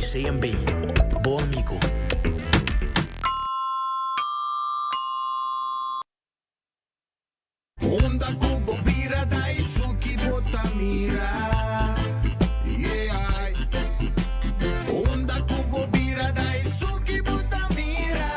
CMB, bo amigo. Unda ku bo bira Daisuki bo ta mira Yeah Unda ku bo bira Daisuki bo ta mira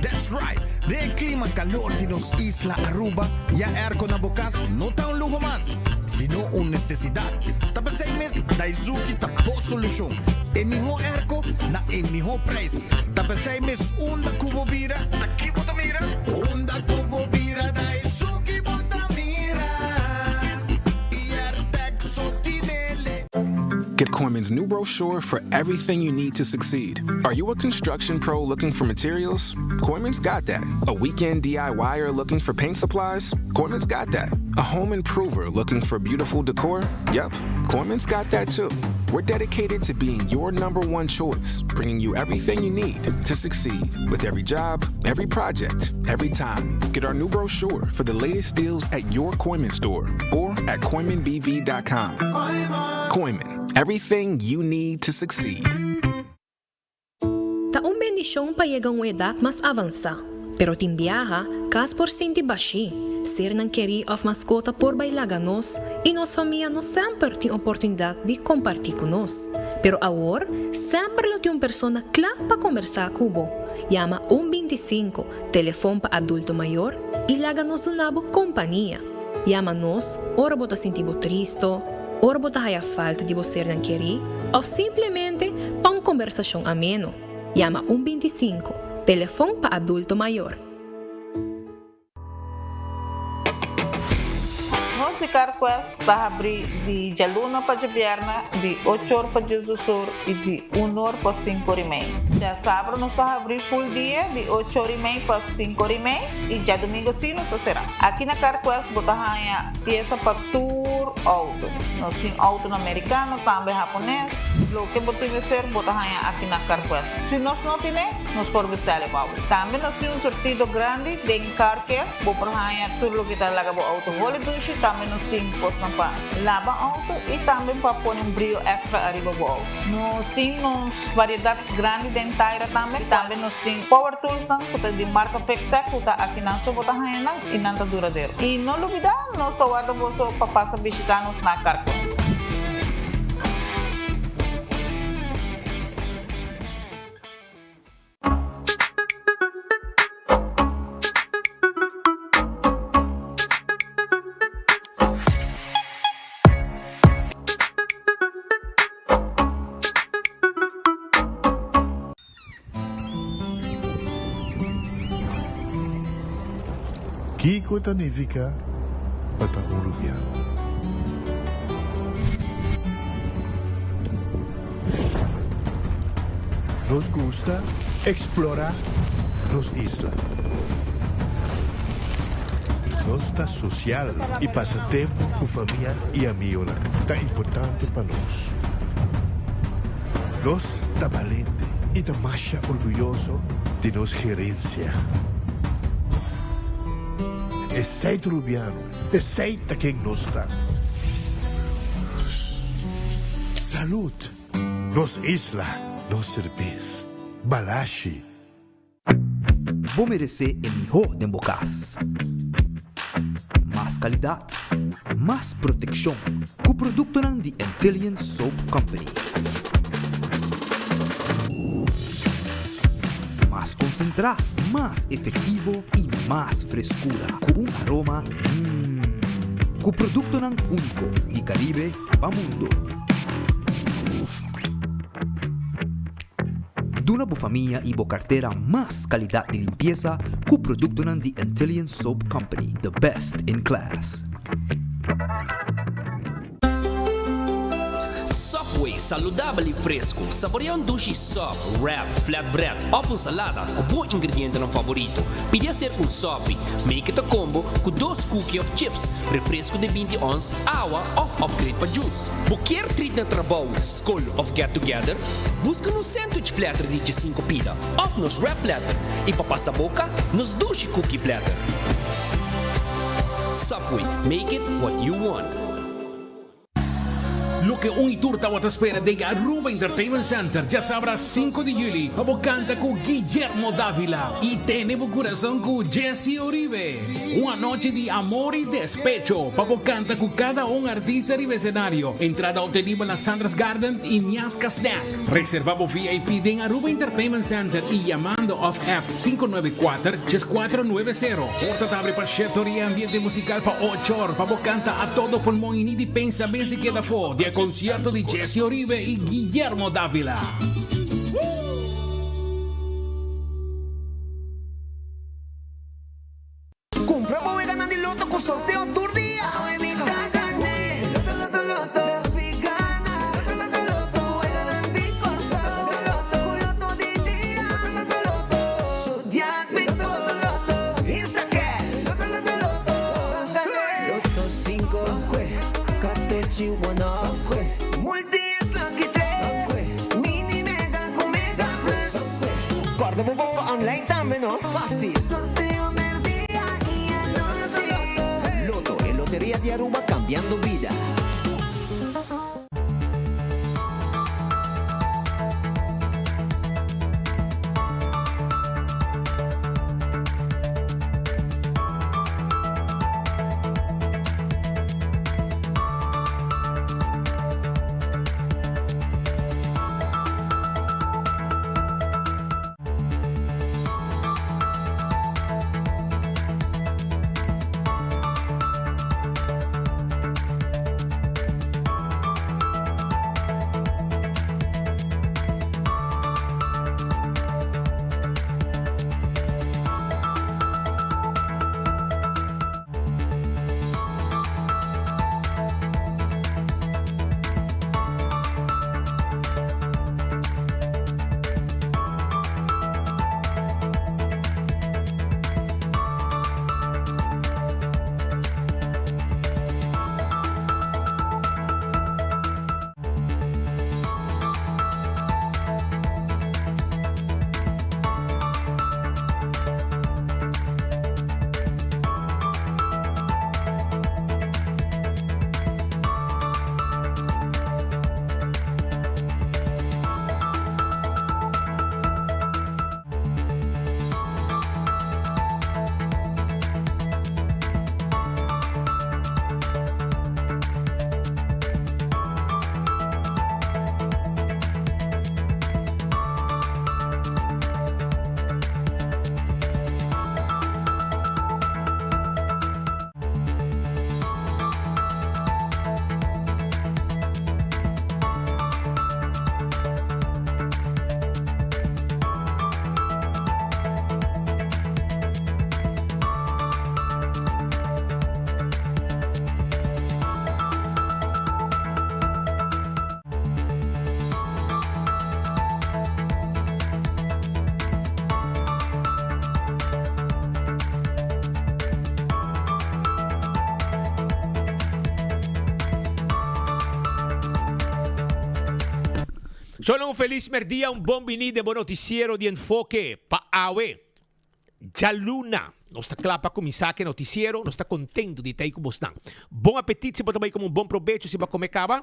That's right! Den e klima kalor di nos isla Aruba, ya airco na bo kas no ta un luho mas, sino un nesesidat. Ta p'esei mes Daizuki ta bo solushon. E mihó airco na e mihó prijs. Ta p'esei mes unda ku bo bira, ta ki bo ta mira? Unda ku bo bira Daizuki bo ta mira. Airtec so tinele. Get Kooyman's new brochure for everything you need to succeed. Are you a construction pro looking for materials? Kooyman's got that. A weekend DIYer looking for paint supplies? Kooyman's got that. A home improver looking for beautiful decor? Yep, Kooyman's got that too. We're dedicated to being your number one choice, bringing you everything you need to succeed with every job, every project, every time. Get our new brochure for the latest deals at your Kooyman store or at KooymanBV.com. Kooyman, everything you need to succeed. Ta un bendishon pa yega un edat mas avansá, pero tin biaha, kas por sinti bashí, sernan kerí òf maskota por bai laga nos i nos famia no semper tin oportunidat di kompartí ku nos. Pero awor, semper lo tin un persona kla pa kombersá ku bo. Yama un 25, telefon pa adulto mayor, i laga nos duna bo kompania. Yama nos ora bo ta sinti bo tristo, ora bo ta haya falta di bo sernan kerí òf simplemente pa un kombersashon ameno. Yama un 25, telefon pa adulto mayor. Nos di CarQuest ta habrí di djaluna pa djabièrnè di ocho or pa diesdos or i di un or pa sinku or i mei. Djasabra nos ta habrí ful dia di ocho or i mei pa sinku or i mei i djadumingu sí nos ta será. Aki na CarQuest bo ta haña piesa pa tur outo. Nos tin outonan merikano, tambe hapones. Loke bo tin mester bo ta haña aki na CarQuest. Si nos no tine, nos por bestèl e pa bo. Tambe nos tin un surtido grandi den Car Care. Bo por haña tur loke ta laga bo outo holi dushi. Tambe nos tin kosnan pa laba outo i tambe pa pone un brio èkstra ariba bo outo. Nos tin nos variedat grandi den taira tambe. Tambe nos tin power toolsnan ku ta di marka Fixtech ku ta akinan so bo ta haña nan i nan ta duradero. I no lubidá nos ta warda boso pa pasa bishitá nos na Car Quest. Kiko ta nifica pa ta un Rubiano? Nos gusta explora nos isla. Nos ta social y pasa tempo cu famia y amigonan ta importante pa nos. Nos ta balente y ta masha orguyoso di nos gerencia. Esey ta Rubiano, esey ta ken nos ta. Salud! Nos isla, nos serbes. Balashi. Bo meresé e mihó den bo kas. Mas kalidat, mas protekshon ku produktonan di Antillian Soap Company. Mas konsentrá, mas efektivo i mas freskura ku un aroma mmm. Ku produktonan úniko di Karibe pa mundo. Duna bo famia i bo kartera mas kalidat di limpiesa ku produktonan di Antillian Soap Company, the best in class. Subway, saludabel i fresku. Saborea un dushi sub, wrap, flatbread òf un salada ku bo ingredientenan faborito. Pidi aser un sopi. Make it a combo ku dos cookie òf chips, refresku di 20 ons, awa òf upgrade pa juice. Bo kier treat na trabou, skol òf get together? Buska nos sandwich platter di 15 pida òf nos wrap platter i pa pasa boka, nos dushi cookie platter. Subway, make it what you want. Loke un y tur tawata spera den Aruba Entertainment Center djasabra sinku di juli pa bo canta cu Guillermo Davila y tene bo curason cu Jessy Uribe. Un anochi di amor y despecho pa bo canta cu cada un artista riba escenario. Entrada obtenibel na Sandra's Garden y Miasca Snack. Reserva bo VIP den Aruba Entertainment Center y yamando of app 594 3490. Porta ta abri pa shete or y ambiente musical pa ocho or pa bo canta a todo pulmon y ni di pensa mes di keda afo di e concierto di Jessy Oribe y Guillermo Davila. Cumpra bo weganan di loto cu sorteo tur dia! Awe mi ta gane! Loto, loto, loto! Despi gana! Loto, loto, loto! Weganan di Corsou! Loto, loto, Cu loto di dia! Loto, loto, loto! Zodiac Big Four! Loto, loto, Instacash! Loto, loto, loto! Ban gane! Loto cinco, Catochi one off, Multi X Lucky tres, Mini Mega cu Mega Plus! Corda bo bongo online tambe no! Facil! Sorteo merdia y anochi. Lotto, e loteria di Aruba cambiando bida. Solo un felis merdia, un bon bini den bo noticiero di Enfoke pa awe. Djaluna, nos ta kla pa kuminsá ku e noticiero, nos ta kontentu di ta ei ku bosnan. Bon apetit si bo ta bai kome un bon probecho si bo a kome kaba.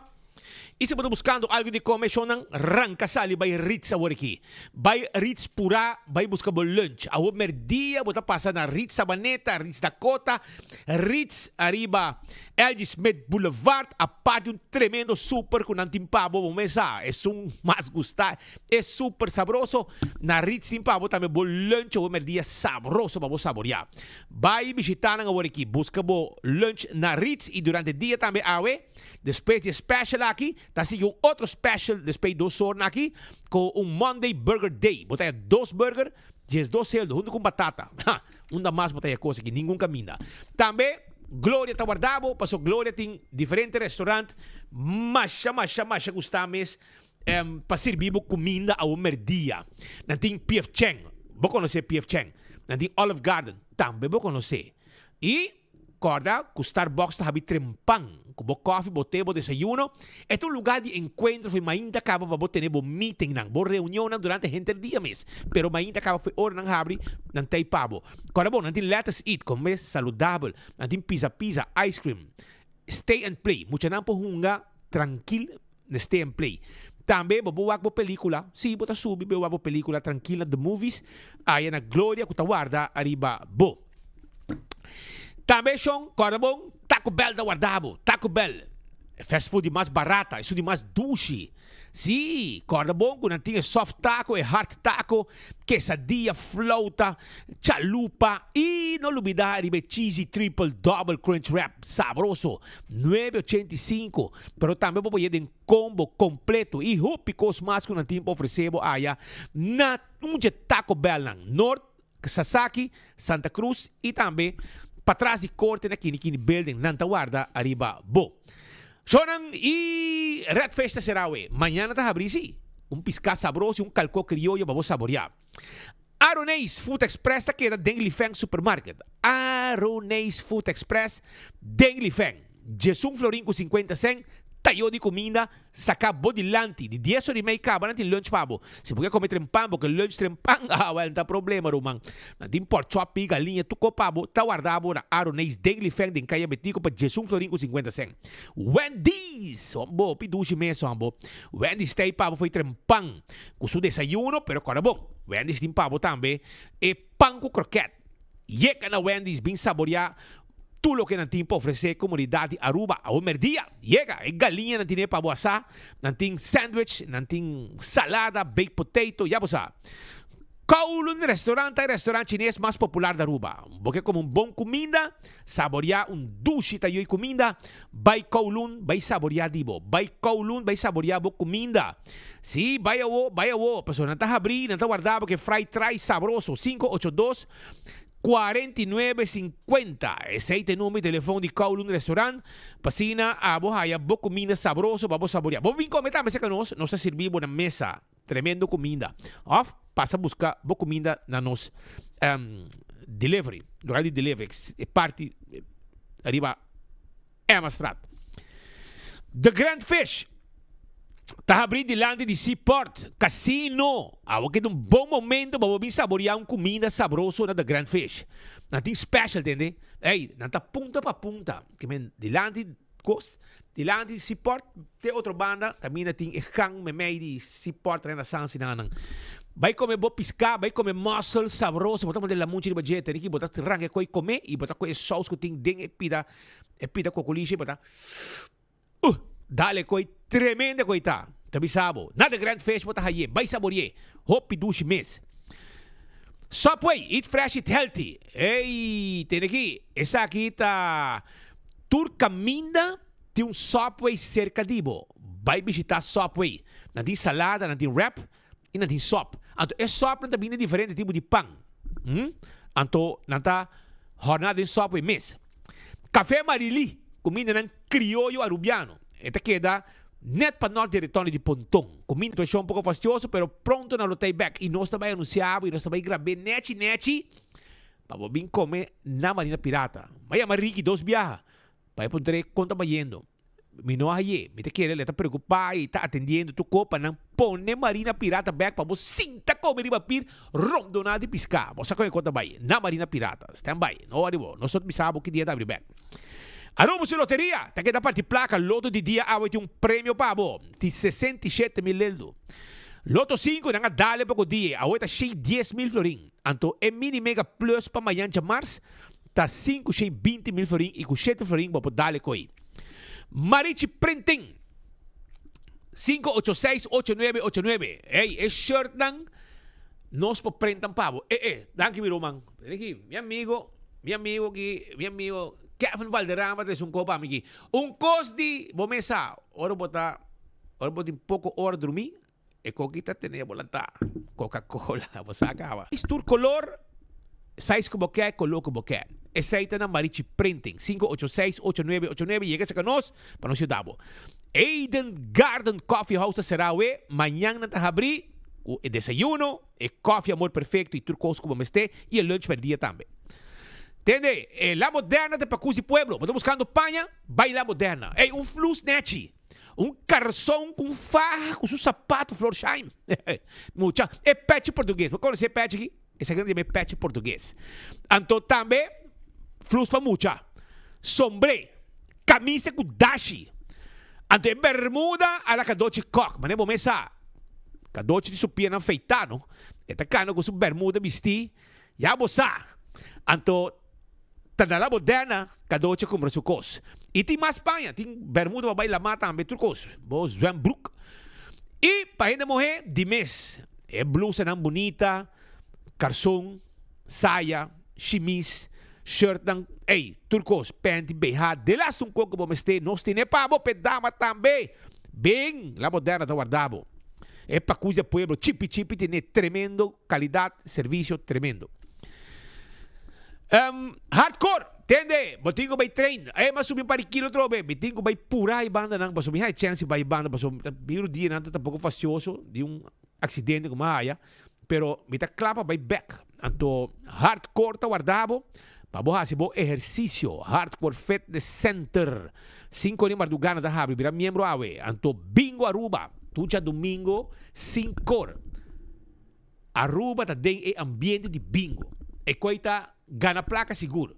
I si bo ta buskando algu di kome, shonnan, ranka sali bai Ritz awor aki. Bai Ritz purá, bai buska bo lunch. Awor merdia bo ta pasa na Ritz Sabaneta, Ritz Dakota, Ritz ariba LG Smith Boulevard, apart di un tremendo super ku nan tin pa bo, bo mes sa, esun mas gusta, e super sabroso. Na Ritz tin pa bo tambe bo lunch awor merdia sabroso pa bo saboriá. Bai bishitá nan awor aki, buska bo lunch na Ritz i durante dia tambe awe. Despues di e special aki, ta sigui un otro special despues di dos ornan aki, cu un Monday Burger Day. Bo ta haya dos burger, diesdos celdo, hunto cu un batata. Ha! Unda mas bo ta haya cos aki? Ningun caminda. Tambe, Gloria ta warda bo, paso Gloria tin diferente restaurant masha, masha, masha gusta mes pa sirbi bo cuminda awo merdia. Nan tin PF Chang, bo conoce PF Chang. Nan tin Olive Garden, tambe bo conoce. Y. Kòrda ku Starbucks ta habi trempan ku bo kòfi, bo te, bo desayuno. E ta un lugá di enkuentro fo'i mainta kaba pa bo tene bo meetingnan, bo reunionnan durante henter dia mes. Pero mainta kaba fo'i ora nan habri, nan ta ei pa bo. Kòrda bon, nan tin Lettuce Eat, kome saludabel. Nan tin Pizza Pizza, ice cream. Stay and Play, muchanan por hunga. trankil na Stay and Play. Tambe bo por wak bo pelicula, si bo ta subi bo wak bo pelicula trankil na The Movies aya na Gloria cu ta warda ariba bo. Tambe shon, corda bon, Taco Bell ta warda bo, Taco Bell, e fast food di mas barata, esun di mas dushi. Sí, kòrda bon ku nan tin e soft taco, e hard taco, quesadilla, flauta, chalupa i no lubidá riba e cheesy triple double crunch wrap sabroso, nuebe ochenta i sinku. Pero tambe bo por yega den combo completo i hopi kos mas ku nan tin pa ofresé bo aya na un dje Taco Bellnan, Noord, Sasaki, Santa Cruz i tambe patras di korte na Kini Kini Building nan ta warda ariba bo. Shownan i Red Fish ta sera awe. Mañana ta habri si. Un piská sabroso i un kalkó krioyo pa bo saboriá. Aroneis Food Express ta keda den Lifeng Supermarket. Aroneis Food Express den Lifeng. Djesun florin ku sinkuenta sèn, tayo di kuminda, Saca bo dilanti di dies ora y mei caba nan tin lunch pa bo. Si bo ke come trempan bo ke lunch trempan ah wel no ta problema ruman. Nan tin pork chop pi galiña tuco pa bo ta warda bo na Aroneis Dengli Feng den Caya Betico pa diesun florin cu 50 cent. Wendy's! Hombo pi dushi mes hombo. Wendy's ta ey pa bo fo'i trempan cu su desayuno pero corda bon Wendy's tin pa bo tambe e pan cu kroket. Yega na Wendy's bin saborea Tur loke nan tin pa ofresé komunidat di Aruba awe merdia. Yega! E galiña nan tine pa bo asá, nan tin sandwich, nan tin salada, baked potato, ya bo sa. Kowloon Restaurant ta e restaurant chines mas popular di Aruba. Bo ke kome un bon kuminda, saboriá un dushi tayoy kuminda, bai Kowloon bai saboriá di bo. Bai Kowloon bai saboriá bo kuminda. Sí, bai awo, bai awo, pasobra nan ta habrí, nan ta warda bo ke fried rice sabroso, 582. 49 50. Esey ta e number di telefon di Kowloon Restaurant. Pa asina abo haya bo cuminda sabroso pa bo saborea. Bo bin come tambe cerca nos, nos ta sirbi bo na mesa. Tremendo cuminda. Of pasa busca bo cuminda na nos delivery, lugar di delivery, e parti ariba Emmastraat. The Grand Fish ta habrí dilanti di Seaport Casino. Awo keda un bon momento pa bo bin saboreá un kuminda sabroso na The Grand Fish. Nan tin special, tende? Ey, nan ta punta pa punta. Ke men dilanti kos, dilanti di Seaport te otro banda kaminda tin e gang memei di Seaport Renaissance nan. Bai kome bo piská, bai kome mussel sabroso, bo ta manda lamunchi riba dje, tene ki bo ta ranka e koi kome i bo ta kohe e sous ku tin den e pida E pida kokolisha i bo ta Uh! Dale koi tremende koi ta. Ta bisa bo, na The Grand Fish bo ta haye, bai sabori'é. Hopi dushi mes. Subway, eat fresh, eat healthy. Ey, tene aki, esaki ta tur kaminda tin un Subway serka di bo. Bai bishita Subway. Nan tin salada, nan tin wrap i nan tin sòp. Anto e sòpnan ta bini di diferente tipo di pan. Hm? Anto nan ta hòrná den sòp ei mes. Café Marilí, kumindanan krioyo arubiano. E ta keda nèt pa nòrt di Retorno di Ponton. Kuminda situashon poko fastioso, pero pronto nan lo ta ei bèk. I nos ta bai anunsiá bo i nos ta bai grab'é nèchi nèchi pa bo bin kome na Marina Pirata. M'a yama Ricky dos biaha pa e puntr'é kon ta bayendo. Mi no a haye. Mi ta kere le ta preocupa y ta atendiendo tur co pa nan pone Marina Pirata bek pa bo sinta come riba pir rondona di pisca. Bo sa con e co ta bay na Marina Pirata. Stand by. No worry bo. Nos tot bisa bo ki dia ta abri bek. Aruba su loteria ta keda parti placa loto di dia awe tin un premio pa bo di 67 mil leldo. Loto 5 nan a dale poco dia awe ta 610 mil florin. Anto e mini mega plus pa mayan djamars ta 520 mil florin y cu shete florin bo por dale coy. Marichi Printing 586 8989. Ey, e shirtnan nos por printan pa bo. Eh, eh, danki mi ruman. Ricky, mi amigo, mi amigo aki, mi amigo Kevin Valderrama ta un kopa mi aki. Un kos di bo mesa, ora bo ta, ora bo tin poko ora drumi, E koki ta tene bo lantá. Coca-Cola, bo sa caba. Tur color, size cu bo ke, color cu bo ke. Esey ta na Marichi Printing, 586-8989. Yega cerca nos pa nos yuda bo. Eden Garden Coffee House ta cera awe, mañan nan ta habri cu e desayuno, e koffie Amor Perfecto y tur cos cu bo mester y e lunch per dia tambe. Tende, e La Moderna ta pa cusi pueblo. Bo ta buscando paña? Bay La Moderna. Ey, un flus nechi. Un karson ku un faha ku su sapato Florsheim. Mucha, e pechi portugues. Bo konosé e pechi aki? Esaki nan yama e pechi portugues. Anto tambe flus pa mucha, sombré, kamisa ku dashi. Anto e bermuda a la Cadochi Kock, manera bo mes sa. Cadochi tin su pianan feitá, no? E ta cana cu su bermuda bistí, ya bo sa. Anto ta na la moderna Cadochi a cumpra su cos. Y tin mas paña, tin bermuda pa bay lamá tambe, tur cos. Bo zwembroek. Y pa hende muhé, di mes. E blusanan bunita, carson. saya, shimis, shirtnan, ey, tur kos, panty, BH, delaste un kos ku bo mester, nos tene pa bo, p'e dama tambe. Bin, La Moderna ta warda bo. E pakus di e pueblo, chipi chipi tene tremendo kalidat, servisio tremendo. Um, hardcore, tende, bo tin ku bai train. Ey, m'a subi un par di kilo atrobe, mi tin ku bai pura e bandanan, pasobra mi haña chèns di bai e banda, pasobra mi rudianan ta poko fastioso di un aksidente ku m'a haya. Pero mi ta kla pa bai bek. Anto Hardcore ta warda bo pa bo hasi bo ehersisio. Hardcore Fitness Center. Sinku di mardugana ta habri. Bira miembro awe. Anto Bingo Aruba. Tur djadumingo sinkor. Aruba ta den e ambiente di bingo. E koi ta gana plaka sigur.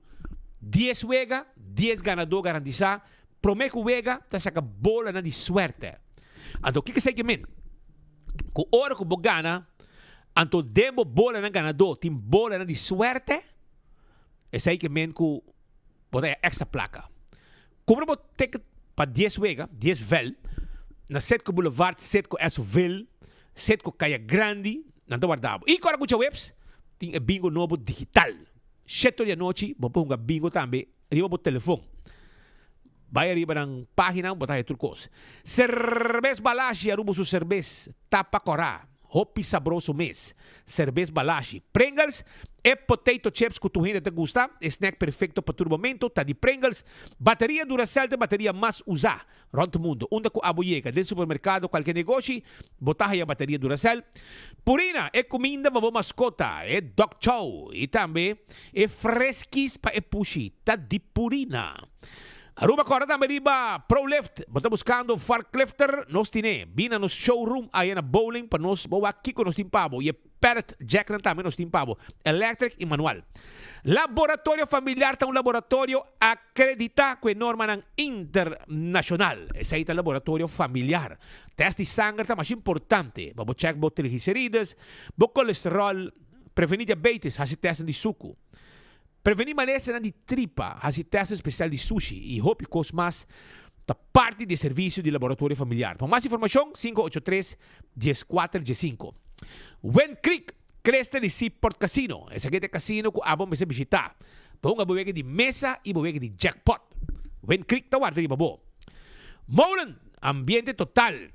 Dies wega, dies ganadó garantisa. Prome ku wega ta saka bolanan di suerte. Anto kiko esei ke men? Ku ora ku bo gana, anto den bo bolanan ganadó tin bolanan di suerte, esei ke men ku bo ta haña èkstra plaka. Kumpra bo ticket pa dies wega, dies vèl, na Setco Boulevard, Setco Esso-ville, Setco Kaya Grandi, nan ta warda bo. I kòrda ku djaweps tin e bingo nobo digital. Shete or di anochi bo por hunga bingo tambe riba bo telefon. Bai ariba nan pagina bo ta haya tur kos. Serbes Balashi Aruba su serbes tapa kora, hopi sabroso mes. Serbes Balashi. Pringles, e potato chips ku tur hende ta gusta, e snack perfecto pa tur momento ta di Pringles. Bateria Duracell ta e bateria mas usa Rond mundo, unda cu abo yega, den supermercado, cualke negoshi, bo ta haya bateria Duracell. Purina, e cuminda pa bo mascota, e dog chow y tambe e freskis pa e pushi ta di Purina. Aruba corda tambe riba Prolift, bo ta buscando forklifter, nos tine. Bin na nos showroom aya na Bowling pa nos bo wak kico nos tin pa bo y e Pallet jacknan tambe nos tin pa bo, electric y manual. Laboratorio Familiar ta un laboratorio acredita cu e normanan internacional. Esey ta Laboratorio Familiar. Test di sanger ta masha importante pa bo check bo triglicerides, bo colesterol, preveni diabetes, haci testnan di sucu. Preveni malesanan di tripa, haci testnan special di sushi y hopi cos mas ta parti di e servicio di Laboratorio Familiar. Pa mas informacion, 583 14 15. Wind Creek, Cresta di Seaport Casino. Esaki ta e casino cu abo mester bishita pa hunga bo wega di mesa y bo wega di jackpot. Wind Creek ta warda riba bo. Molen, ambiente total.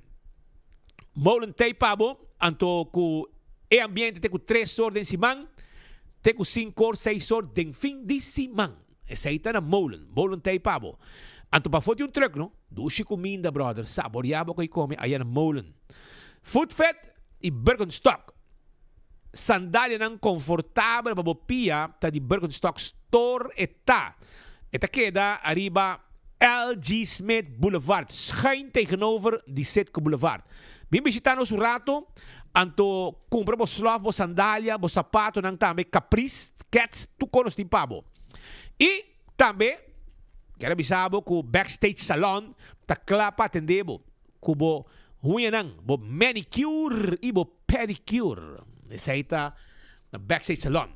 Molen t'ei pa bo, anto cu e ambiente te cu tres or den siman, te cu cinco or, seis or den fin di siman. Esei ta na Molen. Molen t'ei pa bo. Anto pafó di un truck no, dushi cuminda brother, saborea bo cu come aya na Molen. Food Fit y Birkenstock. Sandalianan confortabel pa bo pia ta di Birkenstock Store e ta. E ta keda ariba LG. Smith Boulevard, schuin tegenover di Citgo Boulevard. Bin bishita nos un rato, anto cumpra bo slof, bo sandalia, bo sapatonan tambe, Caprice, Keds, tur cos nos tin pa bo. Y tambe, kier a bisa bo cu Backstage Salon ta cla pa atende bo cu bo huñanan, bo manicure y bo pedicure. Esey ta na Backstage Salon.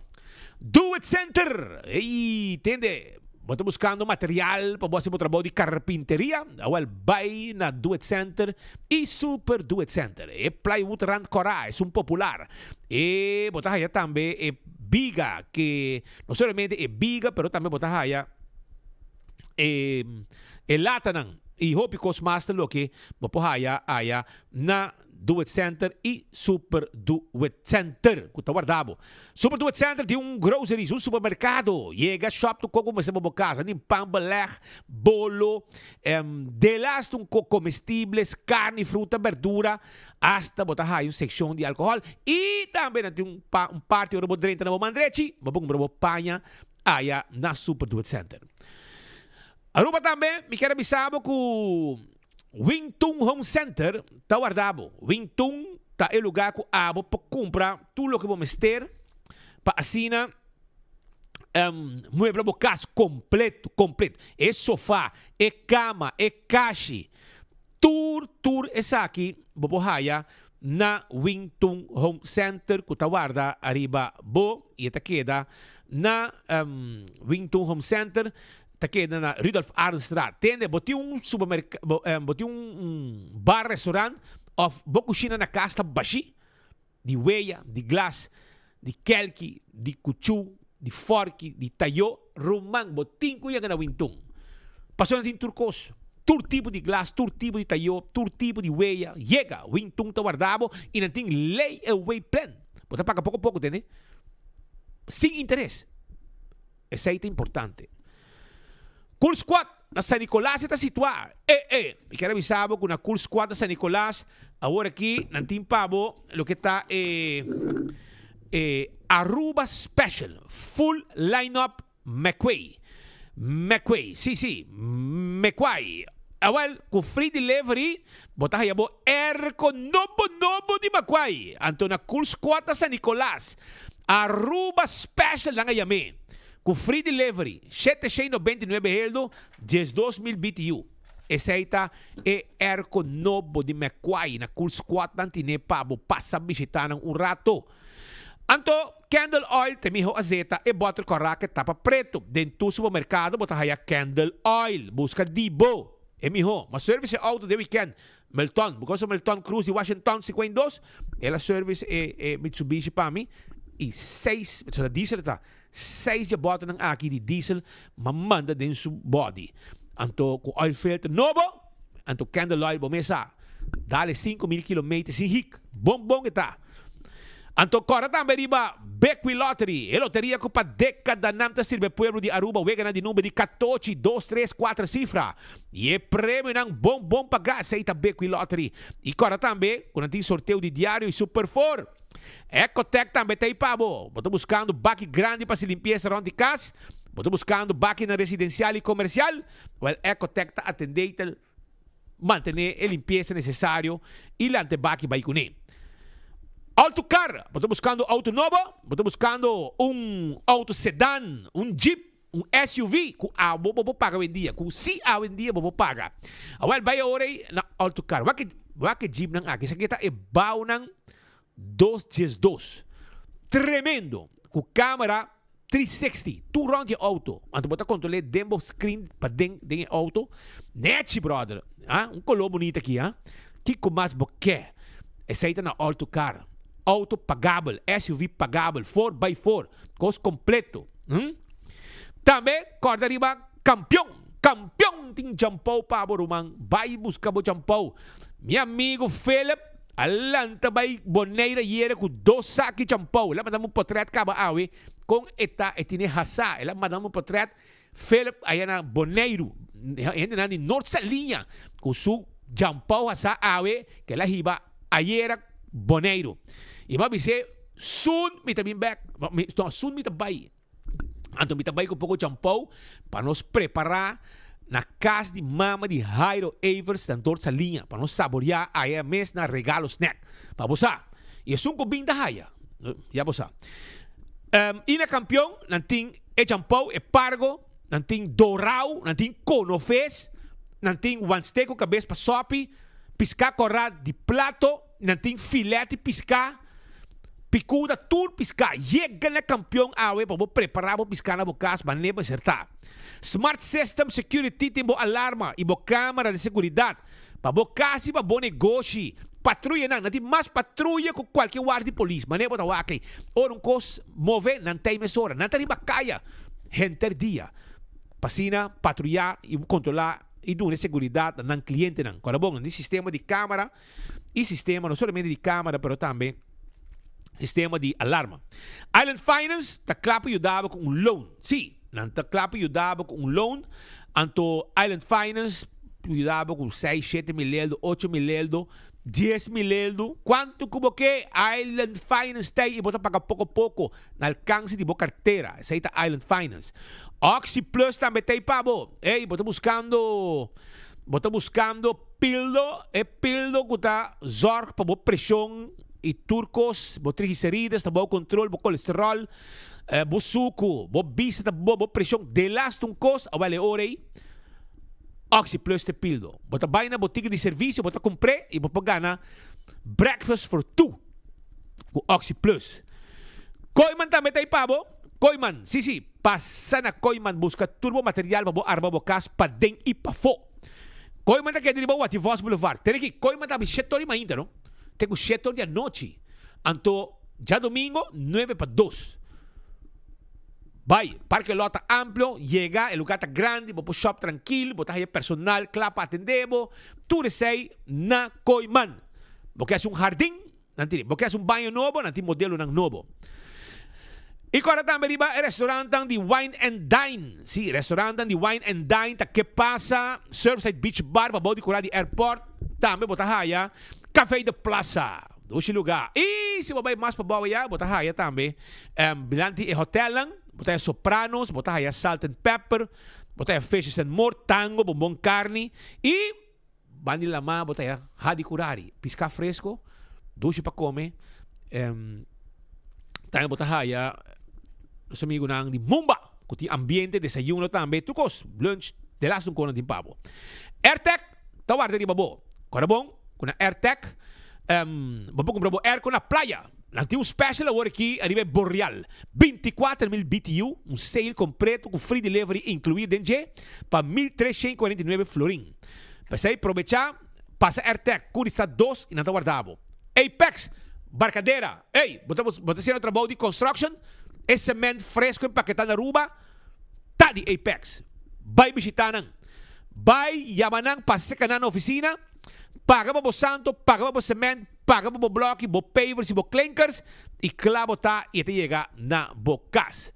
Do It Center! Ey, tende, bo ta buscando material pa bo haci bo trabou di carpinteria? Awel, bay na Do It Center y Super Do It Center. E plywood rand cora esun popular. E bo ta haya tambe e biga ke, no solamente e biga, pero tambe bo ta haya e e latanan y hopi cos mas ta loke bo por haya aya na Do It Center y Super Do It Center cu ta warda bo. Super Do It Center tin un groceries, un supermercado. Yega shop tu coco mester pa bo casa. Tin pan beleg, bolo, delas un co comestibles, carni, fruta, berdura. Hasta bo ta haya un seccion di alcohol. Y tambe nan tin un pa un parti ora bo drenta na bo mandrechi, bo por cumpra bo paña aya na Super Do It Center. Aruba tambe mi kier a bisa bo cu Wing Tun Home Center ta warda bo. Wing Tun ta e lugar cu abo por cumpra tur loke bo mester pa asina muebla bo cas completo, completo. E sofa, e cama, e kashi. Tur tur esaki bo por haya na Wing Tun Home Center ku ta warda ariba bo i e ta keda na Wing Tun Home Center ta keda na Rudolf Arendstraat. Tende bo tin un supermerka bo tin un bar restaurant of bo kushina na kas ta bashí di weya, di glas, di kelki, di kuchú, di fòrki, di tayó, ruman bo tin ku yega na Wintun. Pasobra nan tin tur kos, tur tipo di glas, tur tipo di tayó, tur tipo di weya, yega, Wintun ta warda bo i nan tin lay away plan. Bo ta paga poko poko, tende? Sin interes. Esei ta importante. Cool Squad na San Nicolas e ta situá. E e, mi kier a bisa bo ku na Cool Squad na San Nicolas awor aki nan tin pa bo loke ta e e Aruba Special Full Line-up McQuay. McQuay, si si, McQuay. Awel, ku free delivery bo ta haya bo airco nobo nobo di McQuay. Anto na Cool Squad na San Nicolas, Aruba Special nan a yam'é. Ku free delivery, shete shei 99 heldo, 12,000 BTU. Esei ta e airco nobo di McQuay na Cool Squad nan tine pa bo pasa bishita nan un rato. Anto, Candle Oil ta e miho azeta, e boter kòrá ku e tapa pretu. Den tur supermerkado bo ta haya Candle Oil. Buska di bo. E miho. Ma service e auto den weekend. Melton, bo konoce Melton Cruz di Washington 52? El a service e e Mitsubishi pa mi y seis, so ta diesel ta, seis dje boternan aki di diesel m'a manda den su body. Anto cu oil filter nobo, anto candle oil bo mes sa, dale 5000 kilometer sin hik. Bon bon e ta. Anto kòrda tambe riba Bekwee Lottery, e loteria ku pa dekadanan ta sirbi e pueblo di Aruba weganan di number di katochi, dos, tres, kuater sifra. I e premionan bon bon pagá, esei ta Bekwee Lottery. I kòrda tambe ku nan tin sorteo di diario i Super Four. Ecotec tambe ta ei pa bo. Bo ta buskando baki grandi pa hasi limpiesa rònt di kas? Bo ta buskando bakinan residensial i komersial? Wèl Ecotec ta atendé i ta mantené e limpiesa nesesario i lanta e baki bai kuné. Auto car, Bo ta buskando auto nobo? Bo ta buskando un auto sedan, un jeep, un SUV ku abo bo por paga awendia, ku si awendia bo por paga? Awel bai awor ei na auto car. Wak e wak e jeepnan aki, esaki ta e bounan 212. Tremendo! Ku camera 360, tur rond di e auto. Anto bo ta control'é den bo screen paden den e auto. Nechi brother! Ah, un color bunita aki ah. Kico mas bo ke? Esey ta na auto car. Auto pagabel, SUV pagabel, four by four, cos completo. Hm? Tambe corda riba Campeon! Campeon tin champou pa bo ruman. Bay busca bo champou. Mi amigo Philip a lanta bay Bonaire ayera cu dos saki champou. El a manda mi un potret caba awe con e ta e tine hasa. El a manda mi un potret Philip aya na Boneiru. Hendenan di Noord Saliña cu su champou hasa awe cu el a hiba ayera Boneiru. Y mi a bis'é soon mi ta bin bek. No, soon mi ta bay. Anto mi ta bai ku poko champou pa nos prepará na kas di mama di Jairo Evers na Dort Saliña pa nos saboreá aya mes na regalo snack. Pa bo sa. I esun ku bin ta haya. Ya bo sa. I na Kampion nan tin e champou, e pargo, nan tin dorau, nan tin konofes, nan tin wansteek ku kabes pa sòpi, piská kòrá di plato. Nan tin filet di piská, pikuda, tur piská. Yega na Kampion awe pa bo prepará bo piská na bo kas manera mester ta. Smart System Security tin bo alarma i bo kamera di seguridat pa bo kas i pa bo negoshi. Patruyanan, nan tin mas patruya ku kualke warda di polis. Manera bo ta wak ei, ora un kos move, nan ta ei mesora. Nan ta riba kaya henter dia pa asina patruyá i kontrolá i duna e seguridat na nan klientenan. Kòrda bon, nan tin sistema di kamera. y sistema no solamente di camera pero tambe sistema di alarma. Island Finance ta kla pa yuda bo cu un loan. Si, nan ta kla pa yuda bo cu un loan. Anto Island Finance por yuda bo cu seis, shete mil eldo, ocho mil eldo, dies mil eldo. Cuanto cu bo ke, Island Finance ta ey y bo ta paga poco poco na alcance di bo cartera. Esey ta Island Finance. Oxi Plus tambe ta ey pa bo. Ey, bo ta buscando. Bo ta buskando pildo, e pildo ku ta zorg pa bo preshon i tur kos, bo triglicerides ta bou kontrol, bo kolesterol, bo suku, bo bista ta bo, bo preshon, delaste un kos, awel e ora ei. Oxi Plus te pildo. Bo ta bai na botika di servisio, bo ta kumpr'é i bo por gana breakfast for two ku Oxi Plus. Kooyman tambe ta ei pa bo. Kooyman, si si, pasa na Kooyman buska tur bo material pa bo arma bo kas paden i pafó. Kooyman ta keda riba Watty Vos Boulevard. Tene aki, Kooyman ta abri shete ora di mainta no, te ku shete ora di anochi. Anto djadomingo nuebe pa dos. Bai, parke lot ta amplio, yega, e lugar ta grandi, bo por shop trankil, bo ta haya personal kla pa atende bo, tur esei na Kooyman. Bo ke hasi un hardin, nan tin, bo ke hasi un baño nobo, nan tin modelonan nobo. I kòrda tambe riba e restaurantnan di Wine and Dine. Sí, restaurantnan di Wine and Dine ta Ke Pasa, Surfside Beach Bar pabou di kura di airport, tambe bo ta haya Café de Plaza. Dushi lugá. I si bo bai mas pabou ayá, bo ta haya tambe dilanti e hotelnan, bo ta haya Sopranos, bo ta haya Salt and Pepper, bo ta haya Fishes and More, Tango, Bonbon Carni i banda di lamá bo ta haya Hadi Curari, piská fresko, dushi pa kome. Tambe bo ta haya nos amigunan di Mumba ku tin ambiente, desayuno tambe, tur kos, lunch, delaste un kos nan tin pa bo. Airtec ta warda riba bo. Kòrda bon ku na Airtec bo por kumpra bo airco na playa. Nan tin un special awor aki ariba e Boreal, 24 mil BTU, un sale completo ku free delivery inkluí den dje pa 1349 florin. P'esei probechá, pasa Airtec, Curista 2 i nan ta warda bo. Apex, Barcadera, ey, bo ta bo ta hasiendo trabou di construction? E cement fresco empaketá na Aruba ta di Apex. Bai bishitá nan. Bai yama nan pa seka nan na oficina, paga pa bo santo, paga pa bo cement, paga pa bo bloki, bo pavers y bo klinkers y kla bo ta y e ta yega na bo cas.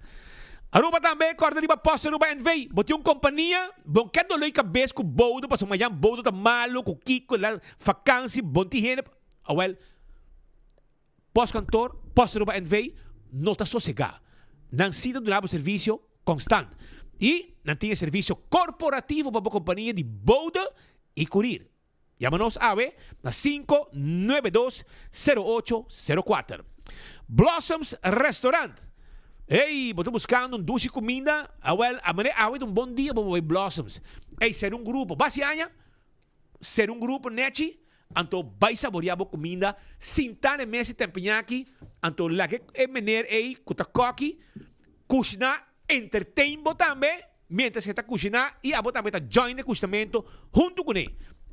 Aruba tambe corda riba Post Aruba NV. Bo tin un compania, bo ke doloi cabes cu bodo pasobra mayan bodo ta malo cu kico, la vakantie, bo tin hende, awel. Postkantoor, Post Aruba NV. no ta sosegá. Nan sí ta duna bo servisio konstant. I nan tin e servisio korporativo pa bo kompania di bode i kurir. Yama nos awe na 592 08 04. Blossoms Restaurant. Ey, bo ta buskando un dushi kuminda? Awèl, a manera awe ta un bon dia pa bo bai Blossoms. Ey, ser un grupo. Basi aña? Ser un grupo nechi, anto bai saborea bo kuminda, sinta na e mesa di tempeñaki, anto laga e meneer ei ku ta koki kushiná, entertain bo tambe mientras e ta kushiná i abo tambe ta join e kushinamentu huntu kuné.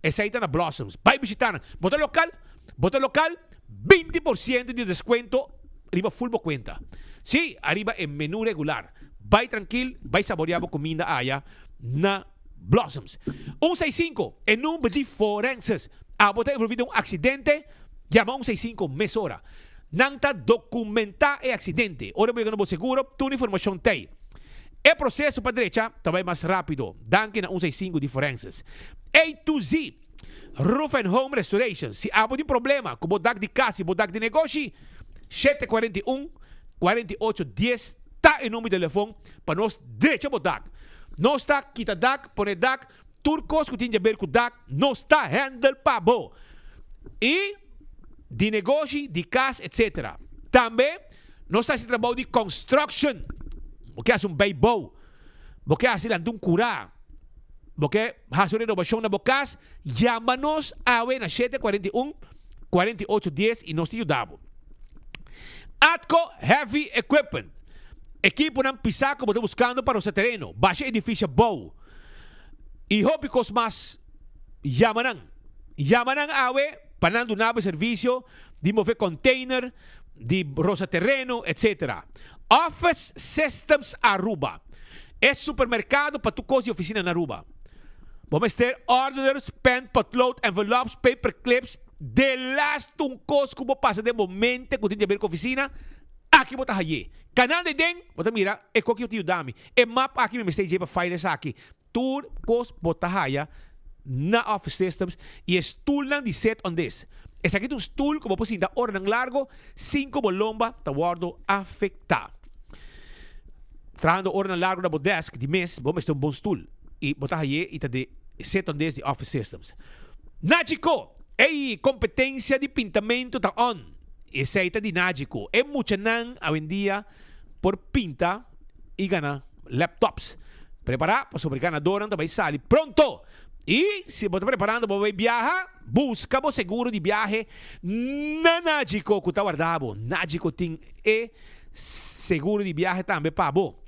Esei ta na Blossoms. Bai bishita nan. Bo ta lokal? Bo ta lokal? 20% di deskuento riba ful bo kuenta. Sí, ariba e menu regular. Bai trankil, bai saborea bo kuminda aya na. Blossoms. Un seis sinku, e number di forenses. Abo ta envolvi den un aksidente? Yama un seis sinku mesora. Nan ta dokumentá e aksidente. Ora bo yega na bo seguro, tur informashon t'ei. E proseso pa drecha ta bai mas rápido, danki na un seis sinku di forenses. A to Z, Roof and Home Restoration. Si abo tin problema ku bo dak di kas i bo dak di negoshi, 741 48 10 ta e number di telefon pa nos drecha bo dak. Nos ta kita dak, pone dak, tur kos ku tin di aber ku dak, nos ta handle pa bo. I di negoshi, di kas, etc. Tambe nos ta hasi trabou di construction. Bo ke hasi un bijbouw, bo ke hasi lanta un kurá, bo ke hasi un renobashon na bo kas, yama nos awe na 741 48 10 i nos ta yuda bo. Atco Heavy Equipment. Ekiponan pisá ku bo ta buskando pa rosa tereno, basha edifisio bou i hopi kos mas. Yama nan. Yama nan awe pa nan duna bo e servisio di move container, di rosa tereno, etc. Office Systems Aruba. E supermerkado pa tur kos di ofisina na Aruba. Bo mester ordeners, pen, potlood, envelops, paper clips, delaste un kos ku bo pasa den bo mente ku tin di haber ku ofisina, Aki bo ta haye. Kanan de den, bo ta mira e koki ta yuda mi. E map aki mi mester dje pa file esaki. Tur kos bo ta haya na Office Systems i e stulnan di sit on this. Esaki ta un stul ku bo por sinta oranan largo sin ku bo lomba ta wòrdu afektá. Trahando oranan largo na bo desk di mes, bo mester un bon stul i bo ta haye i ta di sit on this di Office Systems. Nachico! Ey, kompetensia di pintamentu ta on! Esei ta di Nagico. E muchanan awendia por pinta y gana laptops. Prepara pasobra e ganadornan ta bay sali pronto! I si bo ta preparando pa bo bai biaha, buska bo seguro di biahe na Nagico ku ta warda bo. Nagico tin e seguro di biahe tambe pa bo.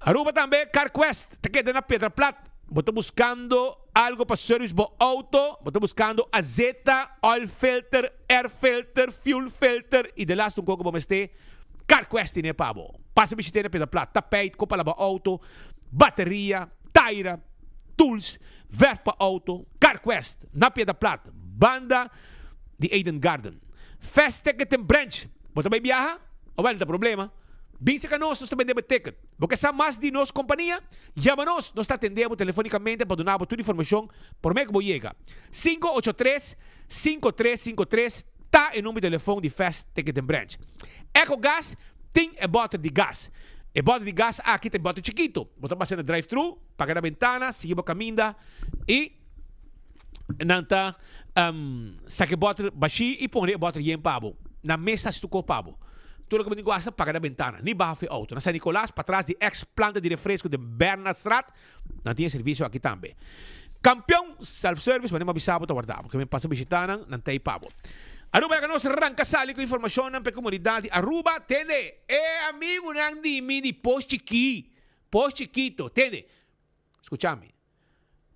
Aruba tambe CarQuest ta keda na Piedra Plat. Bo ta buskando algo pa service bo auto, bo ta buskando azeta, oil filter, air filter, fuel filter i de laatste un koko bo mester, CarQuest tine pa bo. Pasa bishit'é na Piedra Plat. Tapijt, kopa laba auto, bateria, taira, tools, verf pa auto, CarQuest, na Piedra Plat, banda di Eden Garden. Fast Ticket and Branch, bo ta bai biaha? Awel, no ta problema. Bin serka nos, nos ta bende bo ticket. Bo ke sa mas di nos kompania? Yama nos, nos ta atende bo telefonikamente pa duna bo tur informashon promé ku bo yega. 583 5353 ta e number di telefon di Fast Ticket and Branch. Ecogas tin e bòter di gas. E bòter di gas aki ta e bòter chikito. Bo ta pasa na drive-thru, paga na bentana, sigui bo kaminda i nan ta saka e bòter bashí i pone e bòter yen pa bo. Nan mes ta hasi tur kos pa bo. Tur loke bo tin ku hasi ta paga na bentana, ni baha for e outo. Na San Nicolas, patras di ex planta di refresco den Bernardstraat, nan tin e servisio aki tambe. Kampion Self Service, manera mi a bisa bo ta warda bo. Ke men pasa bishita nan, nan ta ei pa bo. Aruba laga nos ranka sali ku informashonnan pa e komunidat di Aruba. Tende, e amigunan di mi di Pos Chikí, Pos Chikito, tende, skucha mi.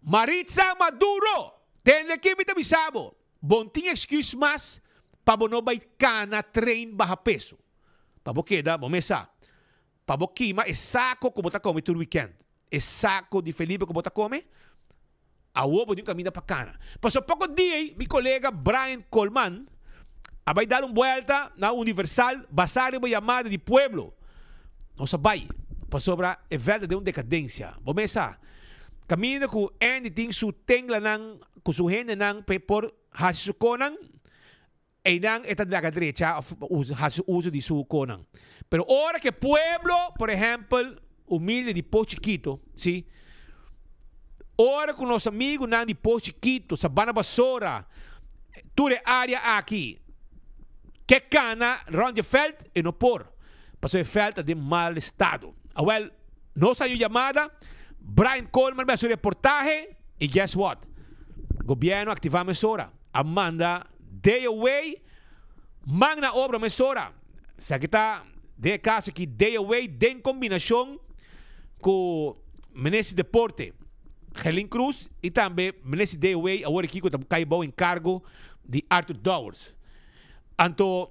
Maritza Maduro! Tende ki mi ta bisa bo, bon tin excuse mas pa bo no bai cana train baha peso. Pa bo keda bo mes sa. Pa bo kima e saco cu bo ta come tur weekend. E saco di Felipe cu bo ta come, awo bo tin un caminda pa cana. Pasobra poco dia ei mi colega Brian Colman a bai dal un buelta na Universal basa riba yamada di pueblo. Nos a bai pasobra e veld ta den un decadencia. Bo mes sa. Caminda cu Andy tin su tenglanan cu su hendenan pa e por haci su conan, eynan e ta laga drecha of haci uso di su conan. Pero ora cu e pueblo, por ehempel, humilde di Pos Chikito, si, ora cu nos amigunan di Pos Chikito, Sabana Basora, tur e area aki, ke cana rond e veld, e no por, pasobra e veld ta den mal estado. Awel, Nos a yu yamada, Brian Coleman bai su reportahe y guess what? Gobierno activa mesora, a manda DOW man na obra mesora. Esaki ta den e caso aki DOW den combinacion cu Minister di Deporte Gerlin Cruz y tambe Minister di DOW awor aki cu ta cay bao encargo di Arthur Dowers. Anto,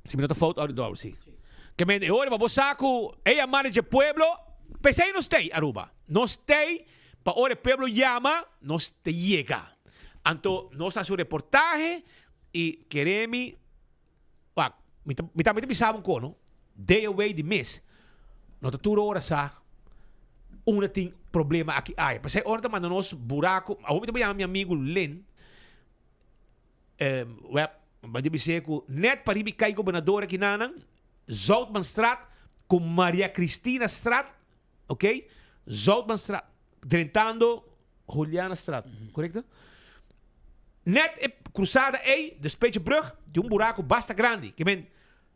si mi no ta fout, Arthur Dowers si. Ke men e ora pa bo sa ku e yamada dje pueblo, p'esei nos t'ei Aruba. Nos t'ei pa ora e pueblo yama, nos ta yega. Anto nos hasi un reportahe i kere mi, wak, mi ta mi tambe ta bisa bo un kono, day away di mes, no ta tur ora sa unda tin problema aki aya. P'esei ora ta manda nos buraku, awor mi ta yama mi amigu Lin, Web, bo debe bis'é ku nèt pa riba e kai Gobernador aki nanan, Zoutmanstraat ku Maria Christinastraat, ok, Zoutmanstraat, drentando Julianastraat, korekto? Nèt e krusada ei, de Spitsjebrug, tin un buraku basta grandi, ke men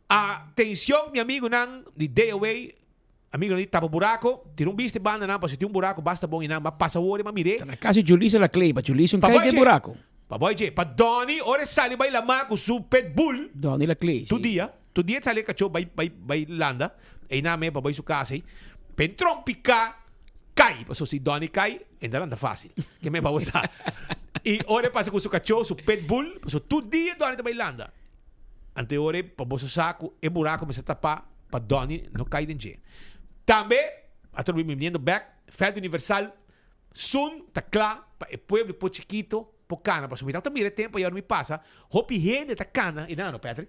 atenshon mi amigunan di DOW, amigunan di tapa buraku, tira un bista e bandanan pasobra tin un buraku basta bon einan, m'a pasa wor i m'a mir'é. Ta na kas di Julissa Laclay, pa Julissa un kai den buraku. Pa boy dje, pa Donny ora e sali bai lamá ku su pitbull. Donny Laclay, si. Tur dia, tur dia e sali e kachó bai bai bai landa, einan me pa bai su kas ei, pen trompiká kai, pasobra si Donny kai, e ta lanta fásil, ke me pa bo sa. I ora e pasa ku su kachó, su pitbull, pasobra tur dia Donny ta bai landa. Anto e ora pa boso sa ku e buraku mester tapá pa Donny no kai den dje. Tambe, atrobe mi biniendo bek, Veld Universal soon ta kla pa e pueblo por chikito por kana. Pasobra mi tabata mira e tempu ayora mi pasa, hopi hende ta kana, i nan no Patrick?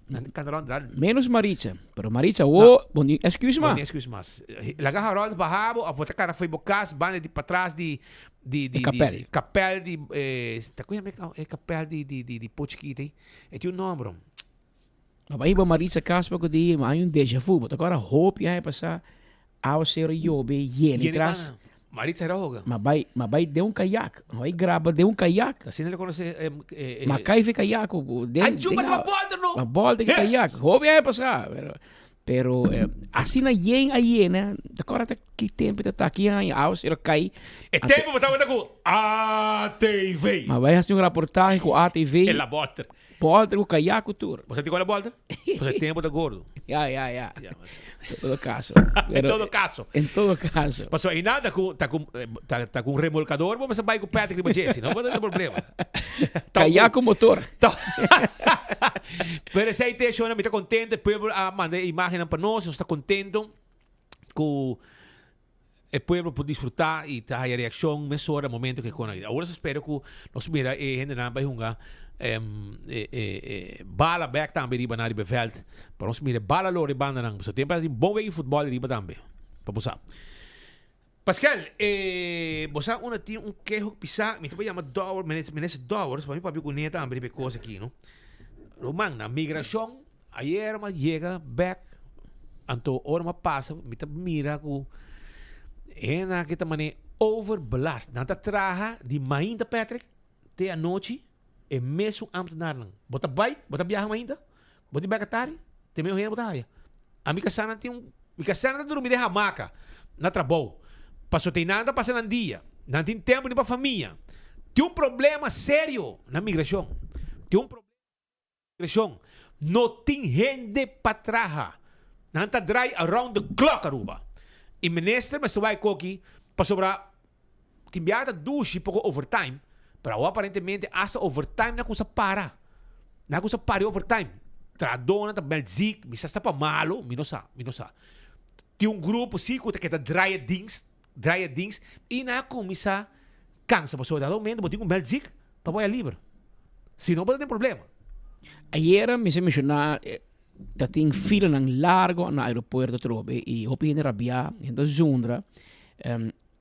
Nan ta kana rond dal. Menos Maritza, pero Maritza awo bo tin excuse mas. Bo tin excuse mas. Laga Harold baha bo of bo ta kana fo'i bo kas banda di patras di di di kapel. Kapel di ta ku yama e kapel di di di por chikito ei? E tin un nomber. Ma bai bo Maritza kas poko di ma hay un deja vu. Bo ta kora hopi aña pasá awasero yobe yena tras. Maritza era hoga. Ma bai ma bai den un kayak. Ma bai graba den un kayak. Asina le konosé Ma kai fe kayak den Ay chupa ta bolter no. Ma bolter ki kayak. Hopi aña pasá. Pero. Pero asina yen a yena, ta kòrda ta ki tempu ta ta ki aña awa sero kai. E tempu bo tabata ku ATV. Ma bai hasi un raportahe ku ATV. E la bòlter. Bòlter ku kayak ku tur. Bo sa di kual e bòlter? Pasobra e tempu ta gordo. Ya, ya, ya. En todo kaso. En todo kaso. En todo kaso. Pasobra einan ta ku ta ku ta ku un remolkador bo mester bai ku Patrick riba dje, si no bo ta den problema. Kayak ku motor. Pero esei te shona, mi ta contento, e pueblo a manda e imagennan pa nos, nos ta contento cu e pueblo por disfruta y ta haya reaccion mesora momento que con Awor nos spera cu nos mira e hendenan bay hunga e, e, e bala bek tambe riba na riba veld, pa nos mira e bala lora e bandanan, pasobra tempo tin bon wega di futbol riba tambe, pa bo sa. Pascal, e bo sa unda tin un keho pisá, mi ta por yama Dowers, minister Dowers, pa mi papia kuné tambe riba e kos aki, no. Ruman, na migrashon, ayer mi a yega bèk, anto ora mi a pasa, mi ta mira ku hende aki ta manera overbelast. Nan ta traha di mainta, Patrick, te anochi, e mesun ambtenarnan. Bo ta bai, bo ta biaha mainta, Bo tin bek atari, te meho hende bo ta haya. Ami kasá nan tin un, mi kasá nan ta drumi den hamaka na trabou. Paso te nan ta pasa nan dia. Nan tin tempu ni pa famia. Tin un problema serio na migrashon. Tin un problema na migrashon. No tin hende pa traha. Nan ta draai around the clock Aruba. Y minister mester wak koki pasobra tin biaha ta dushi poko overtime, pero awor aparentemente hasta overtime nan cuminsa para. Nan cuminsa para e overtime. Trahadornan ta meld ziek, mi sa si ta pa malo, mi no sa, mi no sa. Tin un grupo si cu ta keda draai e dienst, draai e dienst y nan a cuminsa cansa pasobra dado momento bo tin cu meld ziek pa bo haya liber. Si no bo ta den problema. Ayera mi sa menciona Ta tin filanan largo na aeropuerto atrobe y hopi hende rabia, hende ta zundra.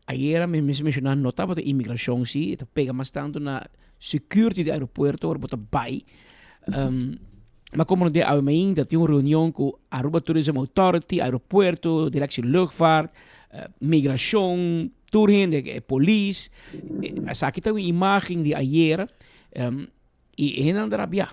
Ayera mi mester menciona no tabata inmigracion si, e ta pega mas tanto na security di aeropuerto ora bo ta bay. Ma como no den awe mainta tin un reunion cu Aruba Tourism Authority, aeropuerto, Directie Luchtvaart, migracion, tur hende, polis. Esaki ta un imagen di ayera. Y e hendenan ta rabia.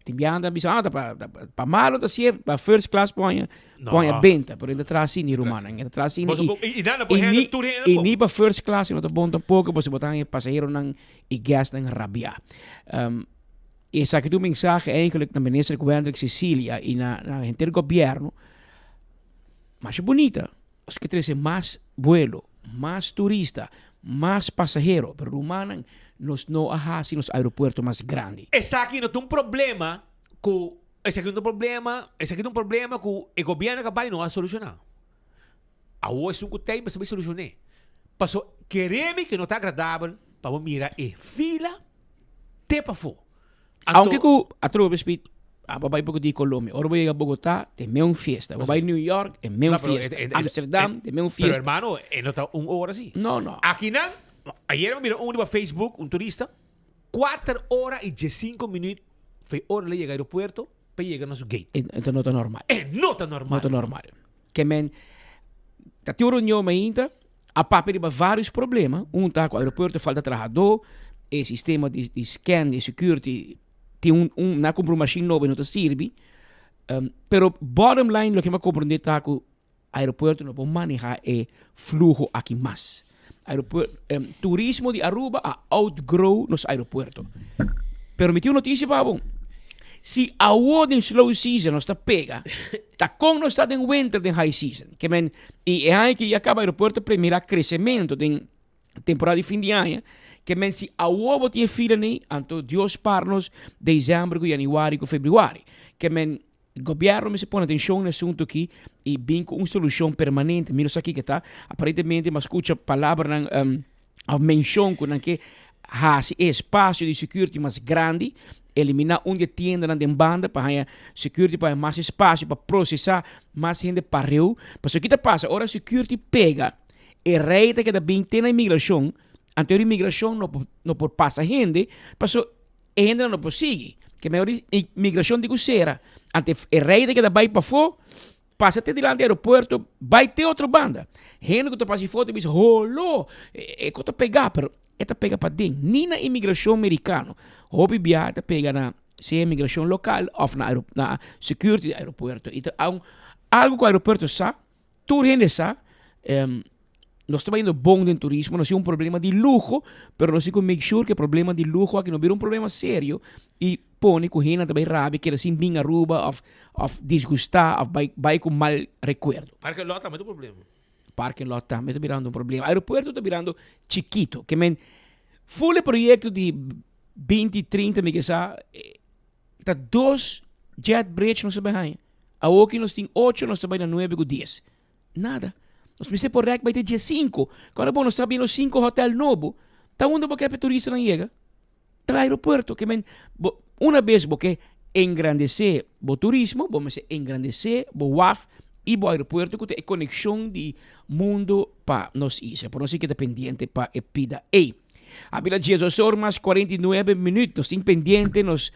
Tin biaha nan ta bisa, ah, ta pa, ta pa malo ta sier, pa first class poña, No. poña benta. Pero e ta traha asina, rumannan. E ta traha asina. Boso Y, bo- y- y nan a por y hende, ni, tur hende y bon. ni pa first class no ta bon tampoco, pasobra bo ta haña pasaheronan y guestnan rabia. Um, y esaki ta un mensahe eigenlijk na minister Wendrick Cecilia y na, na henter gobierno. Masha bunita. Nos ke trese mas buelo, mas turista, mas pasahero, pero rumannan, nos no a hasi nos aeropuerto mas grandi. Esaki no ta un problema ku esaki no ta un problema esaki ta un problema ku e gobierno ka bai no a solushoná. Awor esun ku tei mester bai solushoné. Paso keremi ku no ta agradabel pa bo mira e fila te pafó. Anto. Aunke ku atrobe speed abo bai poko di Colombia, ora bo yega Bogota te me un fiesta, bo bai New York e me un No, pero fiesta, e- e- e- Amsterdam te me un Pero fiesta. hermano, e no ta un ora si. No, no. Akinan, ayer mi mira un riba Facebook, un turista, kuater ora i diesinko minuut fe ora el a yega aeropuerto pa yega na su gate. E, e ta no ta normal. E no ta normal. No ta normal. Ke men ta tin un reunion mainta, a papia riba varios problema. Un ta ku aeropuerto falta trahadó, e sistema di di scan, di security tin un un nan a kumpra un mashin nobo e no ta sirbi. Pero bottom line loke mi a komprende ta ku aeropuerto no por maneha e fluho aki mas. Aeropuer turismo di Aruba a outgrow nos aeropuerto. Pero mi tin un noticia pa bo. Si awo den slow season nos ta pega, ta con nos ta den winter den high season. Ke men, y e aña ki ya caba aeropuerto premira crecemento den temporada di fin di aña. Ke men si awo bo tin e fila nei, anto Dios spar nos december cu januari cu februari. Ke men Gobierno mester pone atencion na e asunto aki y bin cu un solucion permanente. Mi no sa kiko ta. Aparentemente mi a scucha palabranan of mencion cu nan ke haci e espacio di security mas grandi, elimina un di e tiendanan den banda pa haña security pa haña mas espacio pa procesa mas hende pareu. Pasobra ki ta pasa ora security pega e rey ta keda bin te na inmigracion, anto e inmigracion no por no por pasa hende pasobra E hendenan no por sigui. Ke mehor di imigracion di ku sera. Ante e rei ta keda bai pafó, pasa te dilanti aeropuerto, bai te otro banda. Hende ku ta pasa afó ta bisa, Holo! E ko ta pegá, pero e ta pega paden. Ni na imigracion merikano. Hopi biaha ta pega na sea imigracion lokal òf na na security di aeropuerto. I ta un. Algo ku aeropuerto sa, tur hende sa, nos ta bayendo bon den turismo, nos tin un problema di luho, pero nos tin ku make sure ku e problema di luho aki no bira un problema serio i pone ku hendenan ta bai rabia keda sin bin Aruba òf òf disgustá òf bai bai ku mal rekuerdo. Parking lot tambe ta un problema. Parking lot tambe ta birando un problema. Aeropuerto ta birando chikito. Ke men ful e proyekto di binti trinta mi ke sa Ta dos jet bridge nos ta bai haña. Awoki nos tin ocho, nos ta bai na nuebe ku dies. Nada. Nos mester por rèk bai te diesinku. Kòrda bon, nos ta abriendo sinku hotèl nobo. Ta unda bo ke pa e turistanan yega? Ta aeropuerto. Ke men, bo, una bes bo ke engrandesé bo turismo, bo mester engrandesé bo waf i bo aeropuerto ku ta e konekshon di mundu pa nos isla. Por nos tin keda pendiente pa e pida ei. A bira diesdos or mas 49 minuut. Nos tin pendiente nos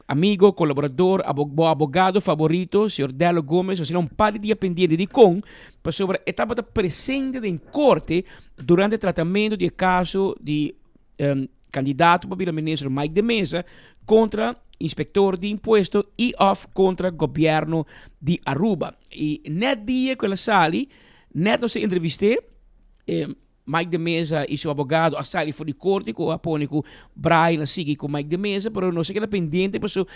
amigo, colaborador, abo, bo abogado favorito, señor Dello Gomez. Nos tin un par di dia pendiente. Dikon? Pasobra e tabata presente den corte durante tratamento di e caso di um, candidato pa bira ministro Mike de Meza contra inspector di impuesto y of contra gobierno di Aruba. Y net dia cu el a sali, net nos a entrevisté, eh, Mike de Meza y su abogado a sali for di corte cu a pone cu Brian a sigui cu Mike de Meza, pero nos a keda pendiente paso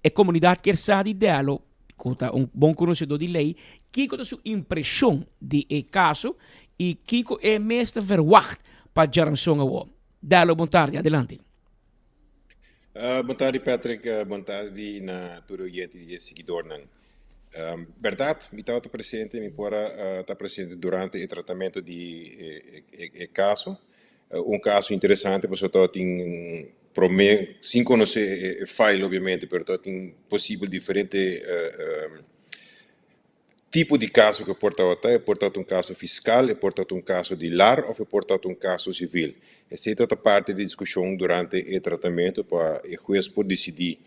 e comunidad kier sa di Dello, cu ta un bon conocedor di ley, kico ta su impresion di e caso y kico e mes ta verwacht pa djaranson awo. Dello, bon tardi, adelante. Bon tardi Patrick, bon tardi na tur oyente y e siguidornan. Berdad mi tabata presente, mi por a ta presente durante e tratamento di e caso. Un caso interesante pasobra tabatin prome, sin conoce e file obviamente, pero tabatin posibel diferente Tipo di kaso ku e por tabata, e por tabata un kaso fiskal, e por tabata un kaso di lar òf e por tabata un kaso sivil. Esei tabata parti di diskushon durante e tratamentu pa e hues por disidí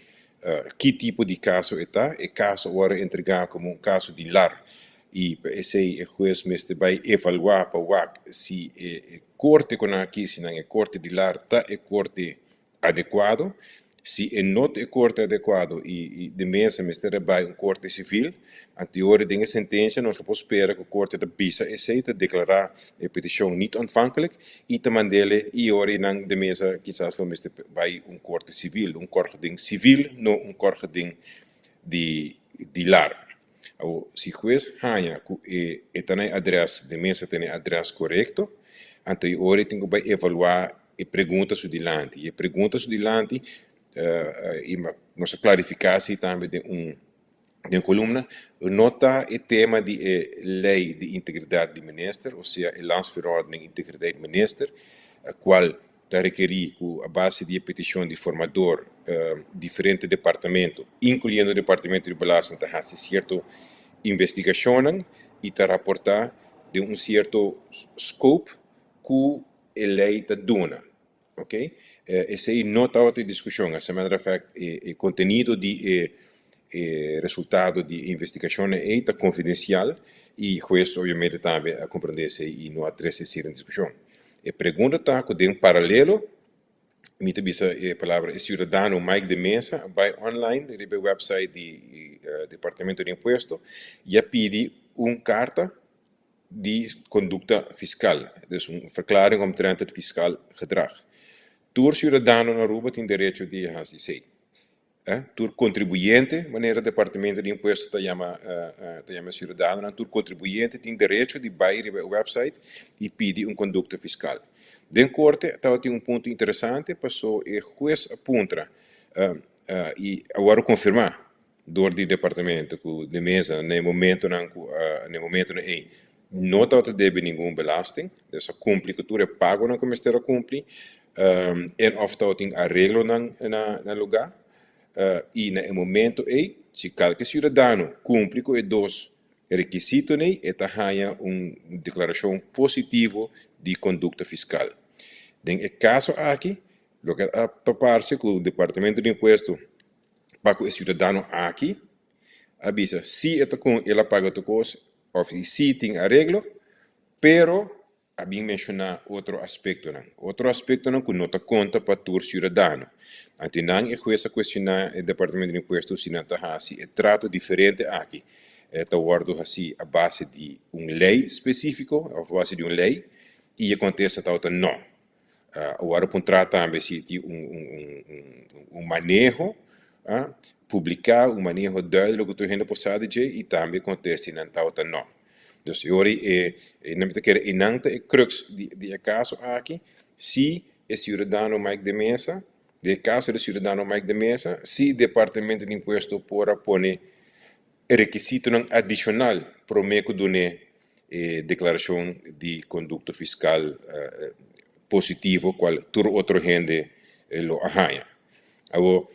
ki tipo di kaso e ta. E kaso a wòrdu entregá komo un kaso di lar i pa esei e hues mester bai evaluá pa wak si e korte ku nan a kisi nan, e korte di lar, ta e korte Adecuado, Si e no ta e corte adecuado y de mesa mester a bay un corte civil, anteori den e sentencia nos lo por spera cu corte ta bisa esey, ta declara e peticion niet ontvankelijk y ta mandele y ora y nan de mesa kisas lo mester bay un corte civil, un kortgeding civil, no un kortgeding di di lar. Awor, si hues haña cu e e ta na e adres, de mesa ta na e adres corecto, anto e ora e tin cu bay evalua E pregunta su dilanti. E pregunta su dilanti, i nos a klarifiká esei tambe den un den un kolumna, no ta e tema di e lei di integridat di minister, osea e Landsverordening Integriteit Minister, kual ta rekerí ku a base di e petishon di formador diferente departamento, inkluyendo Departamento di Belasting, ta hasi sierto investigashonnan i ta raportá den un sierto scope ku e ley ta duna. Ok? Esey no tabata e discusion. As a matter of fact, e contenido di e e resultado di e investigacionnan ey ta confidencial y hues obviamente tambe a comprende esey y no a trece esey den discusion. E pregunta ta cu den paralelo, mi ta bisa e palabra e ciudadano Mike de Meza a bay online riba e website di Departamento di Impuesto y a pidi un carta di kondukta fiskal, dus un verklaring omtrent het fiskaal gedrag. Tur siudadano na Aruba tin derecho di hasi esei. Tur kontribuyente, manera Departamento di Impuesto ta yama ta yama e siudadanonan, tur kontribuyente tin derecho di bai riba e website i pidi un kondukta fiskal. Den korte tabatin un punto interesante paso e hues a puntra i a wòrdu konfirmá dor di departamento cu de mesa na e momentonan cu na e momentonan ey no tabata debe ningun belasting, dus a cumpli cu tur e pagonan cu mester a cumpli en of tabatin areglonan na na lugar y na e momento ey si calke ciudadano cumpli cu e dos rekisitonan ey e ta haya un declaracion positivo di conducta fiscal. Den e caso aki loke a ta parce cu departamento di impuesto pa ku e siudadano aki a bisa si e ta kon el a paga tur kos òf i si tin areglo, pero a bin menshoná otro aspektonan, otro aspektonan ku no ta konta pa tur siudadano. Anto nan e hues a kuestioná e Departamento di Impuesto si nan ta hasi e trato diferente aki. ta wòrdu hasí a base di un lei spesífiko òf a base di un lei i e kontesta tabata nò. A wòrdu puntrá tambe si tin un maneho publiká, un maneho duidelijk ku tur hende por sa di dje i tambe e kontestanan tabata nò. Dus e ora ei e nan ta kere einan ta e crux di e kaso aki, si e siudadano Mike de Meza, den e kaso di e siudadano Mike de Meza, si Departamento di Impuesto por a pone rekisitonan adishonal promé ku dun'é e deklarashon di kondukto fiskal positivo kual tur otro hende lo a haña. Awor,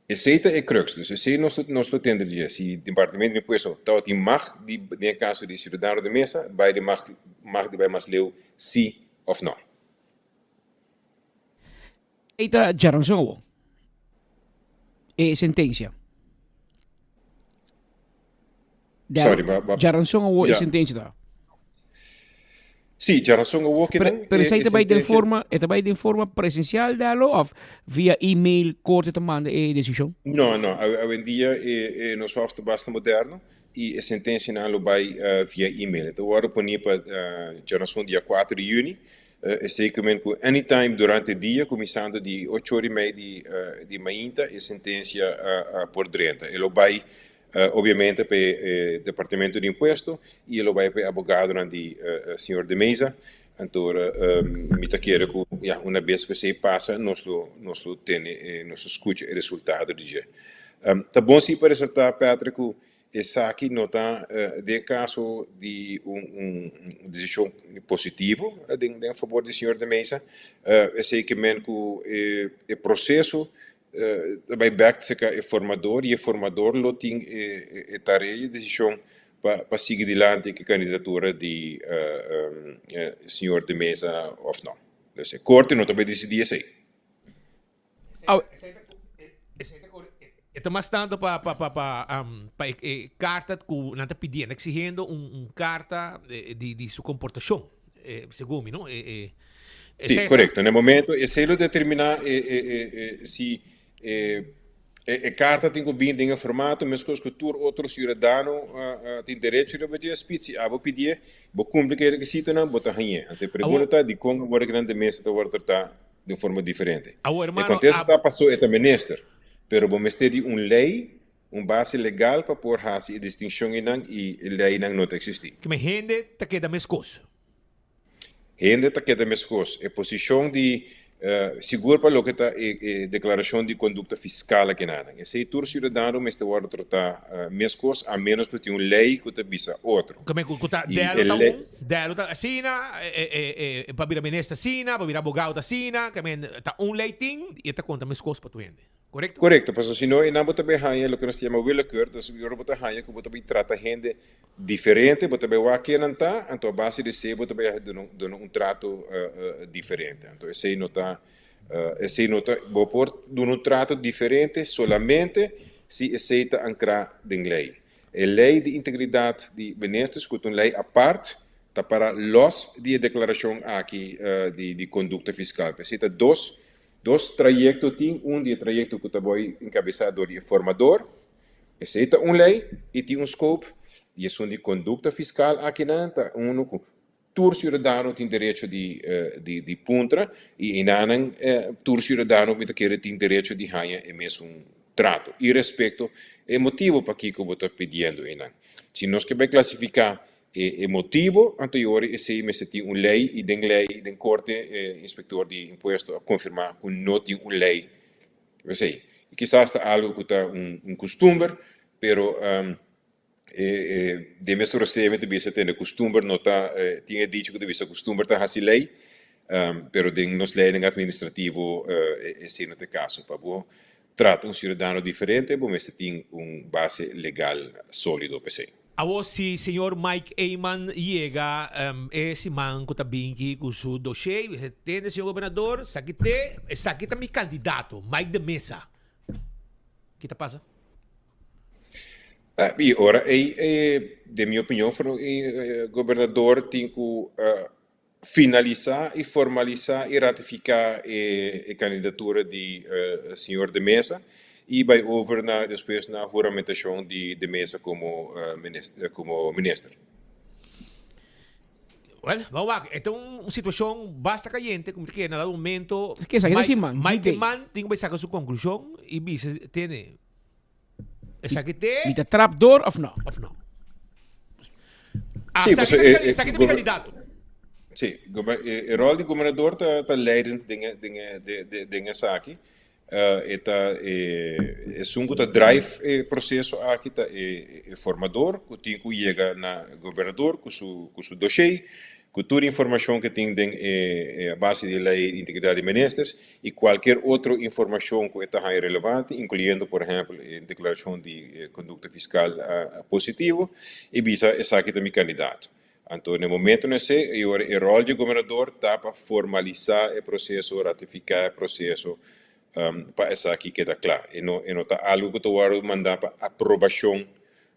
esei ta e crux, dus esei nos nos lo tende di dje. Si Departamento di Impuesto tabatin mag di den e kaso di siudadano di mesa bai di mag mag di bai mas leu si òf nò. Ei ta djaranson awor e sentencia. Sorry, ba, ba, Djaranson awor e Ja. sentencia ta. Sí, djaranson awor Pero, kinan pero e, esei e ta bai den sentencia. forma, e ta bai den forma presencial dalo of via email corte ta manda e decision? No, no, awendia e, e nos hof ta basta moderno i e sentencianan lo bai via email. E ta wòrdu poní pa djaranson dia 4 di juni. Esei ke men ku anytime durante dia, kuminsando di ocho ora i mei di di mainta, e sentensia por drenta. E lo bai obviamente pa e departamento di impuesto i e lo bai pa e abogadonan di señor De Meza. Anto mi ta kere ku ya una bes ku esei pasa nos lo nos lo tene nos lo skucha e resultado di dje. Ta bon si pa resaltá Patrick ku Esaki no ta den caso di un decision positivo den fabor di señor de Meza. Esey ke men cu e proceso ta bay bek cerca e formador y e formador lo tin e tarea y e decision pa sigui dilanti cu e candidatura di señor de Meza of no. Dus e corte no ta bay dicidi esey. E ta mas tanto pa pa pa pa pa e e carta cu nan ta pidiendo, exigiendo un un carta di di su comportacion, segun mi no. E e Sí, esey ta. correcto. Na e momento esey lo determina e e e e si e e carta tin cu bin den e formato mescos cu tur otro ciudadano tin derecho riba dje. Spit si abo pidié, bo cumpli cu e requisitonan, bo ta hañ'é. Anto e pregunta Awor. ta dicon awor e grande mesa ta worde trata den forma diferente. Awor, E hermano, contesta ab. ta paso e ta minister, pero bo mester di un ley, un base legal pa por haci e distincion einan y e leynan no ta existi. Keme hende ta keda mescos. Hende ta keda mescos. E posicion di, sigur pa loke ta e e declaracion di conducta fiscal akinanan. Esey tur ciudadano mester wordo trata mescos a menos cu tin un ley cu ta bisa otro. Keme cu ta Y delo e ta ley. un, delo ta asina, e e pa bira minister asina, pa bira abogado ta asina, keme ta un ley tin y e ta conta mescos pa tur hende. Correcto? Correcto, pasobra si no einan bo ta bay haña loke nos ta yama willekeur, dus ora bo ta haña cu bo ta bay trata hende diferente, bo ta bay wak ken nan ta, anto a base di esey bo ta bay duna un trato diferente. Anto esey no ta, esey no ta, bo por duna un trato diferente solamente si esey ta ancra den ley. E ley di integridad di ministers cu ta un ley apart ta para los di e declaracion aki di conducta fiscal. P'esey ta dos Dos trayecto tin, un di e trayecto cu ta boy encabeza door di e formador, esey ta un ley y tin un scope, y esun di conducta fiscal akinan ta uno cu tur ciudadano tin derecho di di puntra y enanan tur ciudadano mi ta kere tin derecho di haña e mesun trato y respecto e motibo pakico bo ta pidiendo enan. Si nos ke bay clasifica E motibo anto y ora esey mester tin un ley y den ley den corte e inspector di impuesto a confirma cu no tin un ley esey. Y kisas ta algo cu ta un custumber pero den mes rosé mi ta bisa tende custumber no ta tin e dicho cu ta bisa custumber ta haci ley pero den nos leynan administrativo esey no ta e caso. Pa bo Trata un ciudadano diferente bo mester tin un base legal solido p'esey. Awor si señor Mike Eman yega e siman cu ta binki cu su dossier y bisa tende señor gobernador esaki te esaki ta mi candidato Mike de Meza ki ta pasa? Y ora ey den mi opinion gobernador tin cu Finalisá i formalisá i ratifiká e kandidatura di señor De Meza. i bai over na despues na huramentashon di De Meza komo komo minister. Well, vamos wak. E ta un situashon basta kayente, ku mi ta kere na dado momento Ke esaki ta Mike, siman, Mike D-Day. Eman tin ku bai saka su konklushon i bisa tene esaki te Mi ta trap door of no? of no. Ah, Sí, esaki pasobra ta mi e, kandi- e, esaki ta mi gober- kandidato. sí, gober- e, e rol di gobernador ta, ta leidend den, e- den, e- de, de, den esaki. E ta e esun ku ta drive e proseso aki ta e e formador ku tin ku yega na gobernador ku su ku su doshé, ku tur informashon ku tin den e e a base di e lei di integridat di ministers i kualkier otro informashon ku e ta haña relevante, inkluyendo por ehèmpel e deklarashon di kondukta fiskal positivo i bisa esaki ta mi kandidato. Anto na e momentonan esei e ora e ròl di e gobernador ta pa formalisá e proseso, ratifiká e proseso pa esaki keda kla. E no e no ta algu ku ta wòrdu mandá pa aprobashon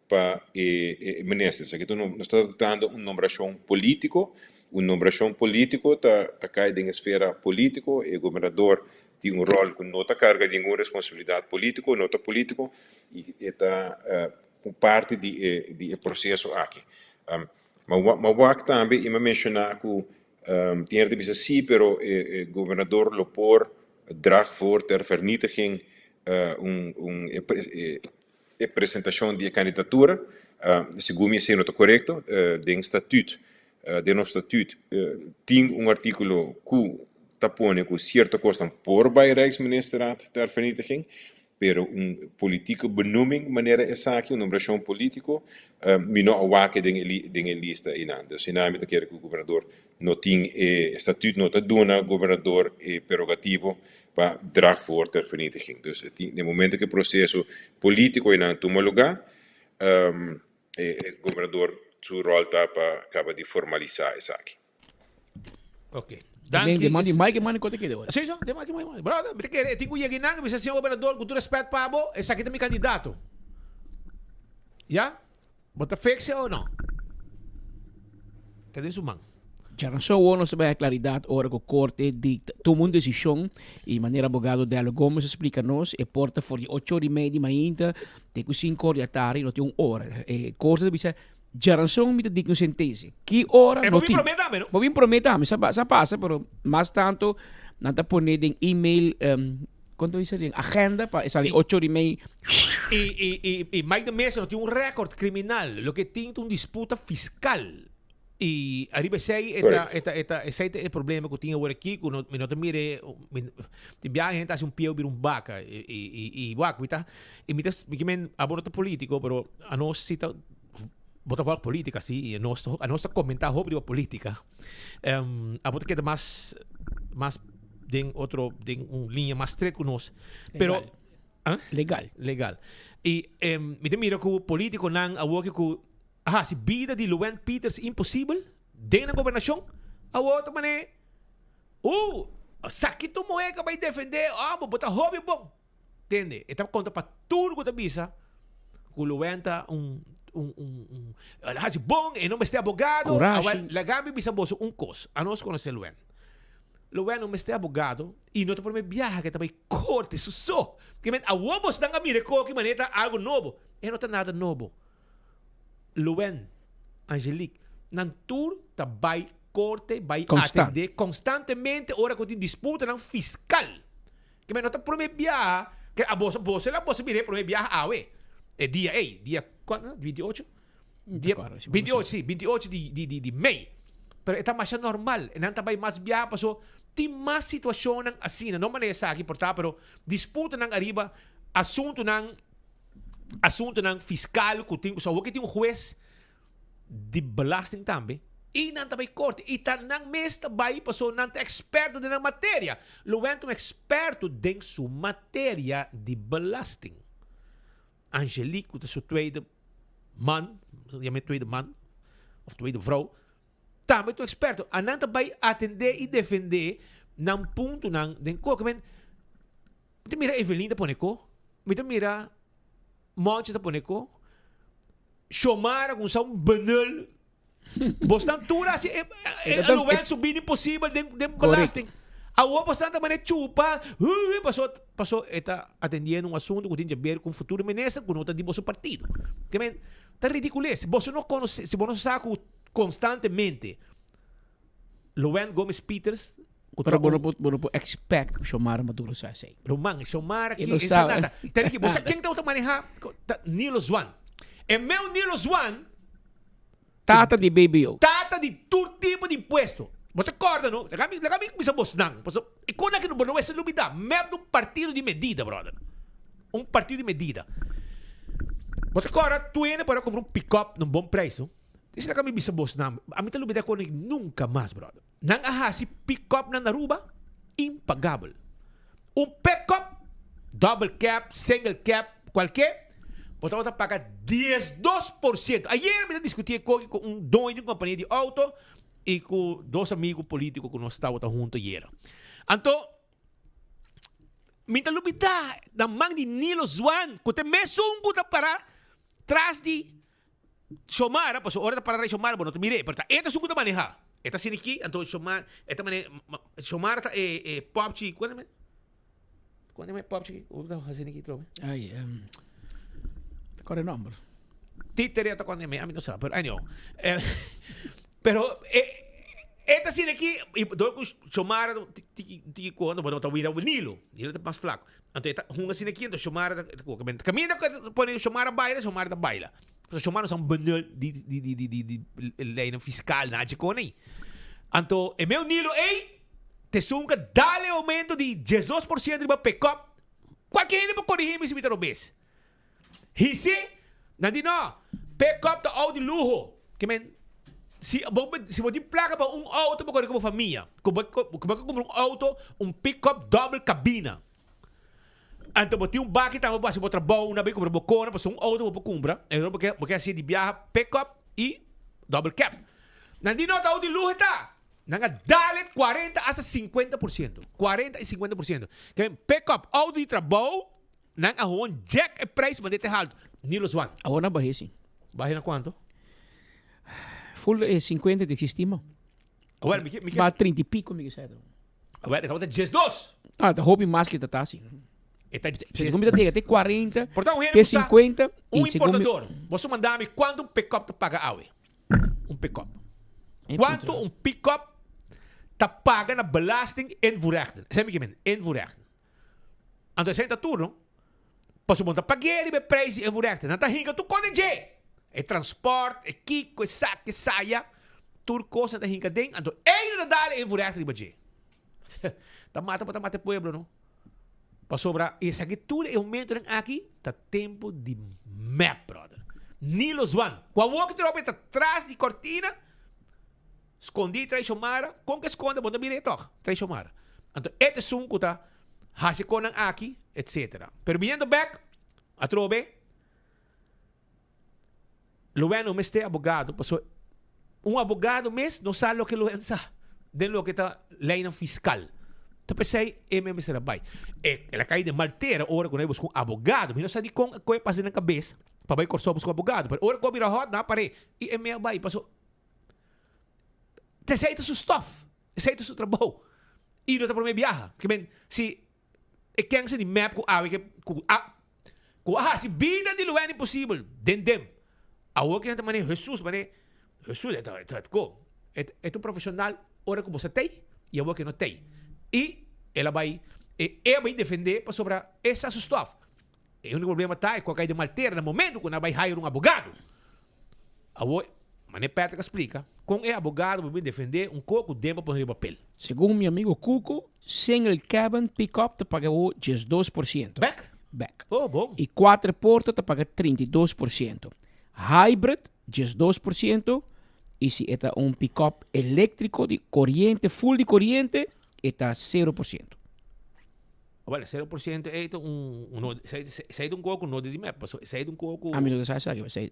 pa e e minister. Esaki ta nos ta tratando un nombrashon polítiko. Un nombrashon polítiko ta ta kai den esfera polítiko. E gobernador tin un ròl ku no ta karga ningun responsabilidat polítiko, no ta polítiko i e ta un parti di e di e proseso aki. Ma ma wak tambe i m'a menshoná ku tin hende ta bisa sí pero e e gobernador lo por drag voor ter vernietiging un un e e presentashon di e kandidatura. Segun mi esei no ta korekto. Den statuut den nos statuut tin un artíkulo ku ta pone ku sierto kosnan por bai Rijksministerraad ter vernietiging, Pero un politico benoeming manera esaki, un nombracion politico, mi no a wak den e den e lista einan. Dus einan mi ta kere cu gobernador no tin e statuut no ta duna gobernador e prerogativo pa draag voor ter vernietiging. Dus e tin den momento cu e proceso politico einan tuma lugar, e gobernador su rol ta pa caba di formalisa esaki. Ok. Danki. De man di Mike man kote kede ora. Sí, so, de Mike man. Brother, mi ta kere, e tin ku yega einan, mi bisa señor gobernador, ku tur respet pa bo, esaki ta mi kandidato. Ya? Bo ta fixe o no? Ta den su man. Djaranson wou nos ta bai a klaridat ora ku korte dikta tuma un desishon i manera abogado Dello Gomez a splika nos e por ta for di ocho ora i mei di mainta te ku sinku ora di atardi no tin un ora. E korte ta bisa Djaranson mi ta dikta un sentensia. Ki ora E no bo bin tin. promé tambe, no? Bo bin promé tambe, sa sa pasa, pero mas tanto nan ta pone den email, um, kon ta bisa den agenda pa e sali ocho ora i mei. I, i, i, i Mike de Meza no tin un record criminal, loke tin ta un disputa fiscal. I ariba esei e ta, Correcto. e ta, e ta, esei ta e problema ku tin awor aki, ku no, mi no ta mira, mi, tin biaha hende ta hasi un pieu bira un baka. I, i, i, i wak, mi ta, i mi ta, mi ke men, abo no ta politico, pero anos si ta Bo ta volg politica si y nos nos ta comenta hopi riba politica. Um, abo ta keda mas mas den otro den un linea mas stret ku nos. Pero Legal. Legal. Legal. Y um, mi ta mira ku politiconan awor ku a hasi bida di Luwent Pieters imposibel den nan gobernacion. Awor ta mane saki tu muhe ka bai defende, oh, bo ta hopi bon. Tende, e ta konta pa tur ku ta bisa ku Luwen ta un un un un el a hasi bon, e no mester abogado. Kurashi. Awel, laga mi bisa boso un kos. Anos konosé Luwen. Luwen no mester abogado i no ta promé biaha ku e ta bai korte su so. Ke men awor bosnan a mira e koki manera ta algu nobo. E no ta nada nobo. Luwen, Angelique, nan tur ta bai korte, bai Konstant. atendé konstantemente ora ku tin disputanan fiskal. Ke men no ta prome biaha ke a boso boso la boso mira e prome biaha awe e dia ey dia kuantu 28 dia 28 si 28 di di di di mei pero e ta masha normal e nan ta bai mas biaha paso tin mas situacionnan asina no manera esaki por ta pero disputanan ariba asuntonan asuntonan fiscal ku tin so awor ke tin un hues di belasting tambe y nan ta bay corte y ta nan mes ta bay paso nan ta experto den nan materia. Luwen ta un experto den su materia di belasting. Angelique cu ta su tweede man, yama e tweede man of tweede vrouw, tambe ta un experto. A nan ta bay atende y defende nan puntonan den corte. Mi ta mira Evelyn ta pone co, mi ta mira Monchi ta pone ko. Shomara ku sa un benul. Bosnan tur hasi e e aluwen su bida imposibel den den belasting. Awor boso ta mane chupa, paso paso e ta atendiendo un asunto ku tin di haber ku un futuro minister ku no ta di boso partido. Ke men, ta ridicules. Boso no konosé, si bo no sa ku konstantemente Luwend Gomez Pieters ku Pero ta bo no un por bo no por expect ku Xiomara Maduro sa esei. Ruman, Xiomara E ki no e sa sa. nada. Tene ki, bo sa ken tabata maneha? Ta Nilo Zwaan. E meu Nilo Zwaan Tata di BBO. Tata di tur tipo di impuesto. Bo ta corda no? Laga mi, laga mi bisa bosnan. Paso, e con aki bo no mester lubida. Mep ta un partido di medida, brother. Un partido di medida. Bo ta corda tu hende por a compra un pick-up na un bon prijs, no? Esei laga mi bisa bosnan. Ami ta lubida con aki nunca mas, brother. Nan a haci pick-upnan na Aruba impagabel. Un pick-up, double cab, single cab, cualke, bo tabata paga 12%. Ayer mi ta discuti e coki cu un doño di un compania di auto y cu dos amigo politico cu nos tabata hunto ayer. Anto, mi ta lubida na man di Nilo Zwaan, cu ta e mesun cu ta para tras di Xiomara, pasobra ora ta para Xiomara bo no ta mir'é, pero ta e ta esun ku ta manehá. E ta asina aki, anto Xiomara, e ta mane, Xiomara ta e e popchi, kual e kual e popchi ku ta asina aki trobe? Ai, ta kòrda e nòmber. Títere ta kòrda e ami no sa, pero anyhow. Pero e e ta asina aki, i dor ku Xiomara tiki tiki kos, bo no ta wira Nilo, Nilo ta mas flaku. Anto e ta hunga asina aki, anto Xiomara ta kaminda ku e pone Xiomara baila, Xiomara ta baila. Pasobra Xiomara no sa un benul di di di di di di leynan fiskal na hachi kon ei. Anto e meu Nilo ei ta esun ku a dal e oumento di 12% riba pekòp. Kualke hende por korigí mi si mi ta robes. Hisi, nan di no, pekòp ta outo di luho. Ke men, si bo si bo tin plaka pa un outo bo kore ku bo famia, ku bo ku bo ke kumpra un outo, un pekòp dòbel kabina. Anto bo tin un baki tambe bo hasi bo trabou una bes kumpra bo kona pasobra un outo bo por kumpra e bo ke bo ke hasi di biaha pickup i double cab. Nan di no ta outo di luho e ta. Nan a dale 40 hasta 50%. 40 i 50%. Ke pickup outo di trabou nan a hon jack e prijs mand'e te haltu. Ni los wan. Awor nan bahe si. Bahe na kuanto? Full e 50 ta existi mo. Awor mi ke mi ke Ba 30 i piko mi ke sa. Awor e tabata 12. Ah, ta hopi mas ke ta ta asi. E ta Segun mi ta diga te 40, Por ta un hende te ku sa 50 un y segun mi importador. Boso manda mi kuantu un pick-up ta paga awe. Un pick-up. E Kuantu punto. un pick-up ta paga na belasting invoerrechten. Esei mi ke men, invoerrechten. Anto esei ta tur no. Pasobra bo no ta pag'é riba e prijs di invoerrechten. Nan ta hinka tur kos den dje. E transport, e kiko, e saki, e saya, tur kos nan ta hinka den. Anto ei nan ta dal e invoerrechten riba dje. Ta mata bo ta mata e pueblo no. Pasobra esaki tur e momentonan aki ta tempo di mep brother. Nilo Zwaan. Ku awor ki trobe ta tras di kortina. Skondí trae Xiomara, kon ke skonde bo no ta mira e tòg, trae Xiomara. Anto e ta esun ku ta hasi konnan aki, etsetera. Pero biniendo bèk, atrobe, Luwèn no mester abogado, pasobra un abogado mes no sa loke Luwèn sa den loke ta leinan fiskal. Ta p'esei e mes mester a bai. E el a kai den mal tera ora ku nan a buska un abogado. Mi no sa dikon a kohe pasa den nan kabes pa bai Kòrsou buska un abogado, pero ora ku a bira hòt nan a par'é i e mes a bai pasobra Esei ta su stof, esei ta su trabou. I no ta promé biaha. Ke men, si e kense di mep ku awe ke ku a ku a hasi bida di Luwèn imposibel den dem. Awor ke nan ta manera Hesus, manera Hesus e ta e ta ko e ta e ta un profeshonal ora ku bo sa tei i awor ke no tei. I el a bai e e a bai defendé pasobra e sa su stof. E úniko problema ta e ku a kai den mal tera na momento ku nan a bai hire un abogado. Awor, manera Patrick a splika, kon e abogado por bin defendé un ko ku den pa pone riba papel? Segun mi amigo Cuco, single cabin pick-up ta paga awor 12%. Bek? Bek. Oh, bon. I kuater porta ta paga 32%. Hybrid, 12%. I si e ta un pick-up eléktriko di koriente, full di koriente, e ta 0%. Awel, 0% ei ta un, un no, esei, esei ta un koko no di mep, paso esei ta un koko. Ami no ta sa esaki, esei,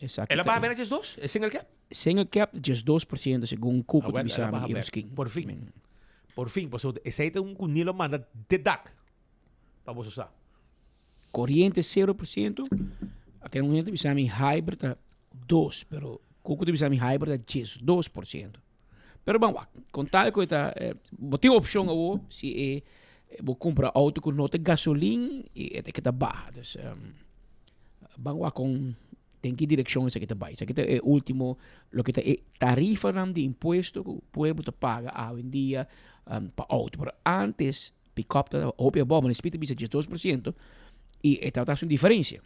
esaki El a ta baha e. bena 12, e single cap? Single cap ta 12% segun Cuco ta Awel, el a bisa mi baha i bek. Ruskin. Por fin. Por fin, paso esei ta un ku Nilo manda te dak pa boso sa. Koriente 0%, aki un hende ta bisa mi hybrid ta 2, pero Cuco ta bisa mi hybrid ta 12%. Pero ban wak, con tal cu e ta, bo tin opcion awo si e bo cumpra auto cu no ta gasolin y e ta keda baha. Dus ban wak con den ki direccion esaki ta bay. Esaki ta e ultimo loke ta e tarifanan di impuesto cu pueblo ta paga awendia pa auto. Pero antes pick-up ta hopi abou, maar Speed ta bisa 12% y e tabata haci un diferencia.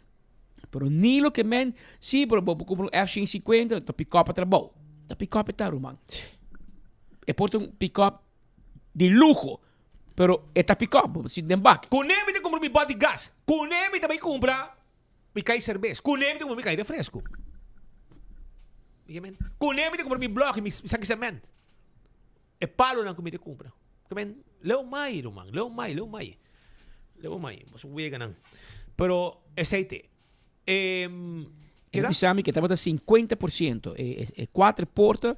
Pero ni loke men, si, pero bo por cumpra un F-150, ta pick-up a trabou. Ta pick-up e ta, ruman. E por ta un pick-up di luho, pero e ta pick-up, bo sinti den bak. Kuné mi ta kumpra mi bòt di gas? Kuné mi ta bai kumpra mi kai serbes? Kuné mi ta kumpra mi kai refresco? Kuné mi ta kumpra mi blòk i mi saki sement? E palonan ku mi ta kumpra. Ke men, leu mai, ruman, leu mai, leu mai. Leu mai, boso weganan. Pero esei te. E, E bisa mi ke tabata 50%. E, e, e kuater porta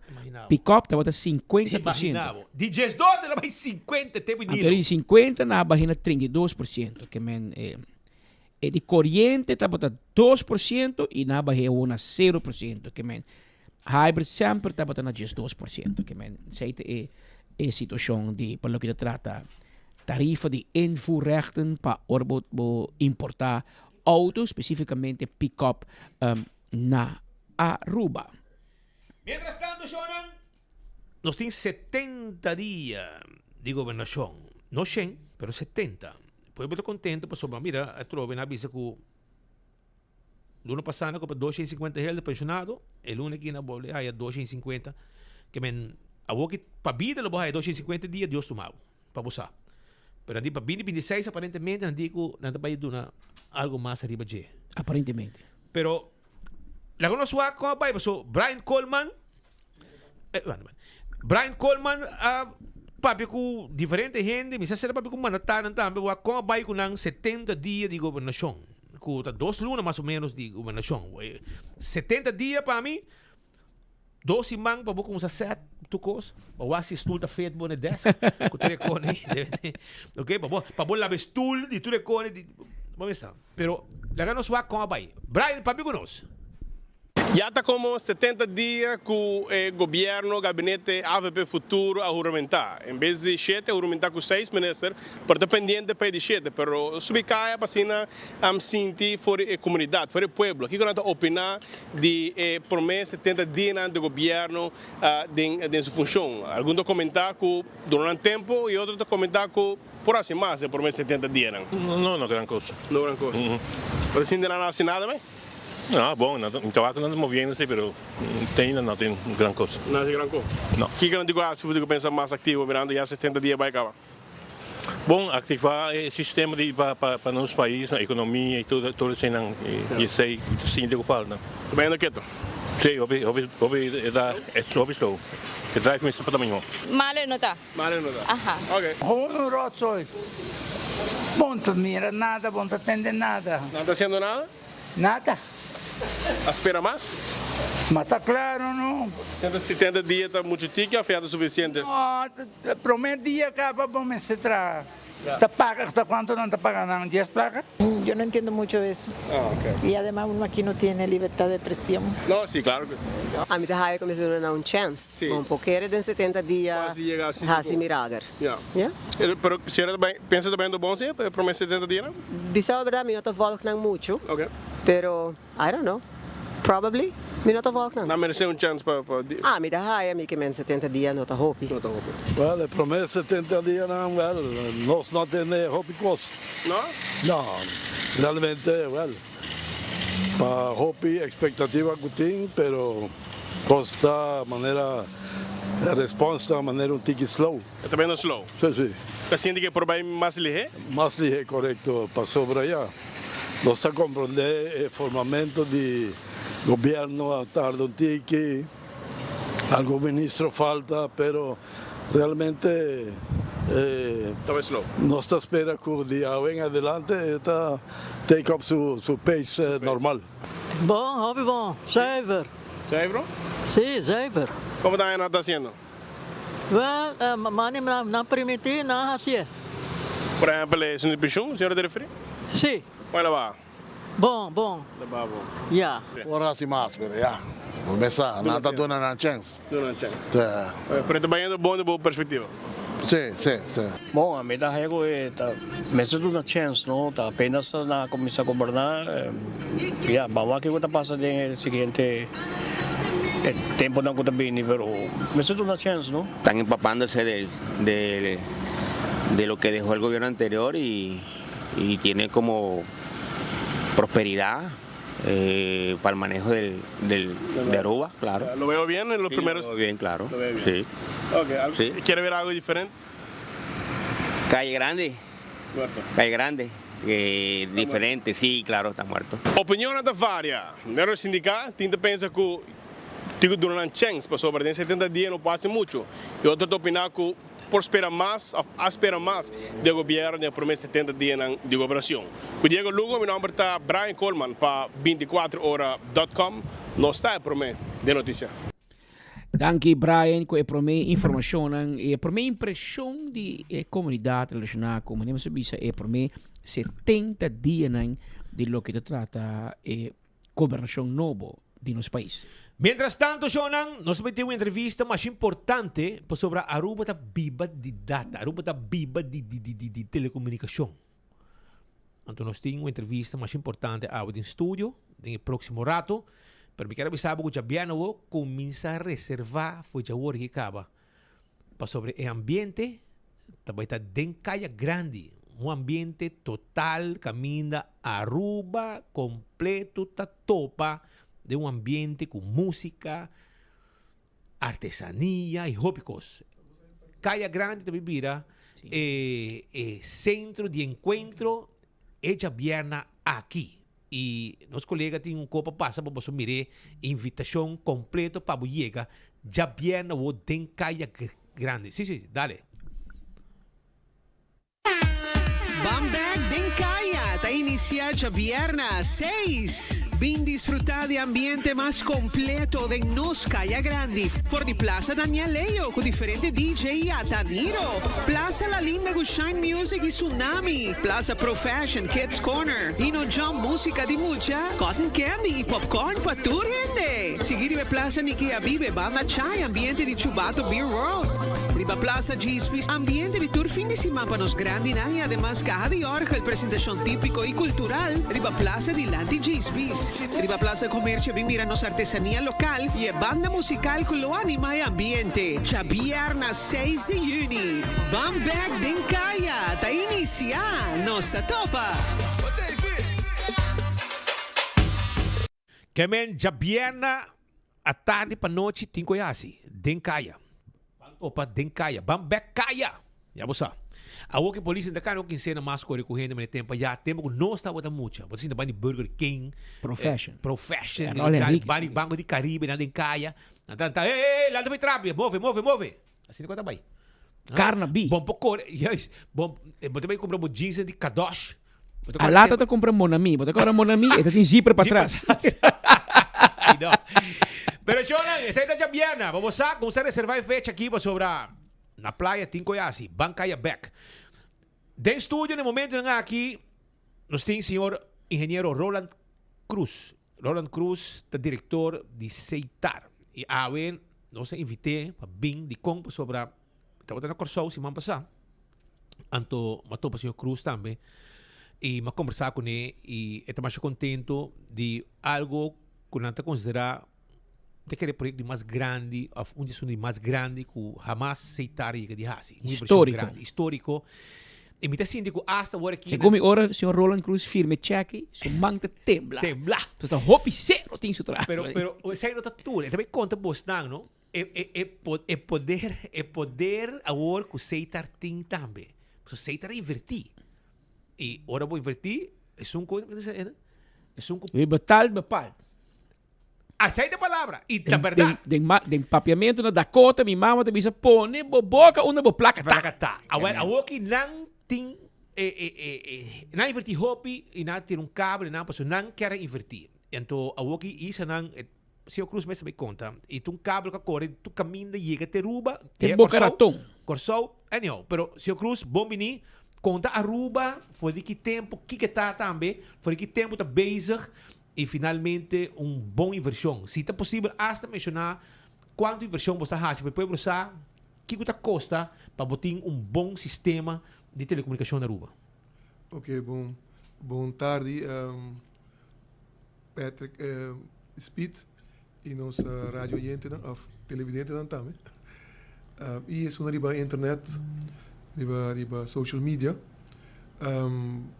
pick-up tabata 50%. Imagina bo. Di 12 el a bai 50 te Anto di 50 na bahi na 32%. Ke men, e, e di koriente tabata 2% i na bahi awor na 0%. Ke men, Hybrid semper tabata na 12%. Ke men, esei ta e, e situashon di pa loke ta trata tarifa di invoerrechten pa ora bo, bo importá auto, spesifikamente pick-up um, na Aruba. Mientras tanto, shownan, nos tin 70 dia di gobernashon. No 100, pero 70. Pueblo ta contento pasobra mira, atrobe nan a bisa cu Luna pasá nan a kumpra 250 hel di penshonado, e luna aki nan a bolbe haya 250. Ke men awor ki pa bida lo bo haya 250 dia Dios tuma bo, pa bo sa. Pero nan di pa binti 26 aparentemente nan di ku nan ta bai duna algo mas ariba dje. Aparentemente. Pero laga nos wak kon a bai paso Brian Coleman eh, Brian Coleman a papia ku diferente hende, mi sa si el a papia ku mandatarionan tambe, wak kon a bai ku nan 70 dia di gobernashon. Ku ta dos luna mas o menos di gobernashon. 70 dia pa mi, dos siman pa bo kumsa set tur kos. Pa wak si e stul ta fit bo na e desk ku tur e kone. Ok, pa bo, pa bo laba e stul di tur e kone di, bo mester sa. Pero laga nos wak kon a bai. Brian, papia ku nos. Ya ta como 70 dia cu e gobierno, gabinete avp Futuro a huramenta. En bes di shete, a huramenta cu seis minister, pero ta pendiente pa e di shete. Pero subi caya pa asina sinti for e comunidad, for e pueblo. Kico nan ta opina di e prome 70 dianan di gobierno den su funcion. Algun ta comenta cu dura nan tempo y otro ta comenta cu por haci mas den prome 70 dianan. No, no gran cos. No gran cos. Pero sinti nan a haci nada me? Ah, bon, nan ta, mi ta wak nan ta moviéndose, pero te ainda no tin gran kos. No tin gran kos? No. Kiko nan tin ku hasi pa pensa mas aktivo mirando ya 70 dia bai kaba? Bon, aktivá e sistema di pa pa pa nos pais, nos ekonomia i tur tur eseinan i esei mi ta sinti ku falta. Ta bayendo ketu? Sí, hopi hopi hopi e ta e hopi slow. E drive mester por ta mihó. Malo e no ta. Malo e no ta. Aha. Ok. Gewoon un rotzooi. Bon ta mira nada, bon ta tende nada. Nan ta haciendo nada? Nada. A spera mas? Ma ta claro no. 170 dia ta mucho tiki of ya ta suficiente? No, prome dia caba bo mester traha. Ta paga, ta cuanto nan ta paga nan? Dies placa? Yo no entiendo mucho eso. Ah, ok. Y ademas uno aquí no tiene libertad de expresión. No, sí, claro que sí. Ami ta haya cu mester duna nan un chance. Sí. Bon por kere den 70 dia Por yega así haci tipo. mirager. Ya. Ya. Pero señora ta bay, pensa ta bayendo bon sí, pa e prome 70 dianan? Bisa bo berdad mi no ta volg nan mucho. Ok. Pero I don't know. Probably mi no ta volg nan. Nan merece un chance pa pa. Ah, mi ta haya mi ke men 70 dia no ta hopi. No ta hopi. Wel, e prome 70 dianan, wel, nos no tene hopi kos. No? No, realmente, wel, pa hopi expectativa ku tin, pero kos ta manera, e respons ta manera un tiki slow. E ta bayendo slow? Si, si. Ta sinti ke por bay mas lihé? Mas lihé, korekto, pasobra ya nos ta komprondé e formamento di gobièrnu a tarda un tiki, algun ministro falta, pero realmente nos ta spera ku di awe en adelante e ta take up su pace normal. Bon, hopi bon. Zuiver. Zuiver? Si, zuiver. Komo ta nan ta hasiendo? Wel, mane nan permití, nan hasié. Por ehempel, e asuntu di penshun, señora ta referí? Sí. Kon e la baha? Bon, bon. La baha bon. Ya. Por hasi mas, pero ya. Bo mes sa, nan ta duna nan chèns. Duna nan chèns. Ta. Pero e ta bayendo bon den bo perspektiva? Si, si, si. Bon, ami ta haya ku e ta mester duna chèns, no? Ta apenas nan a kuminsá goberná. Ya, ban wak kiko ta pasa den e siguiente temponan ku ta bini, pero mester duna chèns, no? Están empapándose de, de, de lo que dejó el gobierno anterior y, y tiene como prosperidad eh, para el manejo del, del, de Aruba, claro. Lo veo bien en los Sí, primeros. Lo veo bien, claro. Lo veo bien. Sí. Ok, Sí. ¿Quiere ver algo diferente? Calle Grande. Muerto. Calle Grande. Eh, diferente, sí, claro, está muerto. Opinionnan ta varia. Mero sindiká tin ta pensa ku tin ku duna nan chèns pasobra den setenta dia no por hasi muchu. I otro ta opiná ku por spera mas òf a spera mas di e gobièrnu den e promé setenta dianan di gobernashon. Ku Diego Lugo, mi nòmber ta Brian Koolman pa bintikuater ora dòt kòm. Nos ta e promé den notisia. Danki Brian ku e promé informashonnan i e promé impreshon di e komunidat relashoná ku manera mester bisa e promé setenta dianan di loke ta trata e gobernashon nobo di nos pais. Mientras tanto shownan, nos ta bai tin un entrevista masha importante pasobra Aruba ta biba di data, Aruba ta biba di di di di di telecomunicacion. Anto nos tin un entrevista masha importante awe den studio den e próximo rato. Pero mi kier a bisa bo ku djabièrnè awo kuminsá reservá for djawor ki kaba. Pasobra e ambiente ta bai ta den Kaya Grandi. Un ambiente total kaminda Aruba kompleto ta topa den un ambiente ku músika, artesania y hopi cos. Caya Grande ta bira e, e centro di encuentro e djabierna aki. Y nos colega tin un copa pasa pa boso mire invitacion completo pa bo yega djabierna wo den Caya Grande. Si, si, dale. Ban bek den kaya ta inicia djabièrna seis. Bin disfruta di ambiente mas completo den nos Kaya Grandi. For di Plaza Daniel Leo cu diferente DJ y Ataniro. Plaza La Linda cu Shine Music y Tsunami. Plaza Pro Fashion, Kids Corner, Hino Jump musica di mucha, cotton candy y popcorn pa tur hende. Sigui riba e Plaza Niki Abibe, Banda Chai, ambiente di Chubato Beer World. Riba Plaza Djispi, ambiente di tur fin di siman pa nos grandinan y ademas caha di orgel, presentacion tipico y cultural riba Plaza dilanti Djisbis. Riba Plaza Comercio bin mira nos artesania local y e banda musical cu lo anima e ambiente. Djabierna seis di juni, Ban Bek den Caya ta inicia! Nos ta topa! Kemen djabierna atardi pa nochi tin koe hasi den kaya. Ban topa den kaya. Ban bek kaya! Ya bo sa. Awor ke polis ta kana ku kinsena mas kore ku hende mane tempo ya tempo ku nos tabata mucha. Bo ta sinta ban di Burger King. Pro Fashion. Pro Fashion. Errol Henriquez. Ban di Banco di Caribe nan den kaya. Nan ta hey hey lanta bai trapi. Move move move. Asina ku ta bai. Carnaby. Bon por kore, juist. Bon, bo ta bai kumpra bo jeans di Kadosh. Bo ta A kore lata tempo- ta kumpra Monami. Bo ta kobra Monami, e ta tin zipper pa Zipper tras. Ay, no. Pero shownan, esei ta djabièrnè. Bo bo sa, kumsa reserva e fecha aki pasobra na playa tin koe hasi. Ban kaya bek. Den studio na e momentonan aki nos tin señor ingeniero Roland Cruz. Roland Cruz ta director di Seitar y awe nos a invit'é pa bin dikon pasobra mi tabata na Kòrsou siman pasá anto mi a topa señor Cruz tambe y mi a kombersá kuné y e ta masha kontento di algo ku nan ta konsiderá ta kere proyekto di mas grandi òf un di esun di mas grandi ku hamas Seitar yega di hasi. Un invershon Histórico. grandi, histórico. I mi ta sinti ku asta awor aki. Segun mi ora señor Roland Cruz firma e chèki, su man ta tembla. Tembla. Entonces ta hopi sero tin su traha. Pero, pero esei no ta tur. E ta bai konta bosnan, no? E, e, e, e poder, e poder awor ku Seitar tin tambe. Pasobra Seitar a invertí. I ora bo invertí, esun ku, esun ku. E betaal bepaalt. Asei ta palabra y ta berdad. Den, den, den papiamento na Dakota mi mama ta bisa pone bo boca unda bo placa ta. Placa ta. Awel awor ki nan tin e e e e nan inverti hopi y nan tira un cable nan pasobra nan kier a inverti. Anto awor ki isa nan Señor Cruz mes ta bay conta y ta un cable cu a core tur caminda yega te Aruba Te Boca Raton. Corsou anyhow pero Señor Cruz bon bini conta Aruba for di ki tempo kiko ta tambe for di ki tempo ta bezig. i finalmente un bon invershon. Si ta posibel asta menshoná kuantu invershon bo ta hasi pa e pueblo sa kiko ta kosta pa bo tin un bon sistema di telekomunikashon na Aruba. Ok, bon bon tardi Patrick Speed i nos radio oyentenan òf televidentenan tambe. I esun riba internet, riba riba social media.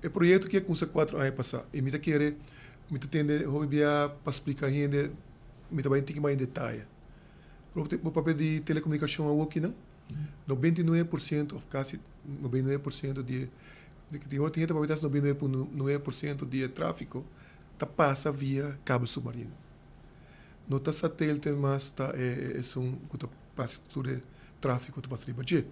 E proyekto aki a kumsa kuatro aña pasá i mi ta kere mi ta tende hopi bia pa splika hende mi ta bai un tiki mas en detaye. Bo papia di telekomunikashon awokinan 99% òf kasi 99% di e tin hende ta papia ta 99.9% di e tráfiko ta pasa via kabel submarino. No ta satelite mas ta e esun ku ta pasa tur e tráfiko ta pasa riba dje.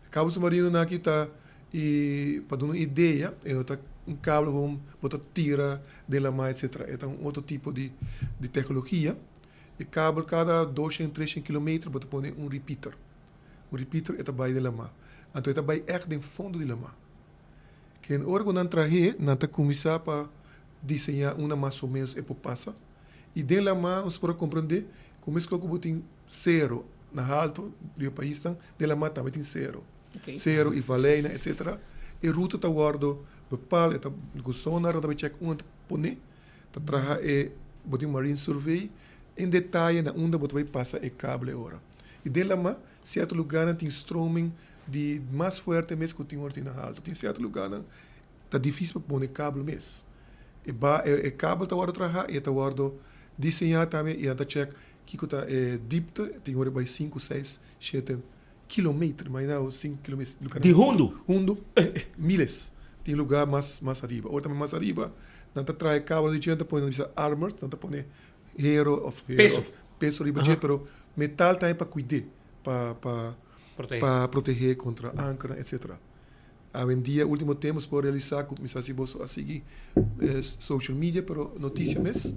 E kabel submarinonan aki ta i pa duna un idea e no ta un kabel ku bo ta tira den lamá etcetera. E ta un otro tipo di teknologia. E kabel kada doshen treshen kilometer bo ta pone un repeater. Un repeater e ta bai den lamá. Anto e ta bai ègt den fondo di lamá. Ken ora ku nan trah'é, nan ta kuminsá pa diseñá unda mas o ménos e por pasa. I den lamá nos por a komprendé ku meskos ku bo tin sero na haltu di e paisnan, den lamá tambe tin sero. Sero i valeinan etsetera. E ruta ta wòrdu bepal, e ta ku sonar nan ta bai chèk unda ta poné, ta traha e bo tin marine survey en detaye na unda bo ta bai pasa e kable e ora. I den lamá sierto lugánan tin stroming di mas fuerte mes ku tin ora tin na haltu. Tin sierto lugánan ta difísil pa pone kabel mes. E ba e kabel ta wòrdu traha i e ta wòrdu diseñá tambe i nan ta chèk kiko ta e dipte, tin ora bai sinku, seis, shete kilometer. Imaginá bo sinku kilometer lugánan. Di hundu? Hundu, miles. Tin lugá mas mas ariba. Ora tambe mas ariba nan ta traha e kabel di dje nan ta pone nan bisa armored, nan ta pone hero òf hero òf peso riba dje pero metal tambe pa kuid'é pa pa pa protehé kontra ankernan etsetera. Awendia ultimo tempo nos por realisa ku mi sa si boso a sigui social media pero notisia mes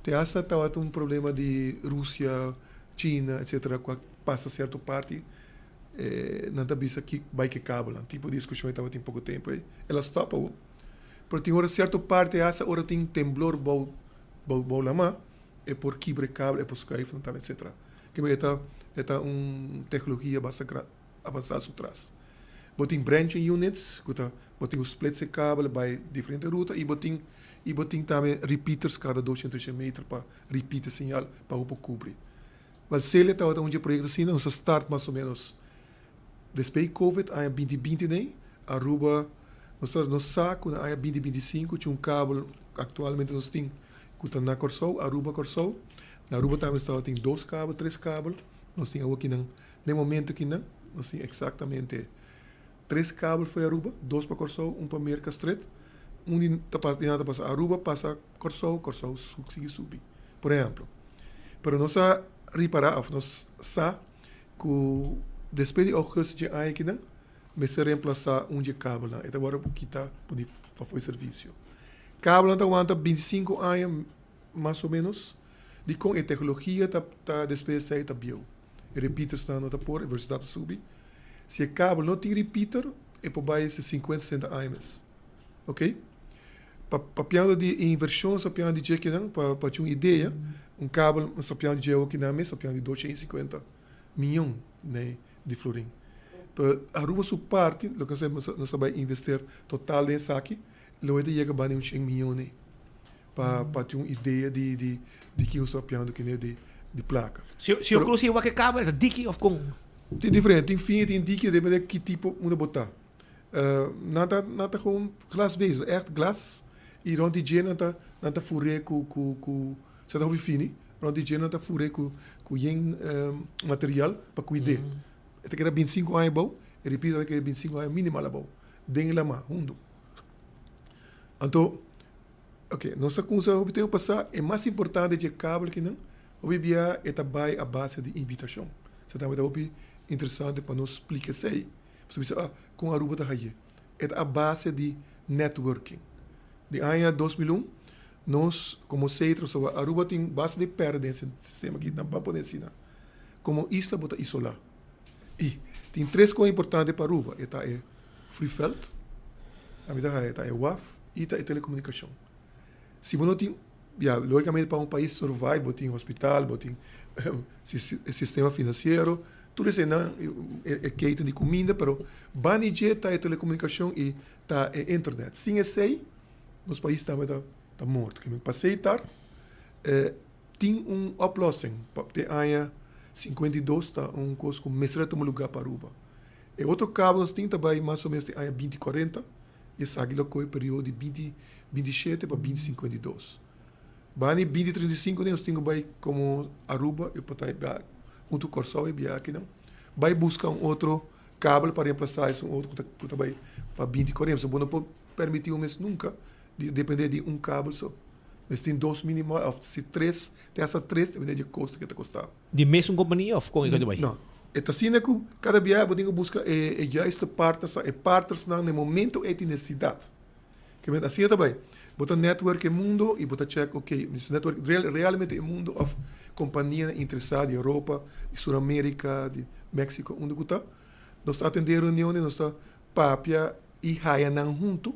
te hasta tabata un problema di Rusia, China etsetera ku a pasa sierto parti nan ta bisa ki bai ke kabelnan tipo di diskushon e tabatin poko tempo ei el a stop awo pero tin ora sierto parti hasta ora tin temblor bou bou lama e por kibra e kabel e por skuif nan tambe etsetera e ta e ta un teknologia basta avansá su tras. Bo tin branching units ku ta bo tin ku splits e kabel bai diferente ruta i bo tin i bo tin tambe repeaters kada doshen treshen meter pa repeat e señal pa bo por kubri. Wèl Celia tabata un dje proyekto asina, nos a start mas o ménos despues di covid aña binti binti nei Aruba nos ta nos sa ku na aña binti 25 tin un kabel aktualmente nos tin ku ta na Kòrsou Aruba Kòrsou na Aruba tambe nos tabatin dos kabel tres kabel nos tin awokinan Den momento kinan nos tin exactamente tres kabel fo'i Aruba, dos pa Kòrsou, un pa Merka stret, un di ta pasa di nan ta pasa Aruba pasa Kòrsou, Kòrsou sigui subi, por ehemplo. Pero nos a ripará òf nos sa ku despues di augustus dje aña kinan mester remplasá un dje kabelnan, e ta wòrdu kita pone pafó e servisio. Kabelnan ta wanta 25 aña mas o ménos, dikon e teknologia ta ta despues esei ta bieu. E repeatersnan no ta por, e velosidat ta subi. Si e kabel no tin repeater, e por bai se sinkuenta, sesenta aña mes. Ok? Pa papiando di e invershon, nos ta papiando di dje kinan, pa pa haci un idea, un kabel nos ta papiando di dje awo kinan mes, ta papiando di 250 miyon nei di florin. Pero Aruba su parti, loke nos ta nos ta bai invester total den esaki, lo e ta yega banda di un shen miyon nei. Pa pa tin un idea di di di ki nos ta papiando kine di di plaka. Si si yo cruza igual ke kabel ta diki of kon? Tin diferente, tin fini, tin diki, depende ki tipo unda bo ta. Nan ta nan ta gewoon glasvezel, echt glas y rond di dje nan ta nan ta fur'é ku ku ku sa ta hopi fini, rond di dje nan ta fur'é ku ku yen material pa kuid'é. E ta keda 25 aña abou, e repito ta keda 25 aña minimal abou den lama hundu. Anto Ok, nos a kumsa hopi tempu pasá, e mas importante dje kabel kinan, hopi bia e ta bai a base di invitashon. Sa tambe ta hopi interesante pa nos splika esei. Pasobra bisa, ah, kon Aruba ta haye? E ta a base di networking. Di aña 2001, nos komo Cetra, pasobra Aruba tin basta di pèrdè den e sistema aki, nan ban pone asina. Komo isla bo ta isolá. I tin tres kos importante pa Aruba, e ta e vliegveld, ami ta haña ta e waf i ta e telekomunikashon. Si bo no tin. Ya, logicamente pa un pais survive bo tin hospital, bo tin sistema financiero, tur eseinan e keten di cuminda, pero banda dje ta e telecomunicacion y ta e internet. Sin esei nos pais tambe ta ta morto. Ke pa Setar tin un oplossing pa te aña 52 ta un cos cu mester a tuma lugar pa Aruba. E otro cabo nos tin ta bay mas o menos te aña binti cuarenta. Esaki lo koe periodo di binti 27 pa 2052. Bani 2035 nos tin ku bai komo Aruba i por ta huntu ku Kòrsou e biaha akinan bai buska un otro kabel pa remplasá esun otro ku ta ku ta bai pa 2040. So bo no por permití bo mes nunka di dependé di un kabel so. Mester tin dos mínimo òf si tres te hasta tres dependé di e kosto ke ta kosta. Di mesun kompania òf kon e ta bai? No. E ta asina ku kada biaha bo tin ku buska e juiste partnersnan, e partnersnan na e momento ei tin nesesidat. Ke men asina ta bai. Bo ta network e mundo i bo ta check ok, mi network realmente e mundo òf kompanianan interesá di Europa, di Sur Amerika, di Mexico, unda ku ta. Nos ta atendé reunionnan, nos ta papia i haya nan huntu.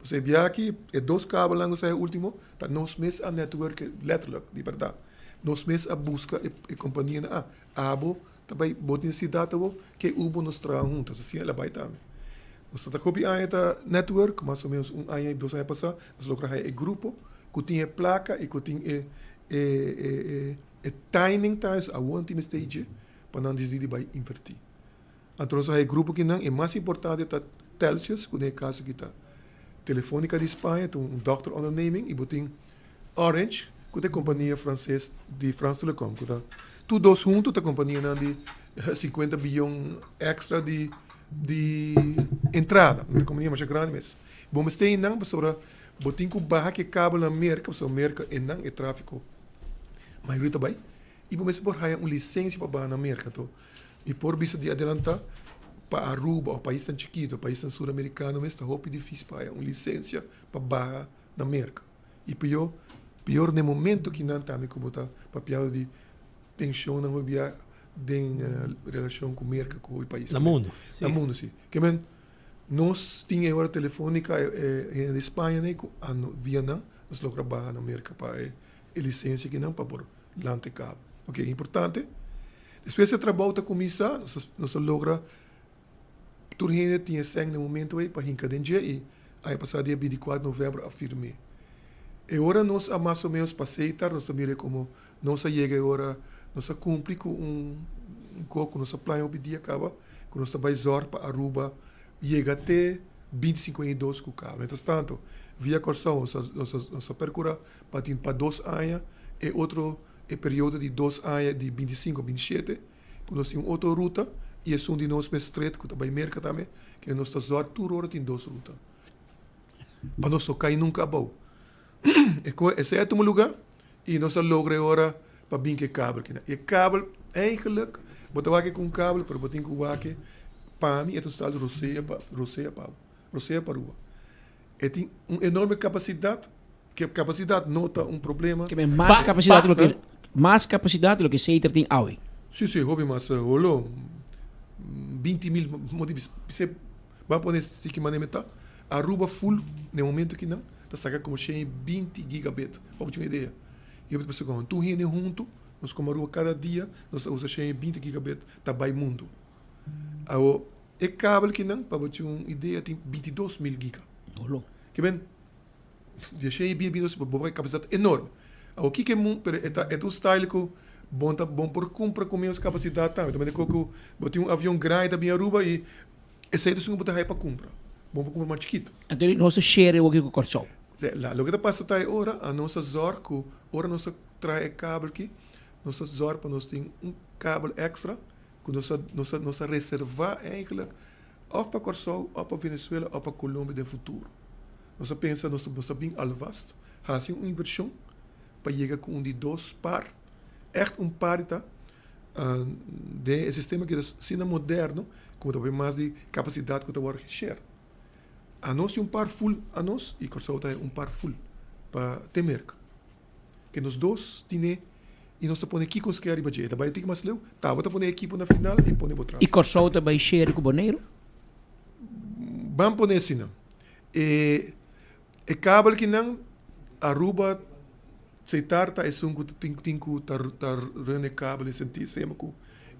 Pasobra e biaha aki e dos kabelnan ku sa e ultimo ta nos mes a network letterlijk di bèrdat. Nos mes a buska e kompanianan a abo ta bai bo tin siudat abo ke ubo nos traha huntu. Asina el a bai tambe. Nos ta hopi aña ta network mas o menos un aña i dos aña pasá nos logra haya e grupo ku tin e plaka i ku tin e e timing ta awor nan tin mester dje pa nan disidi di bai invertí. Anto nos a haya e grupo kinan, e mas importante ta Telxius, ku den e kaso aki ta Telefonica di Spaña, ta un dochter onderneming, i bo tin Orange, ku ta e kompania franses di France Telecom, ku ta tur dos huntu ta kompanianan di sinkuenta biyon èkstra di di entrada. Ta kompania masha grandi mes. Bo mester einan pasobra bo tin ku baha ku e kabel na Merka, pasobra Merka einan e trafiko mayoria ta bai, i bo mester por haya un lisensia pa baha na Merka. Anto Mi por bisa di adelantá, pa Aruba òf paisnan chikitu, paisnan suramerikano mes ta hopi difísil pa haña un lisensia pa baha na Merka. I pió, pior na e momento ki nan tambe ku bo ta papiando di tenshonnan hopi bia den relashon ku Merka ku hopi pais. Na mundu, si. Na mundu, si. Ke men, nos tin e ora telefónika e hende di Spaña nei ku a via nan nos logra baha na Merka pa e lisensia kinan pa por lanta e kabo. Oke, importante. Despues e trabou ta kuminsá, nos a nos a logra tur hende tin e sèn na e momento ei pa hinka den dje i aña pasá dia bintikuatro novèmber a firm'é. E ora nos a mas o ménos pas'é tar nos ta mir'é komo nos a yega e ora nos a kumpli ku un kos ku nos a plania hopi dia kaba ku nos ta bai zòrg pa Aruba yega te 2052 ku kaba. Mientras tanto via Kòrsou nos a nos a nos a perkurá pa tin pa dos aña e otro e periodo di dos aña di 25 a 27 ku nos tin un otro ruta i esun di nos mes stret ku ta bai Merka tambe ke nos ta zòrg tur ora tin dos ruta pa nos no kai nunka abou. E ko esei a tuma lugá i nos a logra e ora pa bin ku e kabel kinan. E kabel eigenlijk bo ta wak ku un kabel pero bo tin ku wak pa mi e ta un stal rosea pa rosea pa rosea pa Aruba. E tin un enorme kapasidat Ke kapasidat no ta un problema. Ke men mas kapasidat di loke mas kapasidat di loke Seter tin awe. Si si hopi mas holo 20 mil mo di bisa ban pone siki manera mi ta Aruba full na e momento aki nan ta saka komo 120 gigabit pa bo tin un idea gigabit per sekondo tur hende huntu nos komo Aruba kada dia nos ta usa 120 gigabit ta bai mundu awo e kabel aki nan pa bo tin un idea tin 22 mil giga ke men Di shei bia bia bo por kapasidat enorme. Awor kiko e mun pero e ta e ta un style ku bon ta bon por kumpra ku menos kapasidat tambe. Ta manera ku ku bo tin un avion grandi ta bin Aruba i esei ta esun ku bo ta haya pa kumpra. Bon por kumpra mas chikitu. Anto nos ta share awor ku Kòrsou. La loke ta pasa ta e ora a nos ta zòrg ku ora nos ta traha e kabel aki nos ta zòrg pa nos tin un kabel èkstra ku nos ta nos ta nos ta reservá eigentlik òf pa Kòrsou òf pa Venezuela òf pa Colombia den futuro. Nos a pensa nos nos a bin alvast hasi un invershon pa yega ku un di dos par, ègt un par ta den e sistema ki ta asina moderno ku ta papia mas di kapasidat ku ta wòrdu geshare. Anos tin un par ful anos i Kòrsou ta haña un par ful pa te Merka. Ke nos dos tine i nos ta pone kiko nos ke ariba dje. E ta bai tiki mas leu, taba ta pone ekipo na final i pone bo I Kòrsou ta bai share ku Boneiru? Ban pone asina. E e kabel kinan Aruba. Setar ta esun ku tin tin ku ta ta run e kabel den sentido sema ku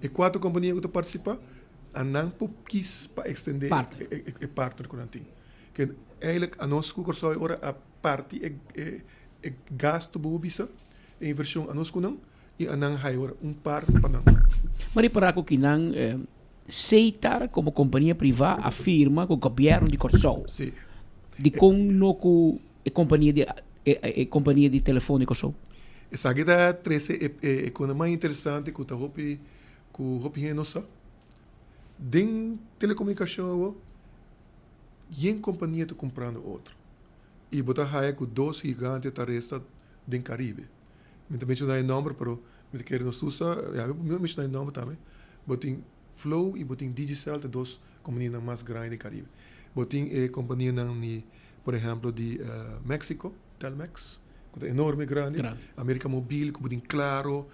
e kuater kompania ku ta partisipá a nan por kis pa ekstendé Partner. e e e partner ku nan tin. Ke eigenlijk anos ku Kòrsou e ora a parti e e e gasto bo por bisa e invershon anos ku nan i a nan haya ora un par pa nan. Ma ripará ku kinan Setar komo kompania privá a firma ku gobièrnu di Kòrsou. Sí. Dikon no ku e kompania di e kompania di telefon di Kòrsou? Esaki ta trese e e kos mas interesante ku ta hopi ku hopi hende no sa. Den telekomunikashon awor yen kompania ta kumprando otro i bo ta haya ku dos gigante ta resta den Karibe. Mi ta menshoná e nòmber pero mi ta kere nos usa, ya mi menshoná e nòmber tambe. Bo tin Flow i bo tin Digicel ta dos kompanianan mas grandi den Karibe. Bo tin e kompanianan di por ehèmpel di Mexico, Telmex, ku ta enorme grandi, America Mobil ku bo tin Claro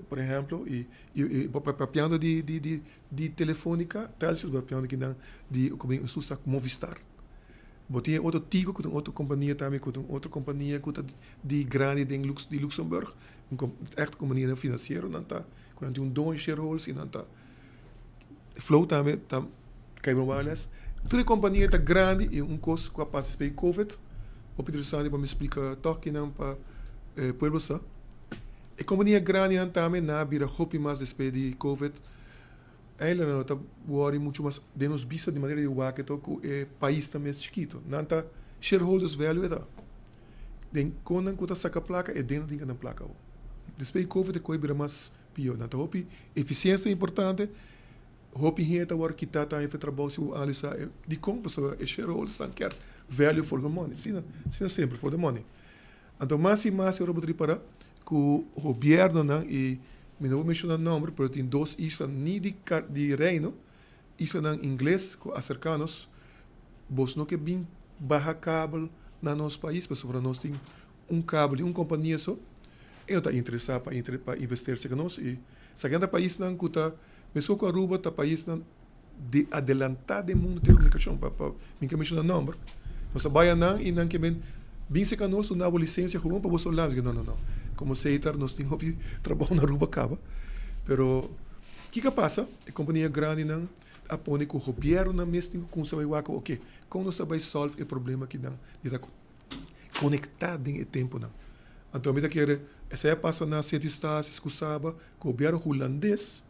por ehèmpel i i bo papiando di di di di Telefonica, Telcel bo papiando kinan di kompania nos usa Movistar. Bo tin e otro Tigo ku ta un otro kompania tambe ku ta un otro kompania ku ta di grandi den Lux di Luxemburg, un ègt kompanianan finansiero nan ta ku nan tin un doño shareholders i nan ta Flow tambe ta Cable Wireless. Tur e kompania ta grandi i un kos ku a pasa despues di covid hopi interesante pa mi splika tòg kinan pa e pueblo sa. E kompania grandinan tambe nan a bira hopi mas despues di covid. Eigenlijk nan no ta wòri muchu mas den nos bista di manera di wak e tok ku e pais ta mes chikito. Nan ta shareholders value e ta. Den kon nan ku ta saka plaka e den nan tin ku nan plaka awo. Despues di covid e kos a bira mas pió. Nan ta hopi efisiensia importante, hopi hende ta wòrdu kitá tambe for trabou si bo analisá e dikon pasobra e shareholders nan kier value for the money. Asina asina semper for the money. Anto mas i mas ora bo ta ripará ku gobièrnunan i mi no por menshoná nòmber pero tin dos isla ni di di Reino, islanan ingles ku a aserká nos, bos no ke bin baha kabel na nos pais pasobra nos tin un kabel di un kompania so e no ta interesá pa pa investeer serka nos i esaki nan ta paisnan ku ta meskos ku Aruba ta paisnan di adelantá den mundu telekomunikashon pa pa mi ke menshoná nòmber nos ta bai anan i nan ke bin bin serka nos duna bo lisensia gewoon pa bo sola mi di no no no komo setar nos tin hopi trabou na Aruba kaba pero kiko a pasa e kompania grandinan a pone ku gobièrnunan mes tin ku kumsa bai wak oke kon nos ta bai sòlf e problema kinan di ta konektá den e tempunan anto mi ta kere esei a pasa na Sint Eustatius ku Saba ku gobièrnu hulandes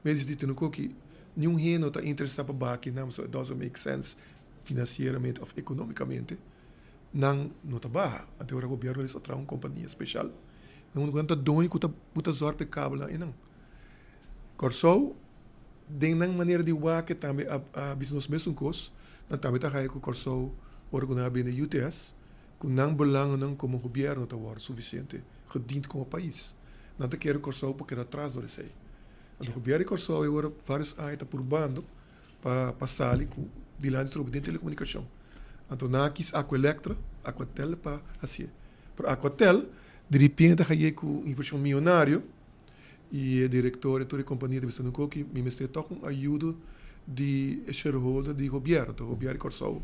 Mi a disidi tene ku ki niun hende no ta interesá pa baha kinan pasobra it doesn't make sense finansieramente òf ekonómikamente. Nan no ta baha. Anto ora gobièrnu les a traha un kompania speshal na unda ku nan ta doño ku ta ku ta zòrg pa e kabelnan einan. Kòrsou den nan manera di wak tambe a a bisa nos mesun kos. Nan tambe ta haya ku Kòrsou ora ku nan a bini UTS ku nan belangennan komo gobièrnu ta wòrdu sufisiente gediend komo pais. Nan ta kere Kòrsou por keda atras dor esei. Anto gobièrnu di Kòrsou e ora vários aña ta purbando pa pa sali ku dilanti trobe den telekomunikashon. Anto nan a kis Aqualectra, Aquatel pa hasié. Pero Aquatel diripiente a haye ku un invershon mionario i e direktor e tur e kompania ta bisa nan koki mi mester tòg un ayudo di e shareholder di gobièrnu. Anto gobièrnu di Kòrsou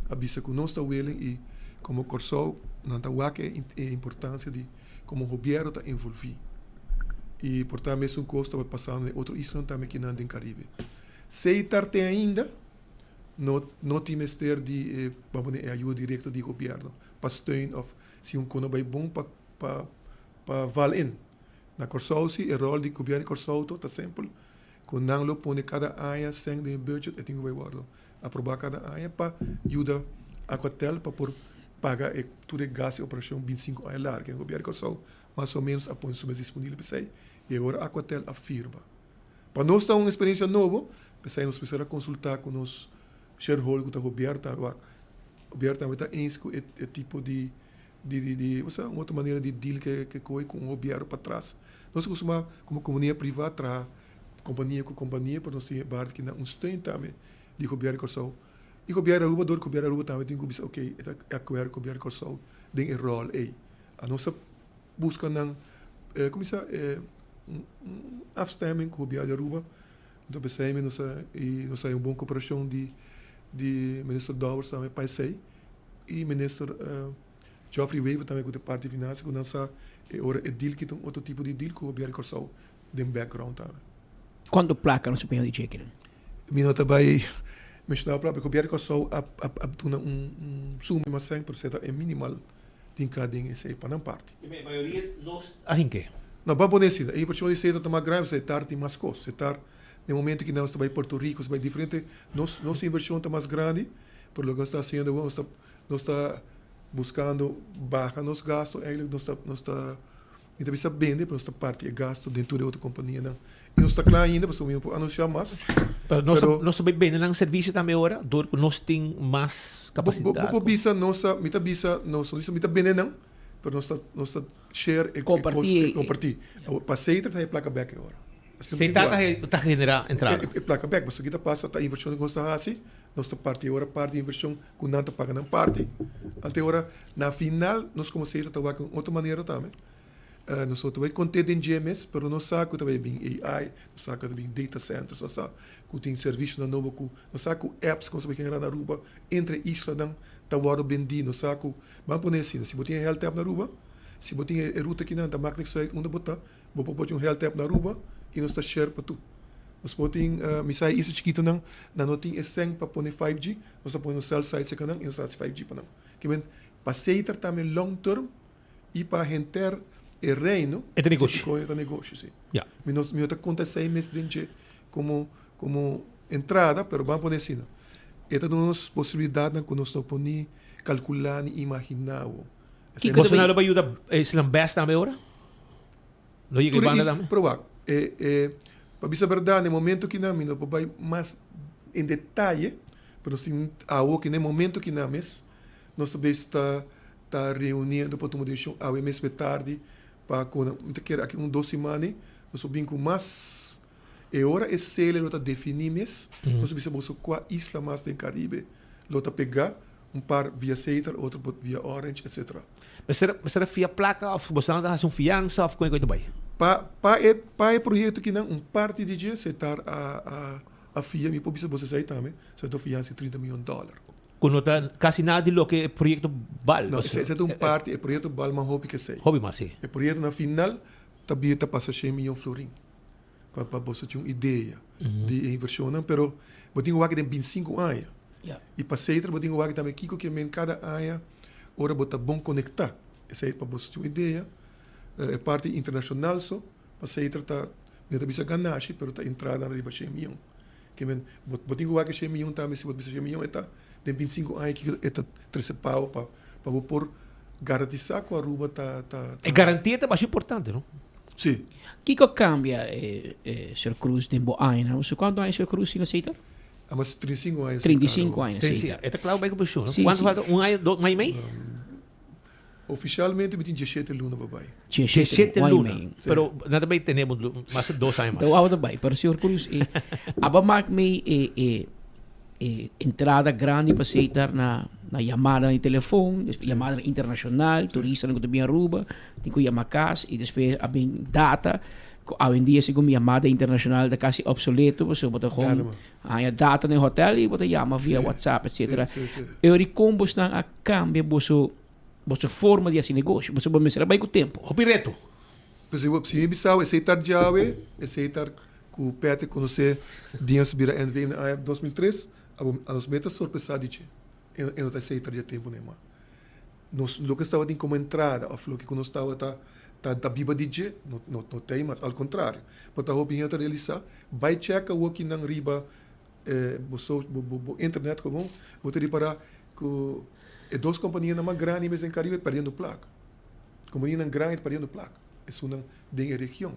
a bisa ku nos ta willing i komo Kòrsou nan ta wak e importansia di komo gobièrnu ta envolví i por ta mesun kos tabata pasando den otro islanan tambe kinan den Karibe. Seitar te ainda no no tin mester di e ban pone e ayuda direkto di gobièrnu pa steun òf si un kos no bai bon pa pa pa val in. Na Kòrsou si e ròl di gobièrnu di Kòrsou ta simpel ku nan lo pone kada aña sèn den e budget e tin ku bai wòrdu aprobá kada aña pa yuda Aquatel pa por paga e tur e gas di operashon bintisinku aña largu. E gobièrnu di Kòrsou mas o ménos a pone su mes disponibel pa esei i awor Aquatel a firma. Pa nos ta un eksperensia nobo, p'esei nos mester a konsultá ku nos shareholder ku ta gobièrnu tambe wak. Gobièrnu tambe ta eens ku e tipo di di di osea un otro manera di deal ke ke koe ku un gobièrnu patras. Nos a kustumá komo kompania privá traha kompania ku kompania pero nos tin e bar ki na un steun tambe di gobièrnu di Kòrsou i gobièrnu di Aruba dor ku gobièrnu di Aruba tambe tin ku bisa okey e ta akuerdo ku gobièrnu di Kòrsou den e ròl ei. Anos a buska nan komo bisa e un afstemming ku gobièrnu di Aruba anto p'esei mi nos a i nos a haña un bon koperashon di di minister Dowers tambe pa esei i minister Geoffrey Wever tambe ku ta parti di finansia ku nan sa. E ora e deal ki ta un otro tipo di deal ku Gobièrnu di Kòrsou den background tambe. Kuantu plaka nos ta pone di chekenan? Mi no ta bai menshoná plaka, Gobièrnu di Kòrsou a a duna un suma mas sèn, pero esei ta e minimal tin ka den esei pa nan parti. E mayoria nos a hink'é. No, ban pone asina, e invershon di esei ta mas grandi, pasobra e tar tin mas kos. E tar den momento ki nos ta bai Puerto Rico, nos ta bai diferente, nos nos invershon ta mas grandi, pero loke nos ta hasiendo awor, nos ta nos ta buskando baha nos gasto, eigenlijk nos ta nos ta Mi ta bisa bende, pero nos ta parti e gasto den tur e otro kompanianan. I nos ta kla ainda, pasobra mi no por anunsiá mas. Pero nos ta, nos ta bai bende nan servisio tambe ora, dor ku nos tin mas kapasidat. Bo por bisa nos ta, mi ta bisa nos, no bisa mi ta bende nan, pero nos ta, nos ta share e kos, kompartí. Awor, pa Setar ta haña e plaka bèk e ora. Setar ta generá entrada. E plaka bèk, pasobra ki ta pasa ta invershon ku nos ta hasi, nos ta parti e ora parti e invershon ku nan ta paga nan parti. Anto e ora na final nos komo Setar ta wak un otro manera tambe. Nos no ta bai konté den dje mes, pero nos sa ku ta bai bin AI, nos sa ku ta bin data centers, nos sa ku tin servisionan nobo ku nos sa ku apps ku nos ta bai genera na Aruba entre islanan ta wòrdu bendí. Nos sa ku, ban pone asina, si bo tin e health app na Aruba, si bo tin e ruta kinan ta mak niks uit unda bo ta, Bo por pochi un health app na Aruba y nos ta share pa tur. Nos por tin, mi sa e isla chikitonan, nan no tin e sèn pa pone 5G, nos ta pone nos cell site serka nan y nos ta hasi 5G pa nan. Ke men, pa Setar tambe long term y pa henter e reino, E ta negoshi. E ta negoshi, si. Mi no, mi no ta konta esei mes den dje komo, komo entrada, pero ban pone asina. E ta duna nos posibilidatnan ku nos no por ni kalkulá ni imaginá awo. Kiko ta Bolsonaro bai yuda islan bes tambe ora? Lo yega e banda tambe? Pero wak, e, e, pa bisa berdad, na e momento kinan mi no por bai mas en detaye, pero nos tin awo ki na e momento kinan mes, nos ta bes ta, ta reuniendo pa tuma decision awe mes pe tardi pa ku mi ta kere aki un dos siman nos por bin ku mas, e ora e sele lo ta defini mes, nos ta bisa boso kua isla mas den Caribe lo ta pega. Un par via Setar, otro por via Orange, etc. Mester mester a fia placa of boso ta haci un fiansa of con e ta bay? Pa pa e pa e proyecto kinan un parti di dje Setar a a a fia, mi por bisa boso esey tambe, Setar ta fiansa 30 miyon dollar. Cu no ta casi nada di loke e proyecto bal. No, esey ta un parti, e proyecto bal mas hopi ke esey. Hopi mas, si. E proyecto na final ta bira ta pasa shen miyon florin. Pa pa boso tin un idea di e inversionnan, pero bo tin ku wak den bintisinko aña. I pa setra bo tin ku wak tambe kiko ke men kada aña ora bo ta bon konektá. Esei pa boso tin un idea. E parti internashonal so pa setra ta, mi no ta bisa ganashi, pero ta entrada riba shen miyon. Ke men bo bo tin ku wak e shen miyon tambe, si bo ta bisa shen miyon e ta den bintisinko aña kiko e ta trese pago pa pa bo por garantisá ku Aruba ta ta E garantia ta masha importante, no? Sí. Kiko a kambia, señor Cruz, den bo añanan? Boso kuantu aña señor Cruz tin aceita? A mas 35 aña. 35 aña aceita. E ta kla bai ku penshun, no? Kuantu falta? Un aña, dos, un aña i mei? Ofishalmente mi tin diesshete luna pa bai. Diesshete luna. Pero nan ta bai tene bo mas dos aña mas. Ta wou ta bai. Pero señor Cruz, aba mak mi e E entrada grandi pa Setar na na yamadanan di telefon, despues yamadanan internashonal, turistanan ku ta bin Aruba tin ku yama kas i despues a bin data ku awendia segun mi yamada internashonal ta kasi opsoleto pasobra bo ta kon haña data na e hotel i bo ta yama via WhatsApp etcetera. E ora di kon bosnan a kambia boso boso forma di hasi negoshi pasobra bo mester a bai ku tempu. Hopi reto. Pasobra si mi bisao e Setar djawe e Setar Ku Patrick konosé Diens bira NV na aña 2003, abo a nos meta sorpresá di dje. E no ta esei ta di e tempu nei mas. Nos loke nos tabatin komo entrada òf loke ku nos tabata ta ta biba di dje no no no ta ei mas. Al kontrario, bo ta hopi hende ta realisá, bai chèk awor kinan riba bo so bo bo internet gewoon, bo ta ripará ku e dos kompanianan mas grandi mes den Karibe perdiendo plaka. Kompanianan grandi ta perdiendo plaka, esunnan den e region.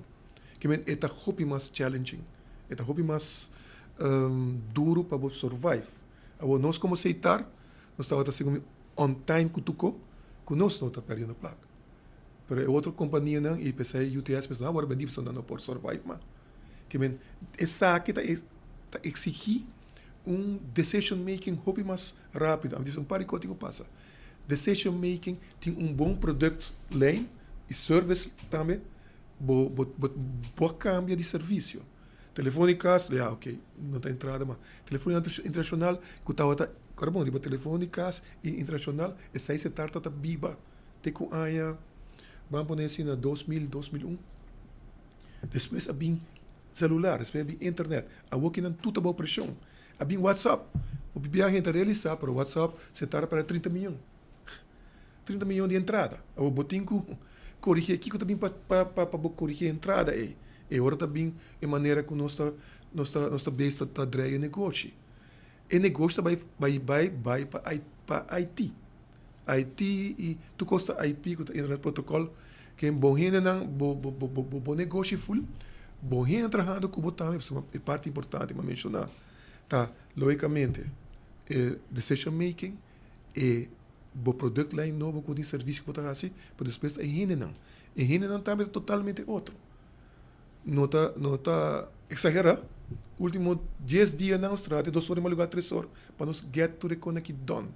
Ke men e ta hopi mas challenging, e ta hopi mas duru pa bo survive. Awor nos komo Seitar, nos tabata segun mi on time ku tuko, ku nos no ta perdiendo plaka. Pero e otro kompanianan i p'esei UTS mes no a wòrdu bendí pasobra nan no por survive mas. Ke men esaki ta ta eksigí un decision making hopi mas rápido. Ami ta bisa un par di kos tin ku pasa. Decision making tin un bon product lijn i service tambe. Bo bo bo bo a cambia di servicio. Telefon di cas, ya ok, no ta entrada mas. Telefon internacional cu tabata, ora bon riba telefon di cas y internacional esai setar tabata biba te cu aña. Ban pone asina 2000, 2001. Despues a bin celular, despues a bin internet. Awor kinan tur ta bao presion. A bin WhatsApp. Hopi biaha hende ta realisa, pero WhatsApp se tarda para 30 miyon. 30 miyon di entrada. Awor bo tin ku korigé. Kiko ta bin pa pa pa bo korigé entrada ei? E ora ta bin e manera ku nos ta nos ta nos ta bes ta ta drei e negoshi. E negoshi ta bai bai bai bai pa I pa IT. IT i tur kos ta IP ku ta Internet Protocol. Ken bo hendenan bo bo bo bo bo negoshi ful, bo hende trahando ku bo tambe pasobra e parti importante mi a menshoná ta logikamente e decision making. E bo productlijn nobo ku tin servisio ku bo ta hasi, pero despues ta e hendenan. E hendenan tambe ta totalmente otro. No ta no ta exagera, ultimo dies dianan nos trata dos or di maluga tres or pa nos get tur e kos aki done,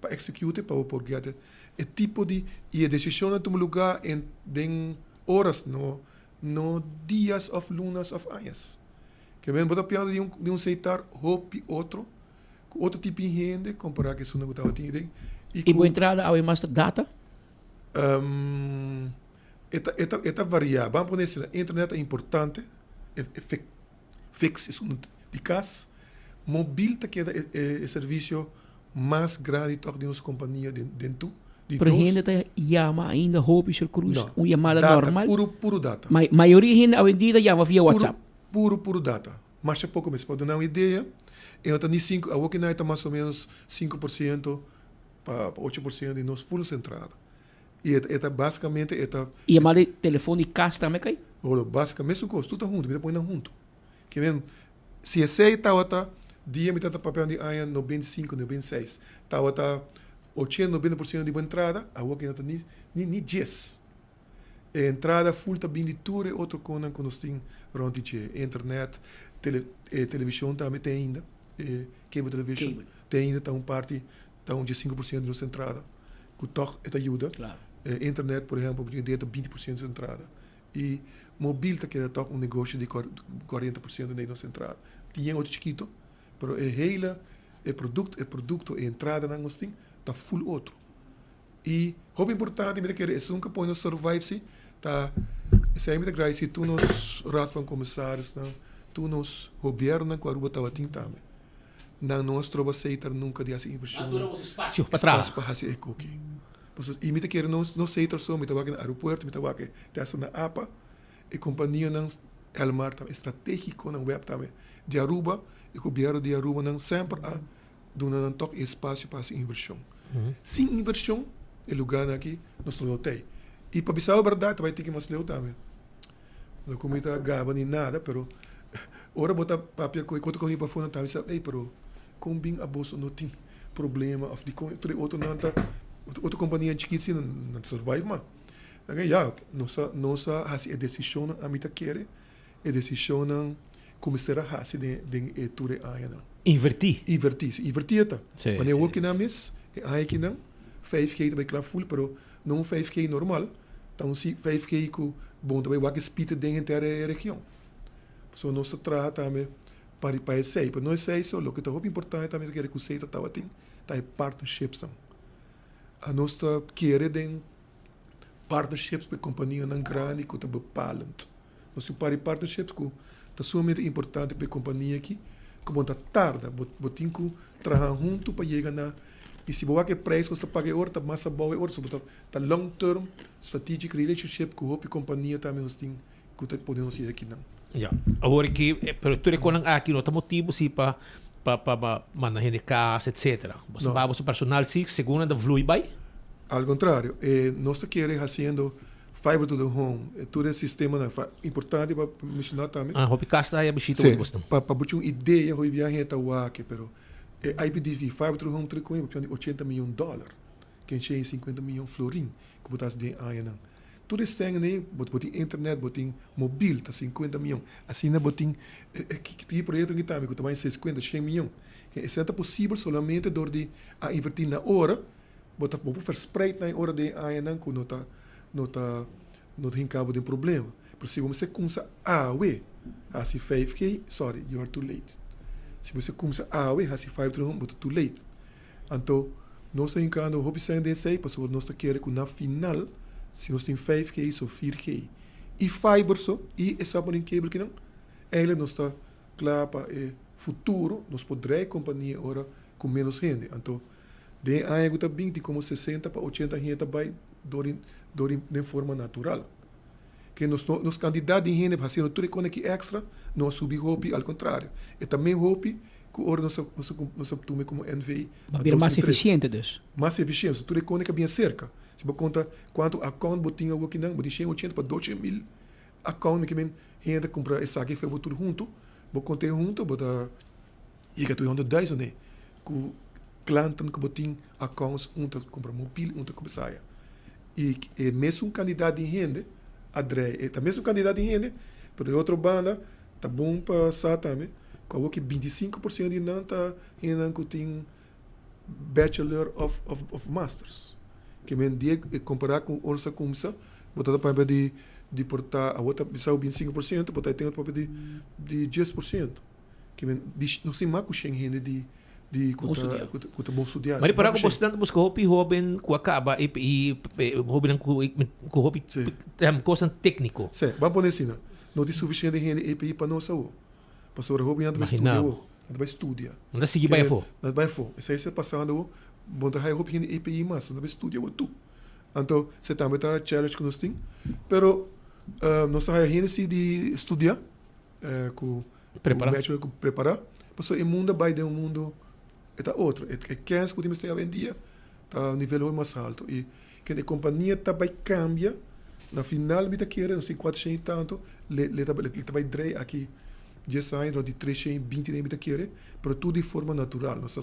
pa execute pa bo por get e tipo di y e decisionnan tuma luga en den oras no no dias of lunas of añas. Ke men bo ta pianda di un di un seitar hopi otro. Ku otro tipo di hende kompará ku esun ku tabatin den i ku. I bo entrada awe mas ta data? E ta e ta e ta variá. Ban pone asina, internet ta importante, e e fix esun di kas. Mobil ta keda e e servisio mas grandi tòg di nos kompania den den tur. Di Pero dos. hende ta yama ainda hopi, señor Cruz? No, Un yamada data, normal? puru puru data. Ma mayoria hende awendia ta yama via Puru WhatsApp. puru puru data. Masha poko mes. Pa duna un idea, e no ta ni sinku, awor ki nan ta mas o menos 5% pa 8% di nos full entrada. I e ta basikamente e ta. I yamada di telefon di kas tambe kai? Olo, basikamente mesun kos, tur ta huntu, mi ta pone nan huntu. Ke men, si esei tabata dia mi tabata papia di aña 95, 96, tabata 80, 90% di bo entrada, awor ki no ta ni ni dies. E entrada full ta bin di tur e otro konan ku nos tin rònt di dje, internet, tele, e televishon tambe tin ainda, e cable television Cable. tin ainda ta un parti, ta un 15% di nos entrada, ku tòg e ta yuda. Klaro. E internet por ehèmpel bo tin idea ta 20% di nos entrada. I mobil ta keda tòg un negoshi di 40% di nos entrada. Tin yen otro chikito, pero e hele e produkt e produkto e entradanan nos tin ta full otro. I hopi importante mi ta kere esun ku pone nos survive si ta esei mi ta gradisi tur nos Raad van Commissarisnan, tur nos gobiernonan ku Aruba tabatin tambe. Nan no a stroba Seitar nunka di hasi invershonnan. Nan duna bos espasio pa traha. Espasio pa hasi e koki. Pasobra i mi ta kere no no Seitar so, mi ta wak na aeropuerto, mi ta wak te hasta na apa, e kompanianan Elmar tambe, estrategikonan web tambe di Aruba, e gobierno di Aruba nan semper a duna nan tok e espasio pa hasi invershon. Sin invershon e lugánan aki nos no lo tei. I pa bisa bo bèrdat ta bai tiki mas leu tambe. No ku mi ta gaba ni nada pero ora bo ta papia ku e otro kompania pafó nan ta bisa ey pero kon bin aboso no tin problema òf dikon tur e otronan ta otro kompania chikit si nan ta survive mas. Ya nos a nos a hasi e desishonnan ami ta kere e desishonnan ku mester a hasi den den e tur e añanan. Invertí. Invertí, si invertí e ta. Sí, Wanneer sí. wor kinan mes, e aña kinan, 5G ta bai kla ful, pero no un 5G normal, ta un si 5G ku bon ta bai wak e speed den henter e region. Pasobra nos ta traha tambe pa pa esei, pero no esei so, loke ta hopi importante tambe ta kere ku esei ta tabatin ta e partnershipsnan. Anos ta kere den partnerships ku e kompanianan grandi ku ta bepalend. Nos tin un par di partnerships ku ta sumamente importante pa e kompania aki, ku bo ta tarda, bo bo tin ku traha huntu pa yega na i si bo wak e preis ku nos ta paga e ora ta mas abou e ora, so bo ta ta long term strategic relationship ku hopi kompania tambe nos tin ku ta pone nos yega akinan. Ya, awor aki, pero tur e konan aki no ta motibu si pa pa pa pa manda hende kas etcetera. Bo sa No. ba boso personal si segun nan ta vlui bai? Al kontrario, e nos ta kere hasiendo Fiber to the home, e tur e sistemanan importante pa mencioná tambe. Ah, hopi kas ta haya bishita Sí, hopi bosnan. pa pa buchi un idea hopi biaha hende ta wak, pero e IPTV, fiber to the home, tur e koña papia di ochenta miyon dòler, ken shen sinkuenta miyon florin ku bo ta hasi den añanan. Tur e sènnan ei, bo bo tin internet, bo tin mobil, ta sinkuenta miyon. Asina bo tin e e ki e proyekto aki tambe ku ta bai seskuenta, shen miyon. Esei ta posibel solamente dor di a invertí na ora. Bo ta bo por verspreid na e ora den e añanan ku no ta no ta no ta hinka bo den problema. Pero si bo mester kumsa awe hasi 5G, sorry, you are too late. Si bo mester kumsa awe hasi 5G, bo ta too late. Anto nos ta hinkando hopi sèn den esei pasobra nos ta kere ku na final. Si nos tin 5G so 4G i fiber so i e submarine cable kinan, eigenlijk nos ta kla pa e futuro, nos por draai kompania ora ku ménos hende. Anto den e aña ku ta bin tin komo 60 pa 80 hende ta bai dor di dor di den forma natural. Ke nos no nos kantidat di hende hasiendo tur e kos aki èkstra no a subi hopi, al kontrario e ta men hopi ku ora nos a nos a nos a tuma komo NV Ba na bira mas 2003. efisiente dus. Mas efisiente, so tur e kos a bin aserka. Si bo konta kuantu akount bo tin awoki nan, bo tin shen ochenta pa doce mil akount, mi ke men hende ta kumpra esaki for bo tur huntu, bo kont'e huntu bo ta yega 200.000 ne ku klanten ku bo tin accounts un ta kumpra mobil un ta kumpra esaya i e mesun kandidat di hende a drei e ta mesun kandidat di hende pero di otro banda ta bon pa sa tambe ku awoki 25% di nan ta hendenan ku tin bachelor of of masters ke men di e kompara ku ora sa kumsa bo ta papia di di por ta awo ta bisa 25% por ta e tempu papia di di 10%. Ke men di nos tin mas ku shen hende di di ku ta ku ta bon studiá. Mari para ku bos nan ta buska hopi hoben ku a kaba i i hobennan ku ku hopi kosnan tékniko. Sí, ban pone asina. No tin sufisiente hende EPI pa nos awo. Pasobra hobennan ta bai studia awo. Nan ta bai studia. Nan ta sigui bai afó. Nan ta bai afó. Esei ta pasando awo. Bo no ta haya hopi hende EPI mas. Nan ta bai studia awo tur. Anto esei tambe ta challenge ku nos tin. Pero nos ta haya hende si di studia. Ku bachelor ku prepará pasobra e mundo a bai den un mundo e ta otro e kens ku tin mester awendia ta un nivel hopi mas alto i kende e kompania ta bai kambia na final mi ta kere nos tin kuatershen i tantu le ta bai drei aki dies aña rònt di treshen i binti mi ta kere pero tur di forma natural nos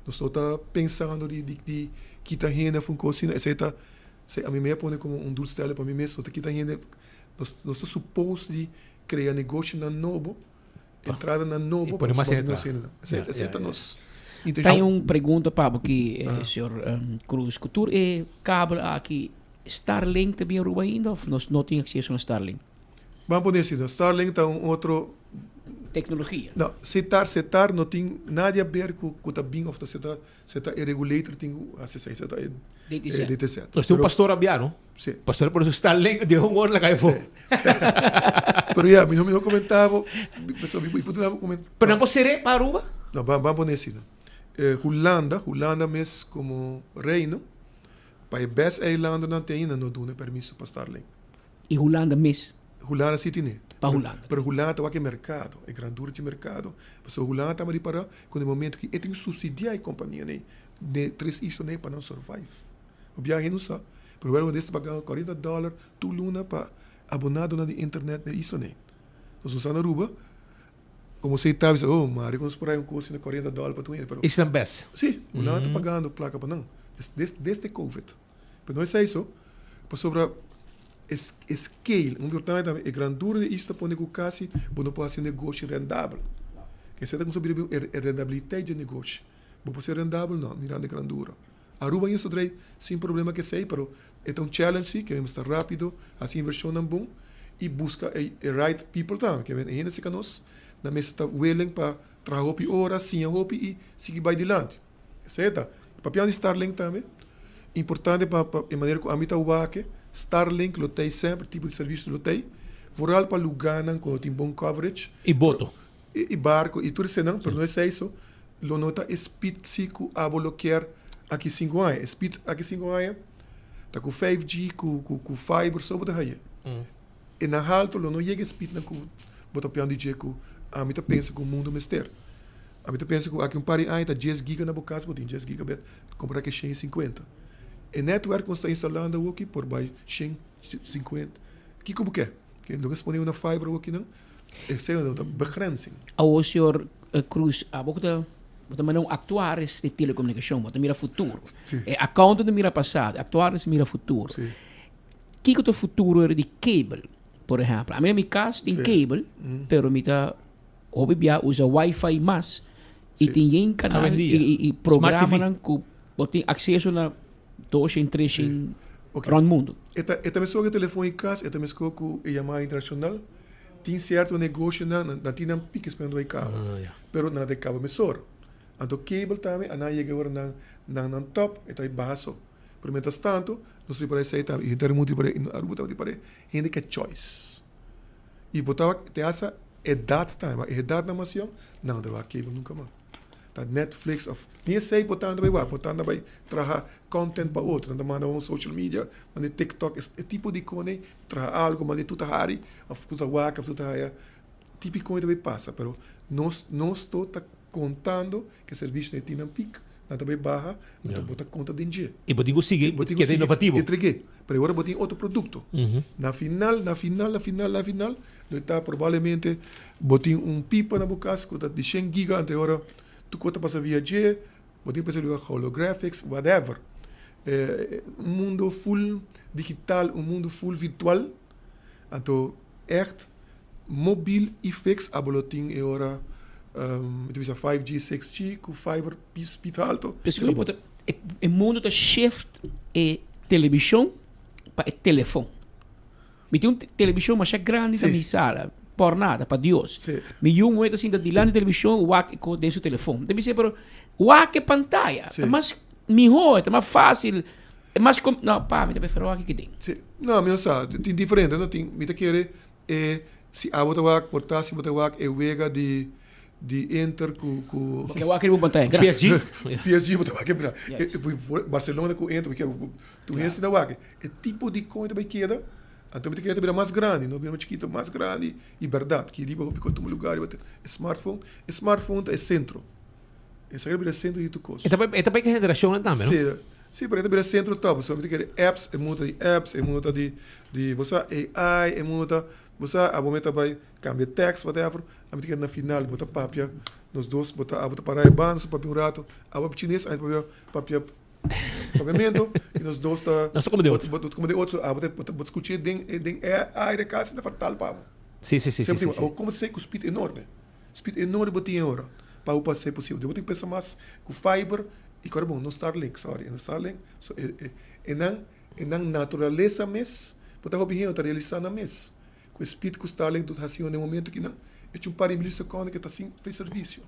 nos no ta pensando di di kita hende òf un kos asina esei ta ami mi a pone komo un doelstelling pa mi mes no ta kita hende nos nos ta supos di Crea negoshonan nobo, entradanan nobo pa nos mantené nos hendenan. Esei ta nos intencion. Tin un pregunta pa bo aki, señor Cruz. Cu tur e kabel aki, Starlink ta bin Aruba ainda of nos no tin acceso na Starlink? Ban pone asina, Starlink ta un otro. Tecnologia. No, setar, setar no tin nada di haber cu ta bin of no. Seta e regulator tin ku hasi esei, seta e DTZ. DTZ. Nos tin un pastor a bia, no? Sí. Pastor por eso Starlink de un hora la kai afó. Pero ya, mi no mi no komentá bo, pasobra mi por duna bo koment. Pero nan por ser'é pa Aruba? No, ban ban pone asina. Hulanda, Hulanda mes komo reino, pa e bes eilandennan te ainda no duna permiso pa Starlink. I Hulanda mes? Hulanda si tine. Pa Hulanda. Pero Hulanda ta wak e merkado, e grandura di merkado. Pasobra Hulanda ta ripará ku na e momento ku e tin supsidiá e kompanianan ei den e tres islanan ei pa nan survive. Bo biaha no sa, pero wèl holandés ta pagando kuarenta dòler tur luna pa abonadonan di internet na e islanan ei. Nos no sa na Aruba, komo si ta bisa, oh, mari ku nos por haña un kos asina kuarenta dòler pa tur hende, pero. Isla bes. Si, Hulanda ta pagando plaka pa nan desde covid. Pero no esei so, pasobra e scale, un importante tambe, e grandura di isla pone ku kasi bo no por hasi negoshi rendabel. Esei ta kumsa bira bin e rendabiliteit di e negoshi. Bo por ser rendabel? No, mirando e grandura. Aruba ainda ta drei sin problema ku esei, pero e ta un challenge si, ke mester ta rapido, hasi invershonnan bon i buska e right people tambe. Ke men e hende serka nos, nan mester ta willing pa traha hopi ora, siña hopi i sigui bai dilanti. Esei ta. Papiando di Starlink tambe, importante pa pa e manera ku ami ta wak, Starlink lo tei semper, tipo di servisio lo tei, vooral pa lugánan ku no tin bon coverage. I boto. I barko i tur eseinan, pero no esei so, lo no ta e speed si ku abo lo kier aki sinku aña. E speed aki sinku aña ta ku 5G, ku ku ku fiber so bo ta haye. E na halto lo no yega e speednan ku bo ta pian di dje ku ami ta pensa ku mundu mester. Ami ta pensa ku aki un par di aña ta dies giga na bo kas, bo tin dies gigabit kompara ku e 150. E netwerk ku nos ta instalando awoki por bai 150. Kiko bo ke? Ke lo ke pone una fiber awokinan, esei no ta begrensing. Awo señor Cruz, abo ku ta bo ta manda un aktuaris di telekomunikashon, bo ta mira futuro. E accountant ta mira pasado, e aktuaris mira futuro. Kiko ta futuro di cable, por ehèmpel? Ami na mi kas tin cable, pero mi ta Hopi bia usa wifi mas y tin yen canal y programanan cu bo tin acceso na doshen, treshen rond mundo. E ta e ta mesco cu e telefon y cas, e ta mesco cu e yamada internacional. Tin cierto negocionan nan tin nan piques pa nan dua e caba, pero nan ta e caba mesora. Anto cable tambe a nan yega ora nan nan nan top e ta e baha so. Pero mientras tanto, nos ripará esei tambe, i henter mundu ripar'é, i Aruba tambe ripar'é, hende ke choice. I bo ta wak, te hasta edat tambe, wak e edatnan mas yòn, nan no ta wak cable nunka mas. Ta Netflix of, ni esei bo ta anda bai wak, bo ta anda bai traha content pa otro, nan ta manda un social media, manda TikTok, e tipo di kone, traha algo, manda tur ta hari, of tur ta wak, of tur ta haya, tipo kone ta bai pasa, pero nos, nos to ta kontando ku e servisio tin nan pik, nan ta bai baha, anto bo ta konta den dje. I bo tin ku sigui keda inovativo. Entreg'é, pero e ora bo tin otro produkto. Na final, na final, na final, na final, lo ta probablemente bo tin un pipa na bo kas ku ta di shen giga, anto e ora tur kos ta pasa via dje, bo tin ku pensa riba holographics, whatever. Un mundo full digital, un mundo full virtual, anto ègt mobil i fix abo lo tin e ora mi ta bisa 5G, 6G ku fiber speed alto. Pesei bo ta e mundo ta shift e televishon pa e telefon. Mi tin un televishon masha grandi na mi sala, por nada, pa Dios. Mi yu muhé ta sinta dilanti di televishon wak e kos den su telefon. Mi ta bisa pero wak e pantaya, ta mas mihó, ta mas fásil, e mas com, no pa mi ta prefera wak aki den. Sí, no mi no sa, tin diferente no, tin mi ta kere e si abo ta wak por ta si bo ta wak e wega di di Inter ku ku Bo ke wak riba un pantaya grandi. PSG. PSG bo ta wak e mira Barcelona ku Inter bo ke tur hende ta wak e tipo di kon ta bai keda anto mi ta kere ta bira mas grandi no bira mas chikito mas grandi i bèrdat ki riba hopi kos tuma lugar riba e smartphone e smartphone ta e sentro esaki ta bira e sentro di tur kos. E ta bai e ta bai ku e generashonnan tambe no? Si si pero e ta bira e sentro tòg pasobra mi ta kere apps e mundo ta di apps e mundo ta di di bo sa AI e mundo ta bo sa abo mi ta bai Cambia text whatever ami ta keda na final bo ta papia nos dos bo ta abo ta para e banda nos ta papia un rato abo papia chines ami ta papia papia papiamento y nos dos ta Nos ta come de otro. bo ta come de otro abo ta bo ta scuche den den e aire casi ta fatal pa abo. Si si si si si. Abo como ta sey cu speed enorme speed enorme bo tin e ora pa abo pa sey posibel bo tin pensa mas cu fiber y kore bon no starlink sorry no starlink so e e e nan e nan naturalesa mes bo ta hopi hende ta realisa nan mes. Ku e speed ku Starlink ta hasi na e momento kinan, e cu un par di milisekondo ke ta sin fe servisio.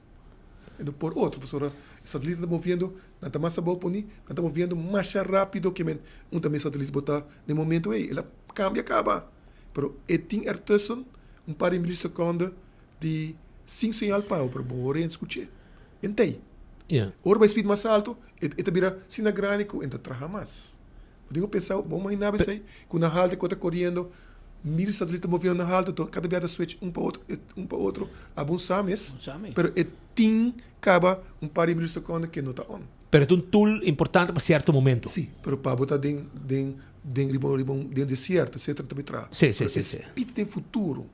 E no por otro, pasobra e satelite ta moviendo, nan ta mas abou poni, nan ta moviendo masha rapido ke men un ta mes satelite bo ta na e momento ei, el a kambia kaba. Pero e tin ertussen un par di milisekondo di sin señal pa bo, pero bo horen skuch'é. Entei. Ora bo e speed mas alto, e ta bira asina grandi ku e ta traha mas. Bo tin ku pensa, bo imaginá bo esei, ku na haltu ku ta koriendo, mil satelit ta moviendo na haltu, to kada bia ta switch un pa otro, un pa otro, abo un sa mes, pero e tin kaba un par di milisekondo ke no ta on. Pero e ta un tool importante pa sierto momento. Sí, pero pa bo ta den, den, den riba, riba un, den desierto, etcetera, ta bay traha. Sí, sí, Pero sí, e sí. speed den futuro,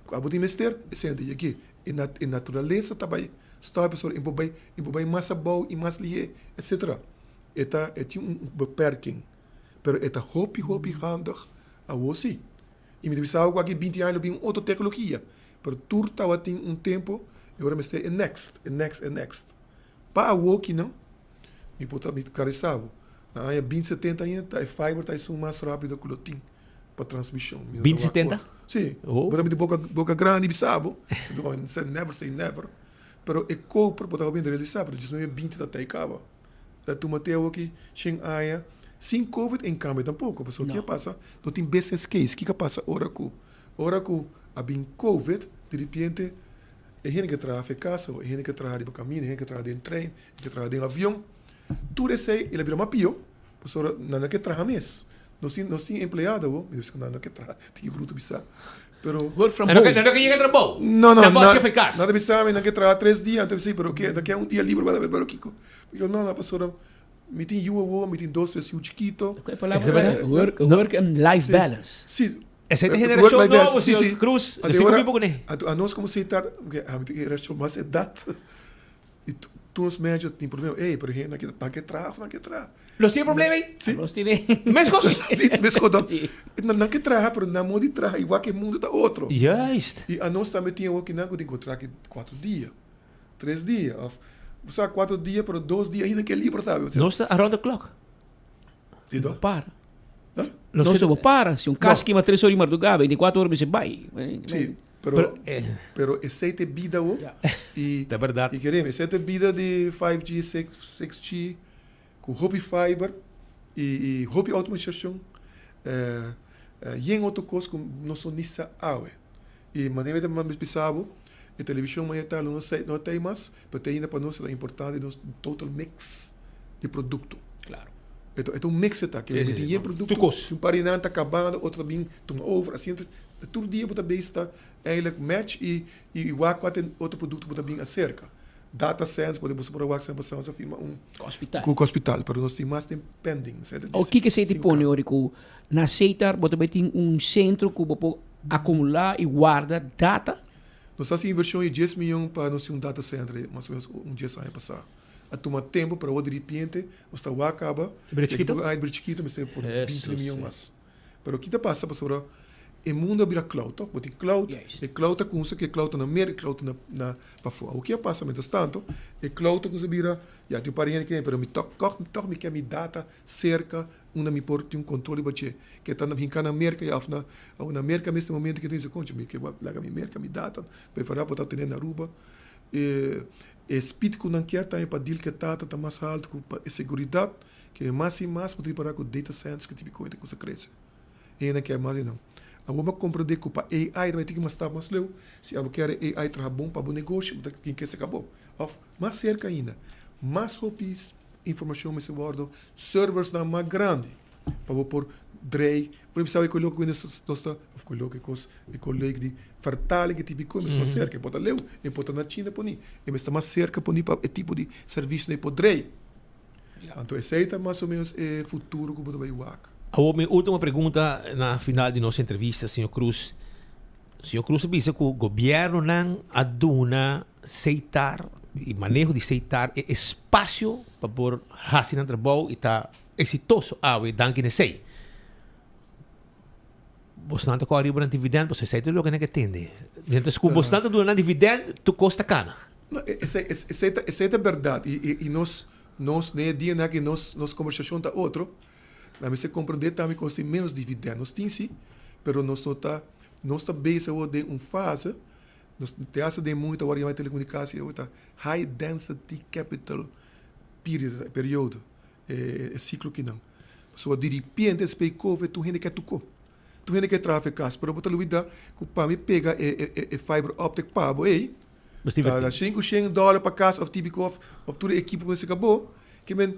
ku abo tin mester, esei no ta yeg'é. E nat, e naturalesa ta bay stòp pasobra e por bay, e por bay mas abou i mas lihé, etcetera. E ta e tin un beperking, pero e ta hopi hopi handig awo si. I mi ta bisa ku aki binti aña lo bin un otro teknologia, pero tur tabatin un tempo i ora mester e next, e next, e next. Pa awokinan mi por ta mi karisa bo, na aña binti setenta ainda ta e fiber ta esun mas rapido ku lo tin pa transmishon. Mi no ta Binti wak setenta? otro. Si, bo ta miti boka boka grandi bisa bo, si never say never, pero e koper bo ta hopi realisá, pero djes 20 ta tei kaba. Ta tuma te awoki shen aña sin covid en cambio tampoco pasobra ke a pasa no tin business case kiko a pasa ora ku ora ku a bin covid diripiente e hende ke traha fe casa o e hende ke traha riba camino e hende ke traha den trein e ke traha den avion tur esei el a bira mas pio pasobra nan no ke traha mes nos tin nos tin empleado awo mi ta bisa ku nan no ke traha tin ki bruto bisa pero Work from Nan no home. ke nan no ke yega trabou. No, no, Nan bo na, hasi fe kas. nan ta bisa mi nan ke traha tres dia, nan ta bisa, pero ke, nan ke un dia liber pa pero kiko. Mi digo, no, no, pasobra mi tin yu awo, mi tin dos, tres yu chikito. Ku e palabra work, work and life Sí, balance. sí. Esei ta Eh, generashon work-life nobo, balance, sí, señor sí. Cruz. Anto Nos tin ora, ku biba kuné. anto anos komo si tar, porque ami ta generashon mas edat, i tur nos manager tin problema, ey, pero hende nan ke, nan ke traha of nan ke traha. Los tin problema ei? Sí. Los tiene. Meskos? Sí, meskos dan. Nan, nan ke traha, pero nan modo di traha igual ke mundo ta otro. Juist. I anos tambe tin awo kinan ku tin kontrakt di kuatro dia, tres dia, of bo sa kuatro dia, pero dos dia ainda ke libro tambe. Nos ta around the clock. Sí, toch? Para. Huh? Nos no para. Si un kas No. kima tres ora di mardugá, 24 ora mester bai. Sí, pero, Pero, eh. pero esei ta e bida awo. I, Ta berdad. i kereme, esei ta e bida di 5G, 6, 6G. Ku hopi fiber. I hopi outomatisashon, yen otro kos ku nos no ni sa awe. I manera mi ta bisa bo, e televishon maña ta lo no ta ei mas, pero te ainda pa nos ta importante nos total mix di produkto. Claro. E ta un mix e ta, ke mi tin yen produkto, tin un par di nan ta kabando, otro ta bin tuma over, asina ta tur dia bo ta bezig ta eigenlijk match i wak kua ta e otro produkto ku bo ta bin aserka. Data sense, por boso por a wak semper sa nos a firma un Hospital. Ku hospital, pero nos tin mas den pending. O kiko esei ta pone ora ku na Setar bo ta bai tin un sentro ku bo por akumulá i warda data? Nos a hasi invershon di dies miyon pa nos tin un data center mas o menos un dies aña pasá. A tuma tempu pero awor diripiente nos ta wak kaba. E bira chikito? E bira chikito mester por binti miyon mas. Pero ki ta pasa pasobra e mundo a bira cloud tok. Bo tin cloud, e cloud ta kumsa ku e cloud ta na Merka, e cloud ta na pafó. Awor ki a pasa mientras tanto e cloud ta kumsa bira, ya tin un par di hende ke pero mi tok tok mi ke mi data serka unda mi por tin un control riba dje. Ke ta hinka na Merka ya of na awor na Merka mes tin momento ke tin bisa concha mi ke laga mi Merka mi data prefera por ta tene na Aruba. E e speed ku nan kier tambe pa deal ku e data ta mas alto ku pa e seguridad. Ke mas i mas bo ta ripará ku data centers ku tipo koe ta kusa krese. Hende kier mas di nan. Awor bo a komprendé ku pa AI ta bai tin ki mas stap mas leu. Si abo kier e AI traha bon pa bo negoshi bo ta tin ke seka bo. Òf mas serka ainda, mas hopi informashon mester wòrdu serversnan mas grandi pa bo por drei. Por ehempel, sabe ku loke ku nos ta òf ku loke kos e koleg di vertaling e tipo di koe mester mas serka. E por ta leu, e por ta na China poni. E mester mas serka poni pa e tipo di servisio nan e por drei. Anto esei ta mas o menos e futuro ku bo ta bai wak. Awor mi ultimo pregunta na final di nos entrevista, señor Cruz. Señor Cruz a bisa ku gobiernonan a duna Seitar y maneho di Seitar e espacio pa por haci nan trabou y ta exitoso awe danki na esei. Bosnan ta kòrda riba nan dividend pasobra esei ta loke nan ke tende. Mientras ku bosnan ta duna nan dividend tur kos ta kana. No, esei, esei ta, esei ta bèrdat. I, i, i nos, nos den e dianan aki nos, nos kombersashon ta otro. Nan mester komprendé tambe ku nos tin ménos dividend. Nos tin si, pero nos no ta, nos ta bezig awor den un fase, nos te hasta den mundu ta wòrdu yamá telekomunikasi awor ta high density capital period, periodo, e, e siklo kinan. Pasobra diripiente despues di covid tur hende ke tuko. Tur hende ke traha fe kas, pero bo ta lubida ku pa mi pega e, e, e fiber optic pa bo ei, Ta 500 dòler pa kas òf típiko òf òf tur e ekipo ku mester kabo. Ke men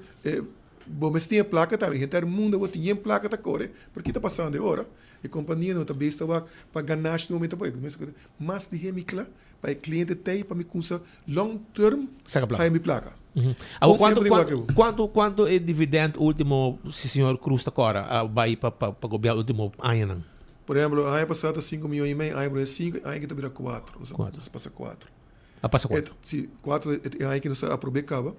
bo mester tin e plaka tambe. Henter mundu awor tin yen plaka ta kore, pero ki ta pasando e ora? E kompania no ta bes ta wak pa ganashi na momento apo. Mas lihé mi kla pa e kliente tei pa mi kumsa long term haya mi plaka. Awor kuantu kuantu kuantu e dividend ultimo si señor Cruz ta kòrda a bai pa pa gobièrnu ultimo añanan? Por ehemplo, aña pasá ta sinku mion i mei, aña promé sinku, aña aki ta bira kuatro. Nos a pasa kuatro. A pasa kuatro. Si, kuatro e aña aki nos a aprob'é kaba.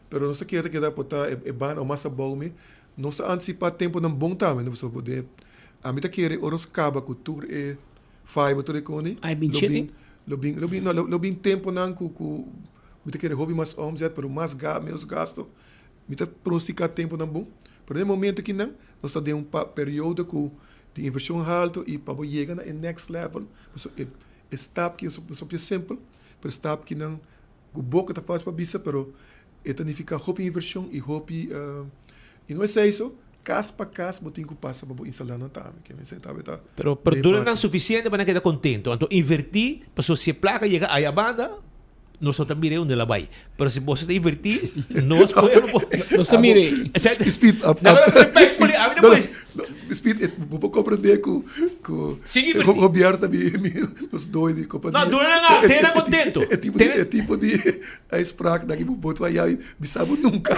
Pero nos ta kere ta keda por ta e banda o mas abou mi. Nos ta antisipá tempunan bon tambe, no pasobra bo den ami ta kere ora nos kaba ku tur e fiber tur e koni, lo bin lo bin lo bin no lo bin tempunan ku ku mi ta kere hopi mas omzet pero mas ga menos gasto. Mi ta pronostiká tempunan bon, pero den e momento akinan nos ta den un periodo ku di invershon haltu i pa bo yega na e next level, pasobra e e stap ki no so simpel, pero e stap kinan ku boka ta fásil pa bisa, pero e ta nifiká hopi invershon i hopi i no esei so, kas pa kas bo tin ku pasa pa bo instalá nan tambe, ke mester tambe ta Pero pero dura nan sufisiente pa nan keda kontento, anto invertí pasobra si e plaka yega aya banda Nos no ta mira unda el a bai. Pero si boso ta invertí, nos pueblo por... Nos ta mira. Speed up. No, no, no, Speed, bo por comprende cu cu Sin invertí. gobierno ta mi nos doy di compania. No, duna nan, tene nan contento. E tipo di e tipo di uitspraak dat bo boto a yai bisa bo nunca.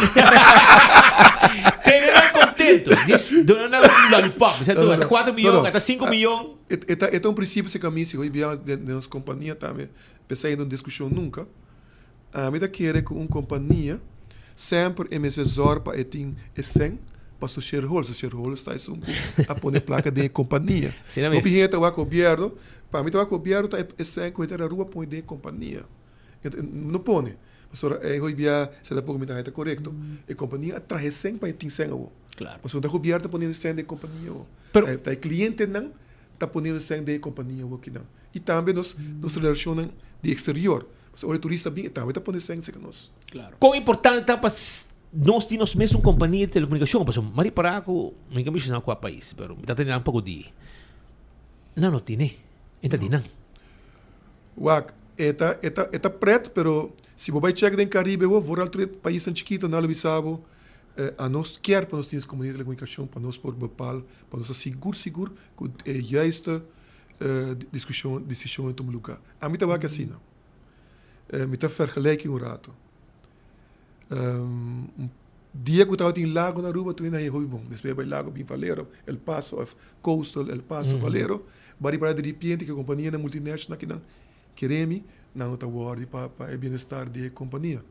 Tene nan contento. Dis duna nan un lollipop. Bisa tu, ata 4 miyon, ata 5 miyon. E ta e ta un principio si camisi hoy bia den nos compania tambe. P'esei no diskushon nunka. Ami ta kere ku un kompania semper e mester zòrg pa e tin e sèn pa su shareholders. Su shareholders ta esun ku a pone plaka den e kompania. Hopi hende ta wak gobièrnu, pa mi ta wak gobièrnu ta e sèn ku henter Aruba pone den e kompania. No pone, pasobra e hoy bia sèt a poko mi ta haña ta korekto. E kompania a traha e sèn pa e tin sèn awor. Pasobra no ta gobièrnu ta pone e sèn den e kompania awor. Ta e klientenan ta pone e sèn den e kompania awor kinan. I tambe nos nos relacionnan di exterior. Pasobra ora e turista bin e tambe ta pone sèn serka nos. Kon importante ta pa. Nos tin nos mesun kompania di telekomunikashon, pasobra mi a ripará ku mi ka menshoná kua pais, pero mi ta tende nan poko di nan no tine, e ta di nan. Wak, e ta e ta e ta pret, pero si bo bai chèk den Karibe bo, vooral tur e paisnan chikito nan lo bisa bo, anos kier pa nos tin es kompania di telekomunikashon pa nos por bepal, pa nos ta sigur sigur ku e juiste diskushon, desishon a tuma lugá. Ami ta wak asina. Mi ta vergelijking un rato. Un dia ku tabatin lago na Aruba tur hende a hei hopi bon. Despues a bai lago bin Valero, El Paso of Coastal, El Paso, Valero. Bo a ripara di ripiente ku e kompanianan multinational kinan kere mi, nan no ta wòrdi pa pa e bienestar di e kompania.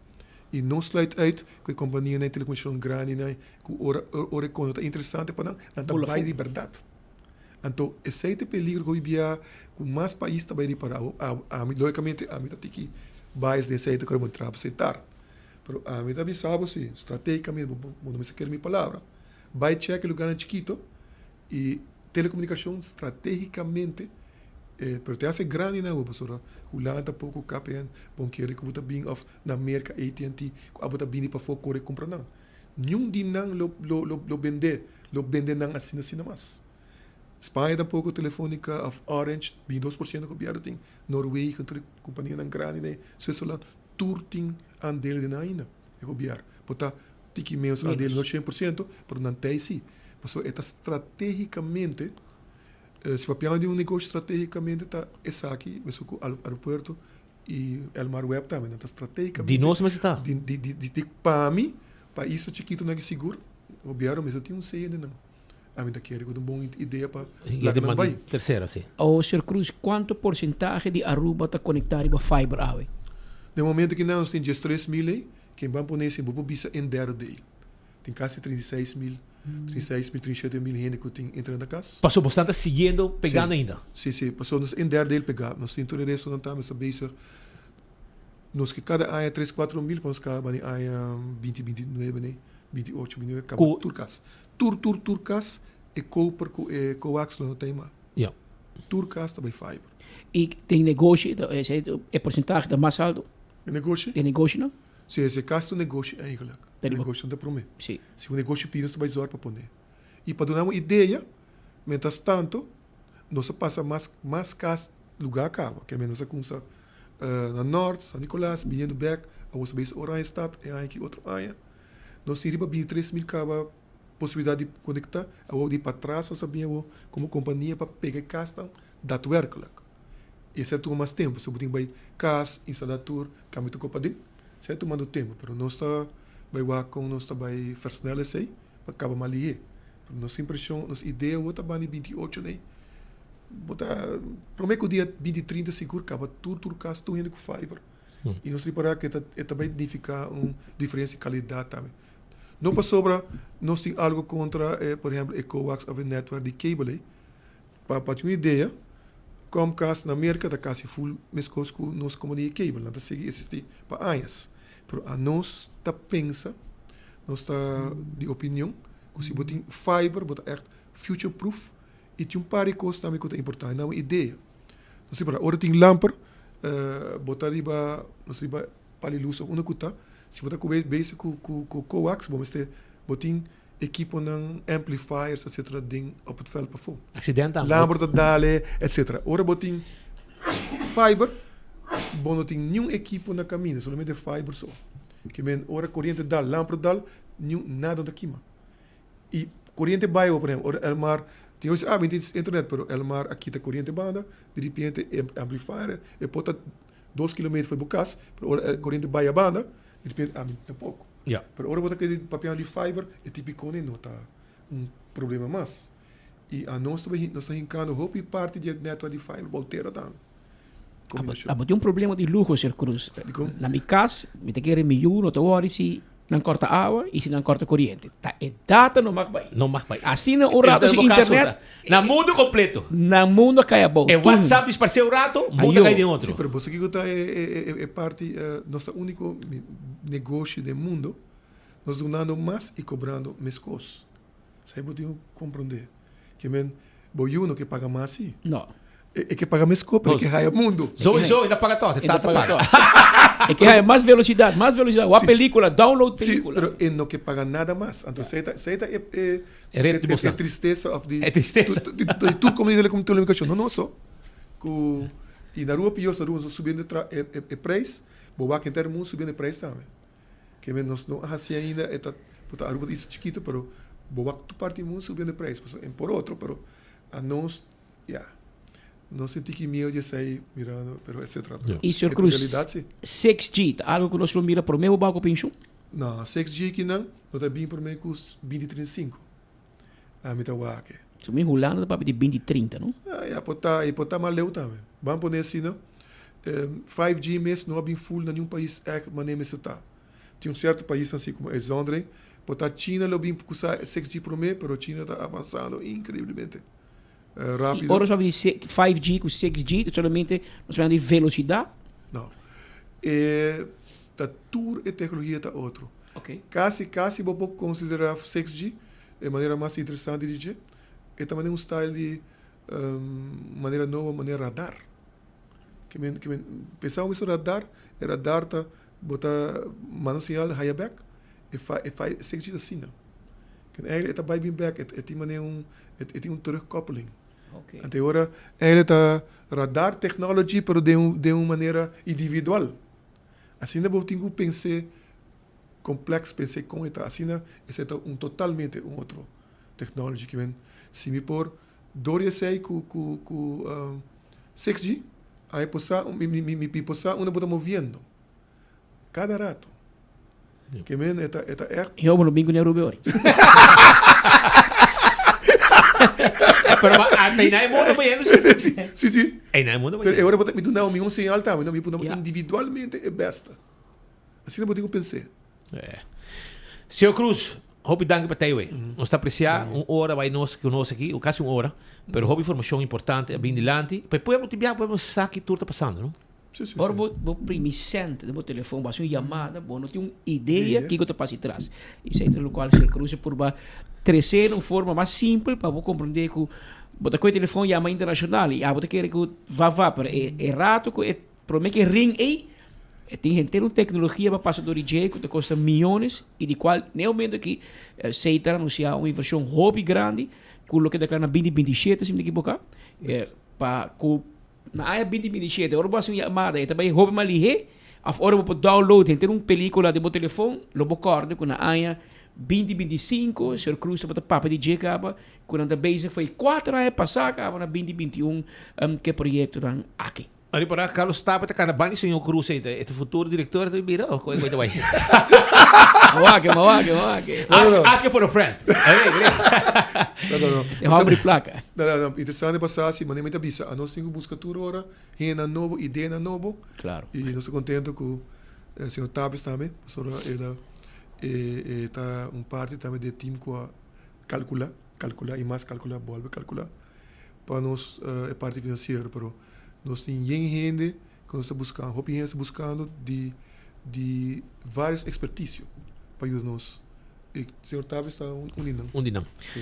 I no sluit uit ku e kompanianan di telekomunikashon grandinan ku ora ora e kono ta interesante pa nan, nan ta bai di bèrdat. Anto esei ta e peligro ku hopi bia ku mas pais ta bai ripará. Ami lógikamente ami ta tiki bias den esei ta kore bo trap esei tar. Pero ami ta bisa bo si stratégikamente bo bo no mester kere mi palabra. Bai chèk e lugarnan chikito i telekomunikashon stratégikamente pero te hasi grandi na bo pasobra Hulanda tampoko KPN bon kere ku bo ta bin òf na Merka AT&T ku abo ta bini pafó kore kumpra nan. Niun di nan lo lo lo lo bende lo bende nan asina asina mas. Spaña tampoco Telefonica of Orange 22% gobierno tin, Noorwegen tur e companianan grandi den Switzerland tur tin aandelen den nan ainda e gobierno. Por ta tiki menos aandelen no 100% pero nan ta ey si. Pasobra e ta strategicamente si papiando di un negoshi strategicamente ta esaki mesun cu aeropuerto Y Elmar Webb tambe, nan ta strategicamente. Di nos mester ta. Di, di, di, di, di pa mi, pais ta chikito nan ki sigur, gobierno mester tin un sede den nan. Ami ta kere ku ta un bon idea pa laga nan bai. Tercera, si. O Sr. Cruz, cuanto porcentahe di Aruba ta conecta riba fiber awe? Den momento ki nan nos tin diestres mil ei, ken ban pone si bo por bisa en derde deel. Tin casi 36 mil, 36 mil, 37 mil hende cu tin internet na cas. Paso bosan ta siguiendo pegando ainda? Si, si. Paso nos en derde deel pega. Nos tin tur e restonan tambe sta bezig. Nos ke cada aña tres, cuatro mil pa nos caba den aña binti, binti nuebe ne, binti ocho, binti nuebe, caba tur cas. Tur, tur, tur cas e koper cu e coax lo no ta mas. Ja. Tur cas ta bay fiber. Y den negoshi e porcentahe ta mas alto? E negoshi? E negoshinan? Si esei kas ta un negoshi eigenlijk. E negoshi ta promé. Si un negoshi pidi nos ta bai zòrg pa pone. I pa duna un idea, mientras tanto nos a pasa mas mas kas lugá kaba. Ke men nos a kumsa na Nort, San Nicolas, biniendo bèk, awor ta bes Oranjestad e aña aki otro aña. Nos tin riba 23 mil kaba posibilidat di konektá. Awor di patras nos a bin awor komo kompania pa pega e kasnan daadwerkelijk. I esei a tuma mas tempu, so bo tin bai kas, instalá tur, kambia tur kos paden. Esei a tumando tempu, pero nos ta bai wak kon nos ta bai versnel esei pa kaba mas lihé. Pero nos impreshon, nos idea awor ta banda di 28 nei, bo ta promé ku dia binti trinta sigur kaba tur tur kas, tur hende ku fiber. I nos ripará ku e ta bai nifiká un diferensia di kalidat tambe. No pasobra nos tin algu kontra por ehèmpel e coax òf e nètwèrk di kabel ei, Pa pa tin un idea, Comcast na Merca ta casi full mescos cu nos compania di cable, nan ta sigui existi pa añas. Pero anos ta pensa, nos ta di opinion cu si bo tin fiber bo ta echt future proof y tin un par di cos tambe cu ta importante, nan un idea. Nos tin por ora tin lamper bo ta riba, nos riba pali luz of unda cu ta, si bo ta bezig cu cu coax bo mester bo tin ekiponan, amplifiers etc. Den op het veld pafó. Accident tambe. Lamber ta dale etc. Ora bo tin fiber bo no tin niun ekipo na kaminda, solamente fiber so. Ke men ora koriente dal, lamper dal, niun nada no ta kima. I koriente bai por ehempel ora Elmar tin hopi ah mi tin internet pero Elmar a kita koriente banda di repente e amplifier e por ta dos kilometer for bo kas pero ora e koriente bai a banda di repente ami tampoco. Ja. Pero ora bo ta kere papia di fiber, e tipicone no ta un problema mas. Y anos ta bay, nos ta hincando hopi parti di e netwerk di fiber bou tera tambe. Combinacion. Abo tin un problema di luho, señor Cruz. Dicon? Na mi cas, mi ta kere mi yu no ta worry si nan corta awa y si nan corta coriente. Ta e data no mag bay. No mag bay. Asina un rato sin internet. Na mundo completo. Na mundo a cay abou. E WhatsApp disparce un rato, mundo a cay den otro. Si, pero bo sa kico ta e parti, nos ta unico negoshi den mundo, nos dunando mas y cobrando mescos. Esey bo tin cu comprende. Ke men, bo yu no ke paga mas si. No. E ke paga mescos, pero e ke haya mundo. Sowieso, e ta paga toch, e tata paga. E ke haya mas velocidad, mas velocidad. Wak pelicula, download pelicula. Si, pero e no ke paga nada mas. Anto esey ta, esey ta e, e, E reto di e, bosnan. e tristesa of di E tristesa. di, di tur comunidad di telecomunicacion. No nos so. Cu, y na Aruba pio, Aruba nos ta subiendo e tra, e, e, e prijs. Bo wak henter mundo subiendo e prijs tambe. Ke men nos no a haci ainda, e ta, por ta Aruba ta isla chikito, pero bo wak tur parti di mundo subiendo e prijs. Pasobra en por otro, pero anos, ya. No sinti ki miedo di esei mirando, pero etcetera. Pero Y señor e ta Cruz, realidad si. 6G ta algo cu nos lo mira prome bo bao cu pensioen? No, 6G kinan no ta bin prome cu binti 35. Ami ta wak e. So mi Hulanda ta papia di binti 30, no? Ah, ya por ta, y por ta mas leu tambe. Ban pone asina, 5G mes no a bin full na niun pais echt manera mester ta. Tin un cierto paisnan así como uitzondering, por ta China lo bin cu sa 6G prome, pero China ta avansando increiblemente. Y ora nos papia di 5G cu 6G ta solamente nos papia di velocidad? No. E ta tur e tecnologia ta otro. Okay. Casi casi bo por considera 6G e manera mas interesante di dje. E ta manera un style di manera nobo manera radar. Ke men ke men pensa bo mester radar, e radar ta bo ta manda señal haya bek e fa e 6G ta asina. Ken eigenlijk e ta bai bin bek, e tin manera un, e tin un terugkoppeling. Okay. Anto e ora eigenlijk ta radar technology pero den un den un manera individual. Asina bo tin ku pens'é complex, pens'é kon e ta. Asina esei ta un totalmente un otro technology ke men si mi por dor di esei ku ku ku 6G ai por sa mi mi mi por sa unda bo ta moviendo kada rato. Ke men e ta e ta echt. Yo bo no bin ku ni Aruba ori. Pero ma ata ei na e mundo bayendo si. Si si. Ei na e mundo Pero bayendo. e ora bo ta mi duna mi un señal tambe no mi puna individualmente e besta. Asina bo tin ku pens'é. Eh. Señor Cruz, hopi danki pa tei wey. Nos ta aprecia un ora bay nos ku nos aki, o casi un ora, pero hopi informacion importante a bin dilanti. Pa e pueblo tin biaha pueblo sa ki tur ta pasando, no? Ora bo bo primi sent den bo telefon bo hasi un yamada bo no tin un idea kiko ta pasa atras esei ta lokual Sir Cruz a purba trese na un forma mas simpel pa bo komprende ku bo ta kohe telefon yama internashonal i abo ta kere ku va va pero e e rato ku e prome ke ring ei e tin henter un teknologia pa pasa dor di dje ku ta kosta miyones i di kual na e momento aki Seitar a anunsia un invershon hopi grandi ku lo keda kla na binti 27 si mi ta ekiboka pa ku Na aña 2027, ora bo hasi un yamada e ta bai hopi mas lihé, òf ora bo por download henter un pelíkula den bo telefon, lo bo kòrda ku na aña 2025 señor Cruz tabata papia di dje kaba ku nan ta bezig for e kuater aña pasá kaba na 2021 ku e proyektonan aki. Ora por a Carlos Tapia ta kana banda di señor Cruz ei, e ta futuro direktor ta bira òf kon e ta bai? Mawake, mawake, mawake. Ask, ask for a friend. No, no, no. E hòmber di plaka. No, no, no. Interesante pasá si manera mi ta bisa, anos tin ku buska tur ora hendenan nobo, ideanan nobo. Claro. I nos ta kontento ku señor Tapes tambe, pasobra el a e ta un parti tambe di e team ku a kalkulá, kalkulá i mas kalkulá, bolbe kalkulá pa nos e parti finansiero. Pero nos tin yen hende ku nos ta buskando, hopi hende ta buskando di di varios ekspertisio pa yuda nos. I señor Tapes ta un di nan. Un di nan. Si.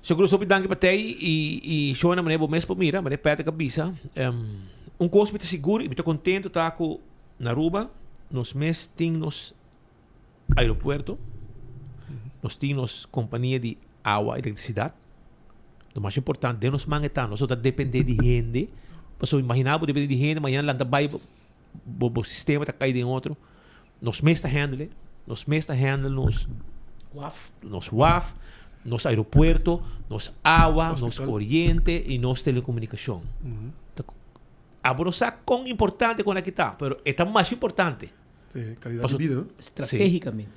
Señor Cruz, hopi danki pa tei i i shona manera bo mes por mira, manera Patrick a bisa. Un kos mi ta sigur i mi ta kontentu ta ku na Aruba nos mes tin nos aeropuerto, nos tin nos kompania di awa, elektrisidat. Lo mas importante den nos man e ta, nos no ta depende di hende. Pasobra imagina bo depende di hende, mañana lanta bai bo bo sistema ta kai den otro. Nos mes ta handle, nos mes ta handle nos Waf. nos waf, nos aeropuerto, nos awa, nos coriente y nos telecomunicacion. Ta Abo no sa con importante con aki ta, pero e ta mas importante. Sí, calidad de vida, no? Estratégicamente.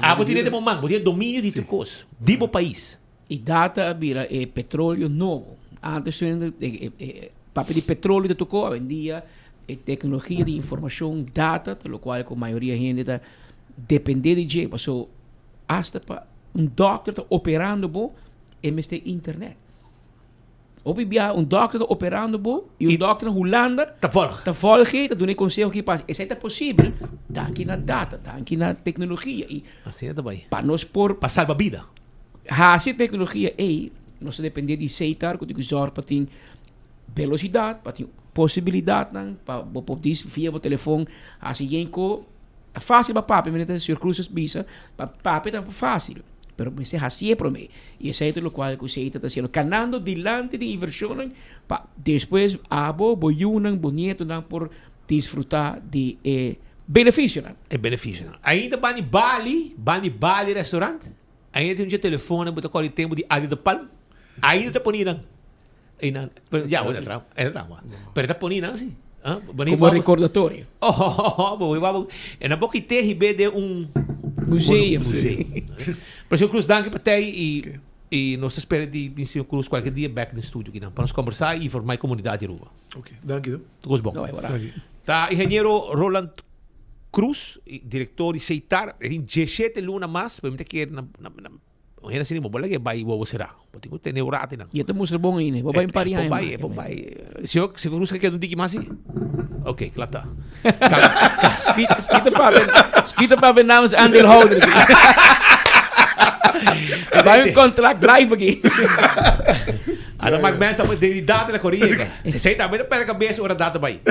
Abo tiene den bo man, bo tiene dominio di tur cos, di bo pais. Y data a bira e petroleo nobo. Antes e papia di petroleo ta tocó, awendia e tecnologia di informacion, data, ta locual cu mayoria hende ta depende di dje. Paso hasta pa un dokter ta operando bo, e mester internet. Hopi biaha un dokter ta operando bo y un dokter na Hulanda ta volg. Ta volg e, ta duna e conseho ki pasa. Esei ta posibel danki na data, danki na tecnologia. Y Asina ta bai. Pa nos por Pa salba bida. Hasi e tecnologia ei, nos ta depende di Seitar cu tin cu zorg pa tin velocidad, pa tin. posibilidatnan pa bo por dis via bo telefon hasi yen ko ta fácil pa papia manera ta señor Cruz a bisa pa papia ta fácil pero mester hasié promé y esei ta locual cu Seita ta haciendo canando dilanti di inversionnan pa despues abo bo yunan bo nietonan por disfruta di e beneficionan. E beneficionan. Ainda ban di Bali, ban di Bali restaurant, ainda tin un dje telefoon bo ta kòrda di tempo di Adi de Palm, ainda ta poni nan. Einan, pero ya, bo ta traha, e ta traha. Pero e ta poni nan si. Ah, bani Como recordatorio. Oh, oh, oh, bo bo bo e na bo kite hibe den un Museum. Museum. Pero señor Cruz, danki pa tei y y nos ta spera di di señor Cruz cualkier dia bek den studio kinan pa nos combersa y informa e comunidad di Aruba. Ok, danki no. Tur cos bon. Danki. Ta ingeniero Roland Cruz, director di Seitar, e tin diesshete luna mas, pero mi ta kere na na na Un hende asina bo por laga e bai wowo será. Bo tin ku tene un rato einan. Y e ta mustra bon ainda. Bo bai un par di E por aña bai, mas. e por bai. Señor, señor Cruz ke keda un tiki mas si? Ok, kla ta. Spita, spita papia, spita papia namens aandeelhouder. Bai un contract live aki. Ada mak mensen dat de data na corriente. Se sei tambe ta perde cabeza ora data bai.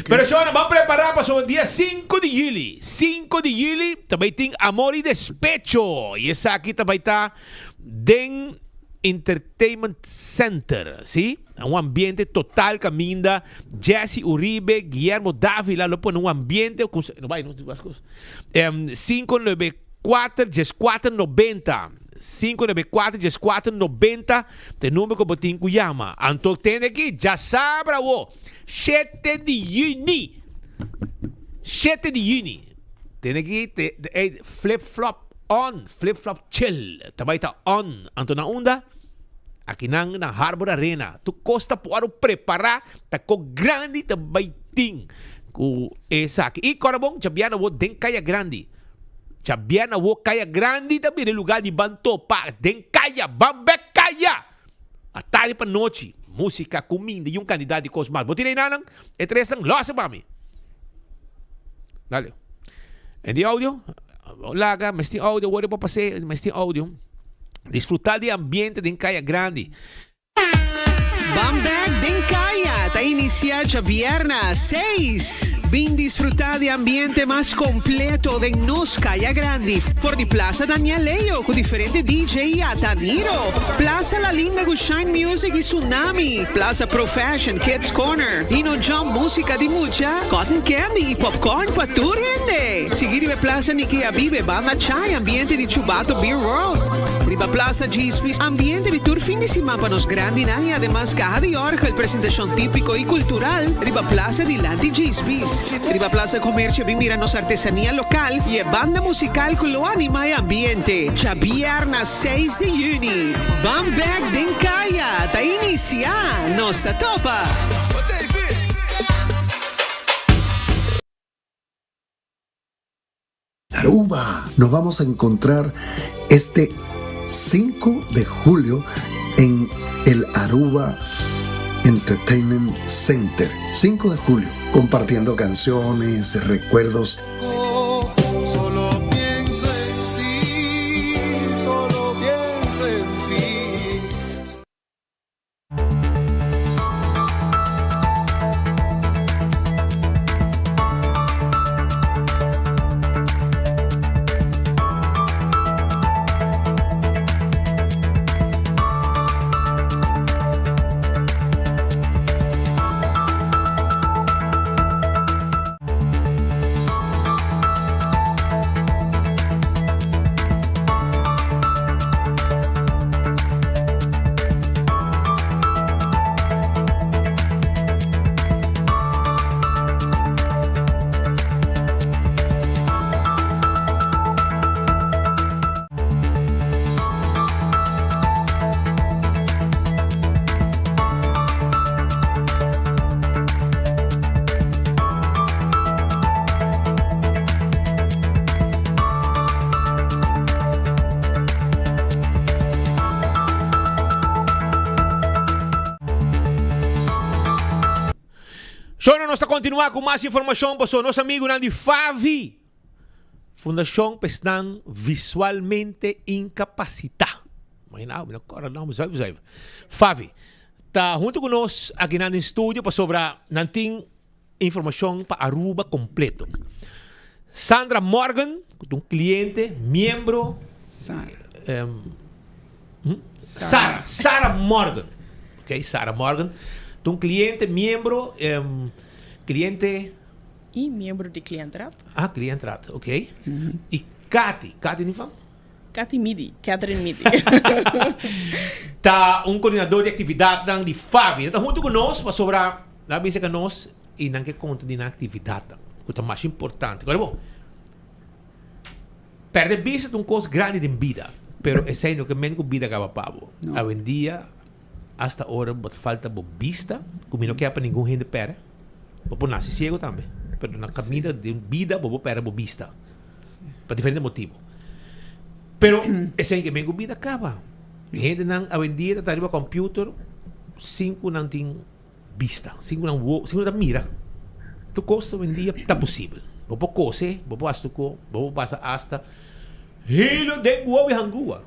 Pero shona, ban prepara pa so dia 5 di juli. 5 di juli ta bai tin Amor y Despecho. Y esaki ta bai ta den Entertainment Center, si? Un ambiente total caminda Jesse Uribe, Guillermo Davila lo pone un ambiente cu no bai no 594 1490 594 1490 ta e number cu bo tin cu yama. Anto tende aki djasabra awo shete di juni shete di juni tende aki te ey flip flop on flip flop chill ta bay ta on anto na unda akinan na Harbor Arena tur cos ta por prepara ta co grandi ta bay tin cu esaki y cora bon djabiana awo den Caya Grandi. Djabièrnè awor Kaya Grandi ta bira e lugar di ban topa den kaya, ban bek kaya! Atardi pa nochi, músika, kuminda i un kantidat di kos mas. Bo tin einanan? E tresnan? Lòs pa mi! Dale. En di audio? Laga, mes tin audio, awor e por pas'é, mes tin audio. Disfrutá di ambiente den Kaya Grandi. Ban bek den kaya ta inicia djabierna seis. Bin disfruta di ambiente mas completo den nos Kaya Grandi for di Plaza Daniel Leo cu diferente DJ y Ataniro, Plaza La Linda cu Shine Music y Tsunami, Plaza Pro Fashion, Kids Corner, Dino Jump musica di mucha, Cotton Candy y popcorn pa tur hende. Sigui riba e Plaza Nicky Abibe, Banda Chai, ambiente di Chubato Beer World. Riba Plaza Djispi, ambiente di tur fin di siman pa nos grandinan y ademas caha di orgel, presentacion tipico y cultural riba Plaza dilanti Djispis. Riba Plaza Comercio bin mira nos artesania local y e banda musical cu lo anima e ambiente. Djabierna seis di juni, Ban Bek den Caya ta inicia! Nos ta topa! Aruba! Nos vamos a encontrar este 5 de julio en el Aruba Entertainment Center. 5 de julio, compartiendo canciones, recuerdos. Solo pienso en ti, solo pienso en ti. Shona nos ta continua cu mas informacion paso nos amigunan di Favi. Fundashon pa esnan visualmente inkapasitá. Imagina, mi no kòrda nòmber zuiver zuiver. Favi. Ta hunto ku nos akinan den studio pasobra nan tin informashon pa Aruba kompleto. Sandra Morgan, ku ta un kliente, miembro. Sara. Sara, Sara Morgan. Ok, Sara Morgan. Ta un kliente, miembro, kliente. I miembro di Cliëntenraad. Ah, Cliëntenraad, ok. I Kati, Kati ni fam? Kati Midi, Catherine Midi. Ta un coordinador di actividadnan di FAVI. Nan ta hunto cu nos pasobra nan a bisa cu nos y nan ke conta di nan actividadnan cu ta mas importante. Ora bon, perde bista ta un cos grandi den bida, pero esey no ke men cu bida caba pa bo. Awendia hasta ora bo ta falta bo bista, cu mi no kier pa ningun hende perde. Bo por nace ciego tambe, pero na caminda den bida bo por perde bo bista. Pa diferente motibo. Pero esei ke men ku bida kaba. Hendenan awendia ta ta riba computer sin ku nan tin bista, sin ku nan wo, sin ku nan ta mira. Tur kos awendia ta posibel. Bo por kose, bo por hasi tur kos, bo por pasa asta hilo den wowo i hangua.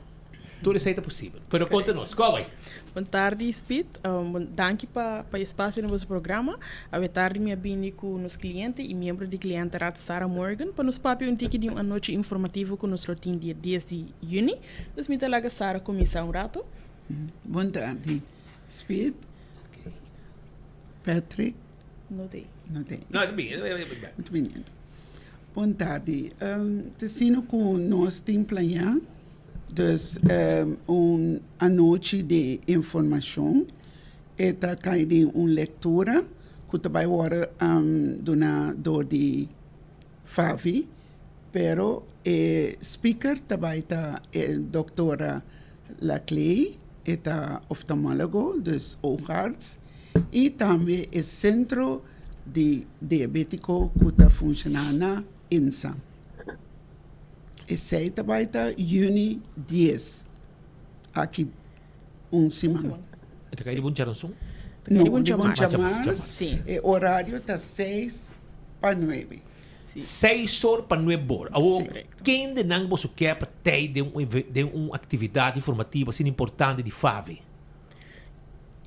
Tur esei ta posibel. Pero konta nos, kua bai? Bon tardi Speed, bon danki pa pa e espacio den boso programa. Awe tardi mi a bini ku nos kliente i miembro di Kliëntenraad Sara Morgan pa nos papia un tiki di un anochi informativo ku nos lo tin dia dies di yüni. Dus mi ta laga Sara kuminsá un rato. Bon tardi Speed, Patrick. No te. No te. No, ta bini, ta bini. Bon tardi. Ta asina ku nos tin planeá. Dus un anochi di informashon. E ta kai den un lektura ku ta bai wòrdu duná dor di Favi, pero e speaker ta bai ta e doktora Laclay, e ta oftalmólogo, dus oogarts, i tambe e sentro di diabétiko ku ta funshoná na INSA. Esei ta bai ta juni dies, aki un siman. E ta kai riba un djaranson? No, riba un djamars. E orario ta seis pa nuebe. Seis or pa nuebe or. Awor, kende nan boso ke pa tei den un den un aktividat informativo asina importante di FAVI?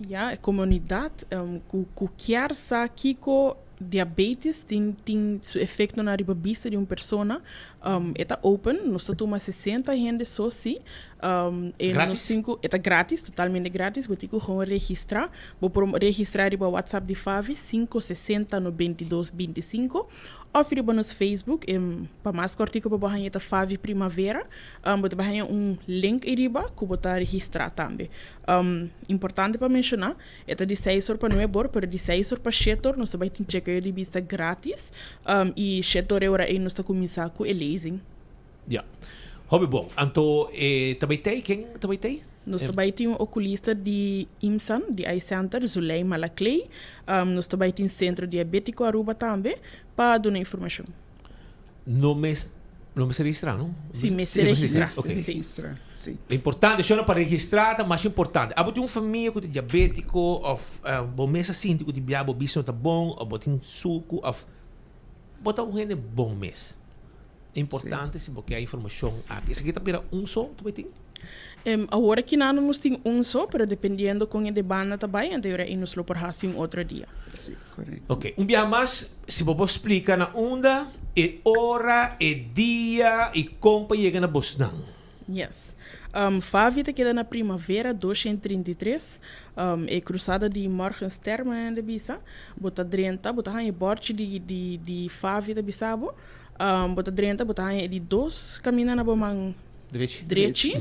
Ya, e komunidat ku ku kier sa kiko Diabetes tin tin su efectonan riba bista di un persona. E ta open, nos ta tuma 60 hende so si. E Gratis? nos tin cu, e ta gratis, totalmente gratis. Bo tin cu gewoon registra. Bo por registra riba WhatsApp di Favi, 560 92 25, of riba nos Facebook, pa mas cortico pa bo haña ta Favi Primavera. Bo ta bay haña un link eyriba cu bo ta registra tambe. Importante pa menciona, E ta di seis or pa nuebe or, pero di seis or pa shete or nos ta bai tin chekeo di bista gratis i shete or e ora ei nos ta kuminsá ku e lezing. Ya. Hopi bon. Anto e ta bai tei? Ken ta bai tei? Nos ta bai tin un okulista di IMSAN, di Eye Center, Zuleima Laclay. Nos ta bai tin Sentro Diabétiko Aruba tambe pa duna informashon. No mes, no mester registra, no? Si, mester registra. Ok. Registra, si. Importante, shona pa registra ta mas importante. Abo tin un famia ku ta diabetiko of bo mes a sinti ku tin bia bo bista no ta bon of bo tin suku of bo ta un hende bon mes. Importante si bo ke informashon aki. Esaki ta bira un so tu bai tin? Awor aki nan nos tin un so, pero dependiendo kon e demanda ta bai, anto e nos lo por hasi un otro dia. Si, korekto. Ok, un biaha mas, si bo por splika na unda, e ora, e dia i kon pa yega na bosnan. Yes. Favi ta keda na Primavera 233, e krusada di Morgenster manera nan ta bisa. Bo ta drenta, bo ta haña e bòrchi di di di Favi ta bisa bo. Bo ta drenta, bo ta haña e di dos kaminda na bo man. Drechi. Drechi.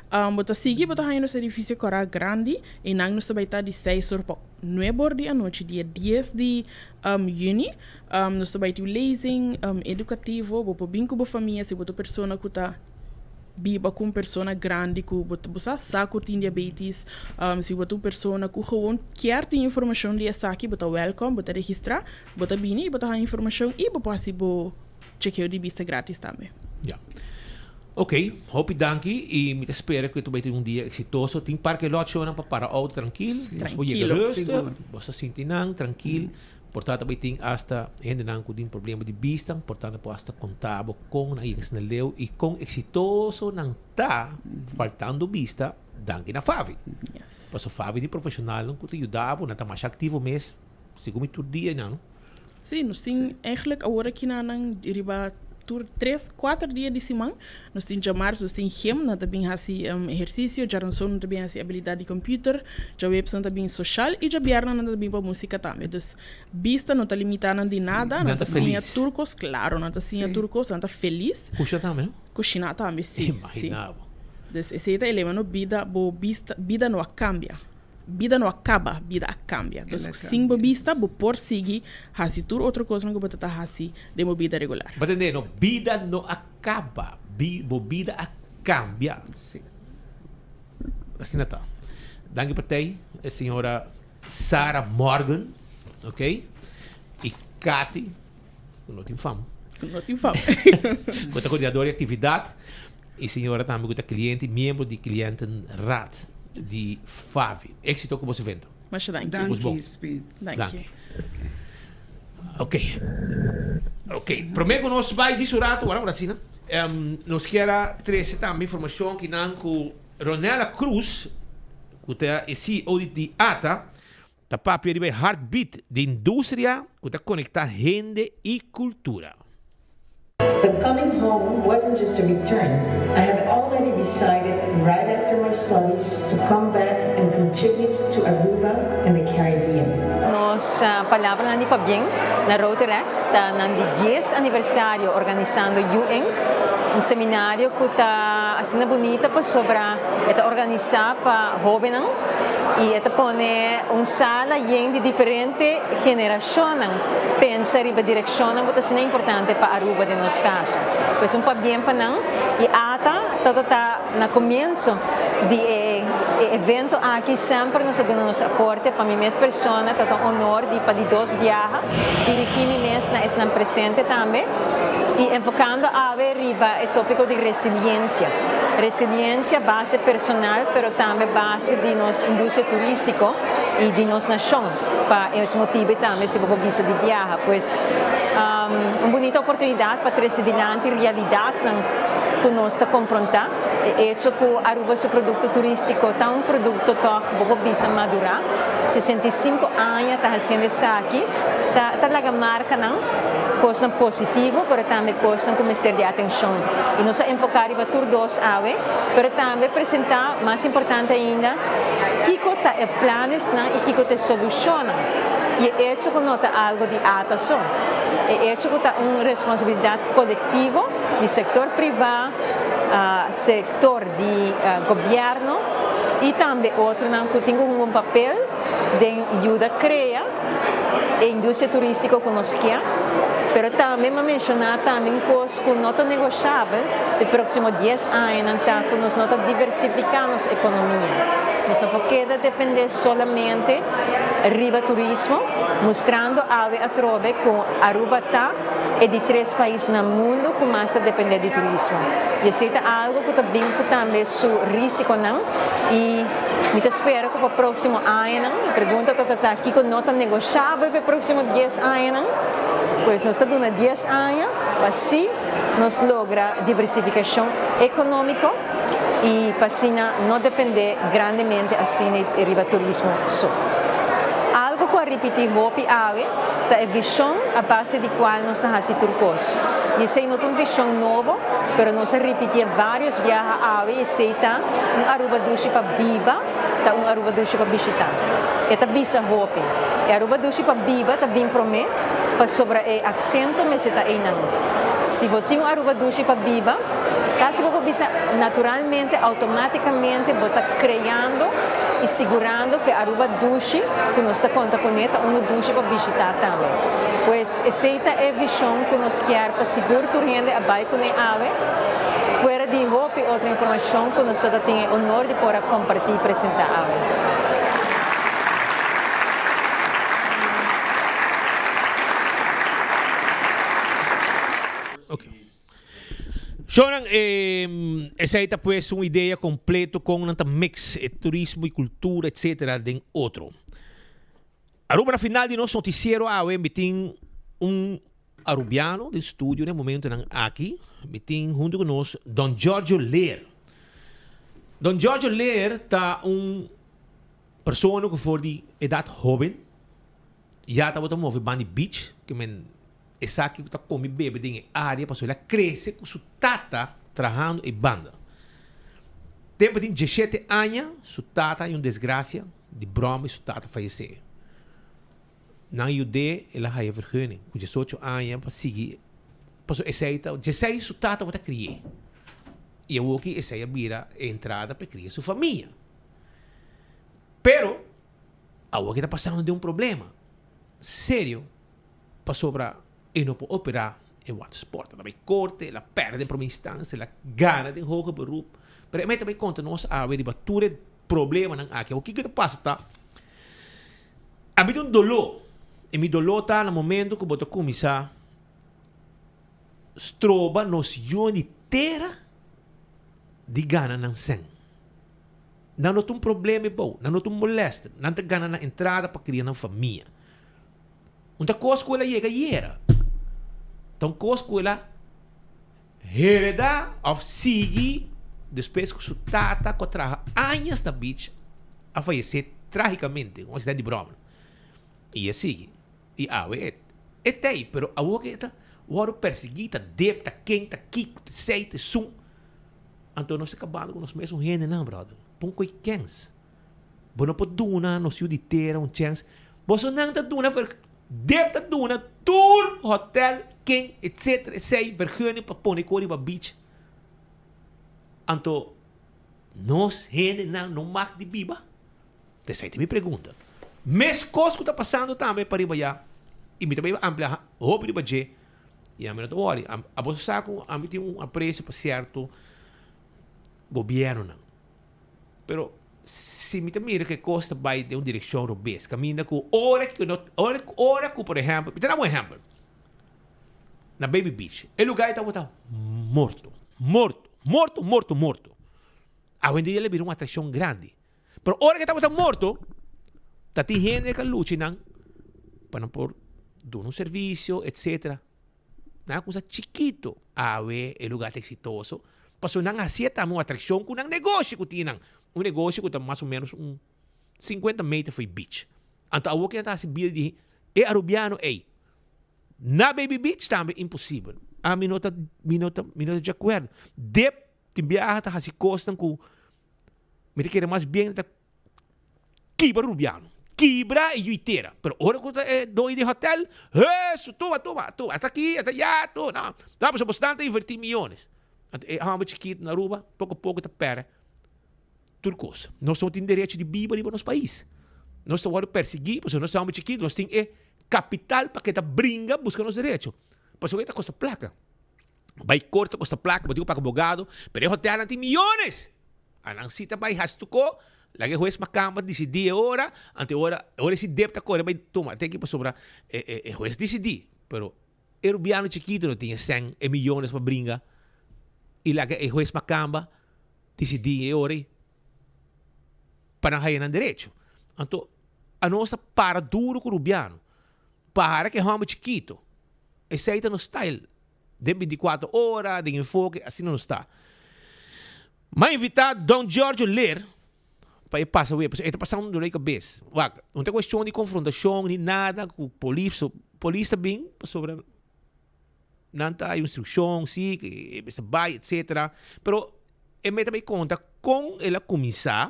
Bo ta sigui, bo ta haña nos edifisio kòrá grandi. Einan nos ta bai ta di seis or pa nuebe or di anochi, dia dies di yüni. Nos ta bai tin lezing edukativo. Bo por bin ku bo famia si bo ta un persona ku ta biba ku un persona grandi ku bo bo sa sa ku tin diabetis. Si bo ta un persona ku gewoon kier tin informashon di esaki, bo ta wèlkòm, bo ta registrá, bo ta bini i bo ta haña informashon i bo por hasi bo chekeo di bista gratis tambe. Ya. Ok, hopi danki y mi ta spera cu e ta bay tin un dia exitoso. Tin parke lot shownan pa para auto trankil. Nos por yega Trankilo, rustig. sigur. Bo sa sinti nan trankil. Por ta ta bay tin hasta hendenan cu tin problema di bista. Por ta nan por hasta conta bo con nan a yega asina leu y con exitoso nan ta faltando bista danki na Favi. Pasobra Favi tin profesionalnan cu ta yuda bo. Nan ta masha activo mes segun mi tur dia nan. Sí, nos tin eigenlijk awor aki na nan riba tur tres, kuater dia di siman. Nos tin djamars, nos tin gym, nan ta bin hasi ehersisio, djaranson nan ta bin hasi abilidat di computer, djaweps nan ta bin soshal i djabièrnè nan ta bin pa músika tambe. Dus bista no ta limitá nan di nada, nan ta siña tur kos, klaro, nan ta siña tur kos, nan ta felis. Kusha tambe? Kushiná tambe, sí, sí. Imaginá bo. Dus esei ta e lema, no bida, bo bista, bida no a kambia. Bida no a kaba, bida a kambia. Dus sin bo bista bo por sigui hasi tur otro kosnan ku bo ta ta hasi den bo bida regular. Bo ta tende no? Bida no a kaba, bo bida a kambia. Sí. Asina ta. Danki pa tei, e señora Sara Morgan, ok? I Katy, ku no tin fam. Ku no tin fam. Ku ta koordinador di aktividat. E señora tambe cu ta cliente y miembro di clientenraad di Favi. Exito cu bos evento. Masha danki. Danki, Speed. Danki. Ok. Ok. Prome cu nos bay di su rato, ora ora asina, nos kier a trece tambe informacion kinan cu Ronella Cruz, cu ta e CEO di ata, ta papia riba e heartbeat di industria cu ta conecta hende y cultura. But coming home wasn't just a return. I had already decided right after my studies to come back and contribute to Aruba and the Caribbean. Nos palabranan di pabien na Rotaract ta nan di dies aniversario organisando You Inc. Un seminario cu ta asina bunita pasobra e ta organisa pa hobennan y e ta pone un sala yen di diferente generacionnan pensa riba direccionnan cu ta asina importante pa Aruba den nos caso. Pues un pabien pa nan y ata ta ta na comienzo di e evento aki semper nos a duna nos aporte. Pa mi mes persona ta ta un honor di pa di dos biaha dirigi mi mes na esnan presente tambe y enfocando awe riba e topico di resiliencia. Resiliencia base personal pero tambe base di nos industria turistico y di nos nacion. Pa es motibe tambe si bo por bisa di biaha. Pues un bunita oportunidad pa trece dilanti realidadnan cu nos ta confronta. E hecho cu Aruba su producto turistico ta un producto toch bo por bisa madura. 65 aña ta haciendo esaki ta ta laga marcanan, cosnan positivo pero tambe cosnan cu mester di atencion. Y nos a enfoca riba tur dos awe pero tambe presenta mas importante ainda, Kiko ta e planesnan i kiko ta e solushonnan? I e echo ku no ta algu di ata so. E echo ku ta un responsabilidat kolektivo di sektor privá, sektor di gobièrnu i tambe otronan ku tin ku hunga un papel den yuda krea e industria turístiko ku nos kia. Pero tambe mi a menshoná tambe un kos ku no ta negoshabel e próksimo dies añanan ta ku nos no ta diversifiká nos ekonomia. Nos no por keda dependé solamente riba turismo, mustrando awe atrobe ku Aruba ta e di tres pais na mundu ku mas ta dependé di turismo. I esei ta algu ku ta bin ku tambe su risikonan i mi ta spera ku pa próksimo añanan, e pregunta ta ta kiko no ta negoshabel pa e próksimo dies añanan, pues nos ta duna dies aña. Pa así nos logra diversificacion economico y pa asina no depende grandemente asina riba turismo so. Algo cu a ripiti hopi awe ta e vision a base di cual nos ta haci tur cos. Y esey no ta un vision nobo, pero nos a ripitié varios biaha awe y esey ta un Aruba dushi pa biba, ta un Aruba dushi pa bishita. E ta bisa hopi. E Aruba dushi pa biba ta bin prome. Pasobra e aksento mester ta einan. Si bo tin un Aruba dushi pa biba, kasi bo por bisa naturalmente, automaticamente bo ta creando y sigurando cu e Aruba dushi cu nos ta conta cune ta uno dushi pa bishita tambe. Pues esey ta e vision cu nos kier pa sigur tur hende a bay cune awe, fuera di hopi otro informacion cu nos ta tin e honor di por a comparti y presenta awe. Shonan, esei ta pues un idea completo con nan ta mix e turismo y cultura etc. Den otro. Aruba na final di nos noticiero awe mi tin un Arubiano den studio den momentonan aki. Mi tin hunto cu nos Don Giorgio Leer. Don Giorgio Leer ta un persona cu for di edad hoben ya tabata move banda di beach, ke men esaki cu ta come bebe den e area pasobra el a crece cu su tata trahando e banda. Tempo tin diesshete aña su tata hay un desgracia di broma y su tata fayece. Nan yud'é el a haya vergunning cu diesocho aña pa sigui pasobra esey ta diesei su tata bo ta cri'é y awoki esey a bira e entrada pa e cria su famia. Pero awoki ta pasando den un problema serio pasobra e no por operá e watersport. El a bai korte, el a pèrdè den prome instancia, el a gana den hoger beroep. Pero e mester bai konta nos awe riba tur e problemanan aki. Awor kiko ta pasa ta, ami tin un doló, i mi doló ta na momento ku bo ta kuminsá stroba nos yunan di tera di gana nan sèn. Nan no ta un problema e bou, nan no ta un molèster, nan ta gana nan entrada pa kria nan famia. Un ta kos ku el a yega yera. Ta un kos ku el a heredá òf sigui despues ku su tata ku a traha añas na beach a fayesé trágikamente ku un aksidente di bròmer. I e sigui. I awe e e ta ei, pero awor ke e ta wòrdu persiguí, ta dep, ta ken, ta kiko, ta esei, ta esun. Anto nos ta kabando ku nos mesun hendenan, bròder. Pon ku e kèns. Bo no por duna nos yu di tera un chèns. Bosonan ta duna ver, dep ta duna tur hotèl, ken, etsetera, esei, vergunning pa pone kos riba beach. Anto nos hendenan no mag di biba? Ta esei ta mi pregunta. Meskos ku ta pasando tambe pariba ya, i mi ta bai amplia hopi riba dje, i ami no ta wòri. Abo sa ku ami tin un apresio pa sierto gobièrnunan. Pero si mi ta mira ku e kos ta bai den un direkshon robes, kaminda ku ora ku no, ora ora ku por ehèmpel, mi ta daba un ehèmpel, na Baby Beach, e lugá ei tabata morto, morto, morto, morto, morto. Awendia el a bira un atrakshon grandi. Pero ora ku e tabata morto, ta tin hende ku a lucha einan pa nan por duna un servisio, etsetera. Nan a kusa chikito. Awe e lugar ta eksitoso pasobra nan a hasié tambe un atrakshon ku nan negoshi ku tin nan. Un negoshi ku ta mas o ménos un sinkuenta meter for e beach. Anto awor ke nan ta hasi bida di e arubiano ei na Baby Beach tambe imposibel. Ami no ta mi no ta mi no ta di akuerdo. Dep tin biaha ta hasi kosnan ku mi ta kere mas bien ta Kibra Rubiano, kibra e yuitera. Pero ora ku ta e doño di hotel, hesu, tuma, tuma, tuma, ata aki, ata ya, tu, no. No, pasobra bosnan ta invertí miyones. Anto e hòmber chikitu na Aruba, poko poko ta pèrdè tur kos. Nos no tin derecho di biba riba nos pais. Nos ta wòrdu persiguí pasobra nos ta hòmber chikitu, nos tin e kapital pa ke ta bringa buska nos derecho. Pasobra e ta kosta plaka. Bai korte ta kosta plaka, bo tin ku paga abogado, pero e hotelnan tin miyones. Anan si ta bai haci tuco, laga e hues macamba dicidi e ora, anto e ora, e ora si deb ta core bai tuma te aki pasobra e e e hues dicidi, pero e rubiano chikito no tin e cen, e miyones pa bringa y laga e hues macamba dicidi e ora ey pa nan haya nan derecho. Anto anos ta para duro cu rubiano, para cu e homber chikito, esey ta nos style. Den binticuatro ora, den enfoke, asina nos ta. M'a invita Don Giorgio Leer pa e pasa web, pasobra e ta pasa un dolor di cabes. Wak, no ta cuestion di confrontacion ni nada cu polis, so polis ta bin pasobra nan ta hay un instruccion, si, cu e mester bay, etcetera. Pero e meta bay conta con el a cuminsa,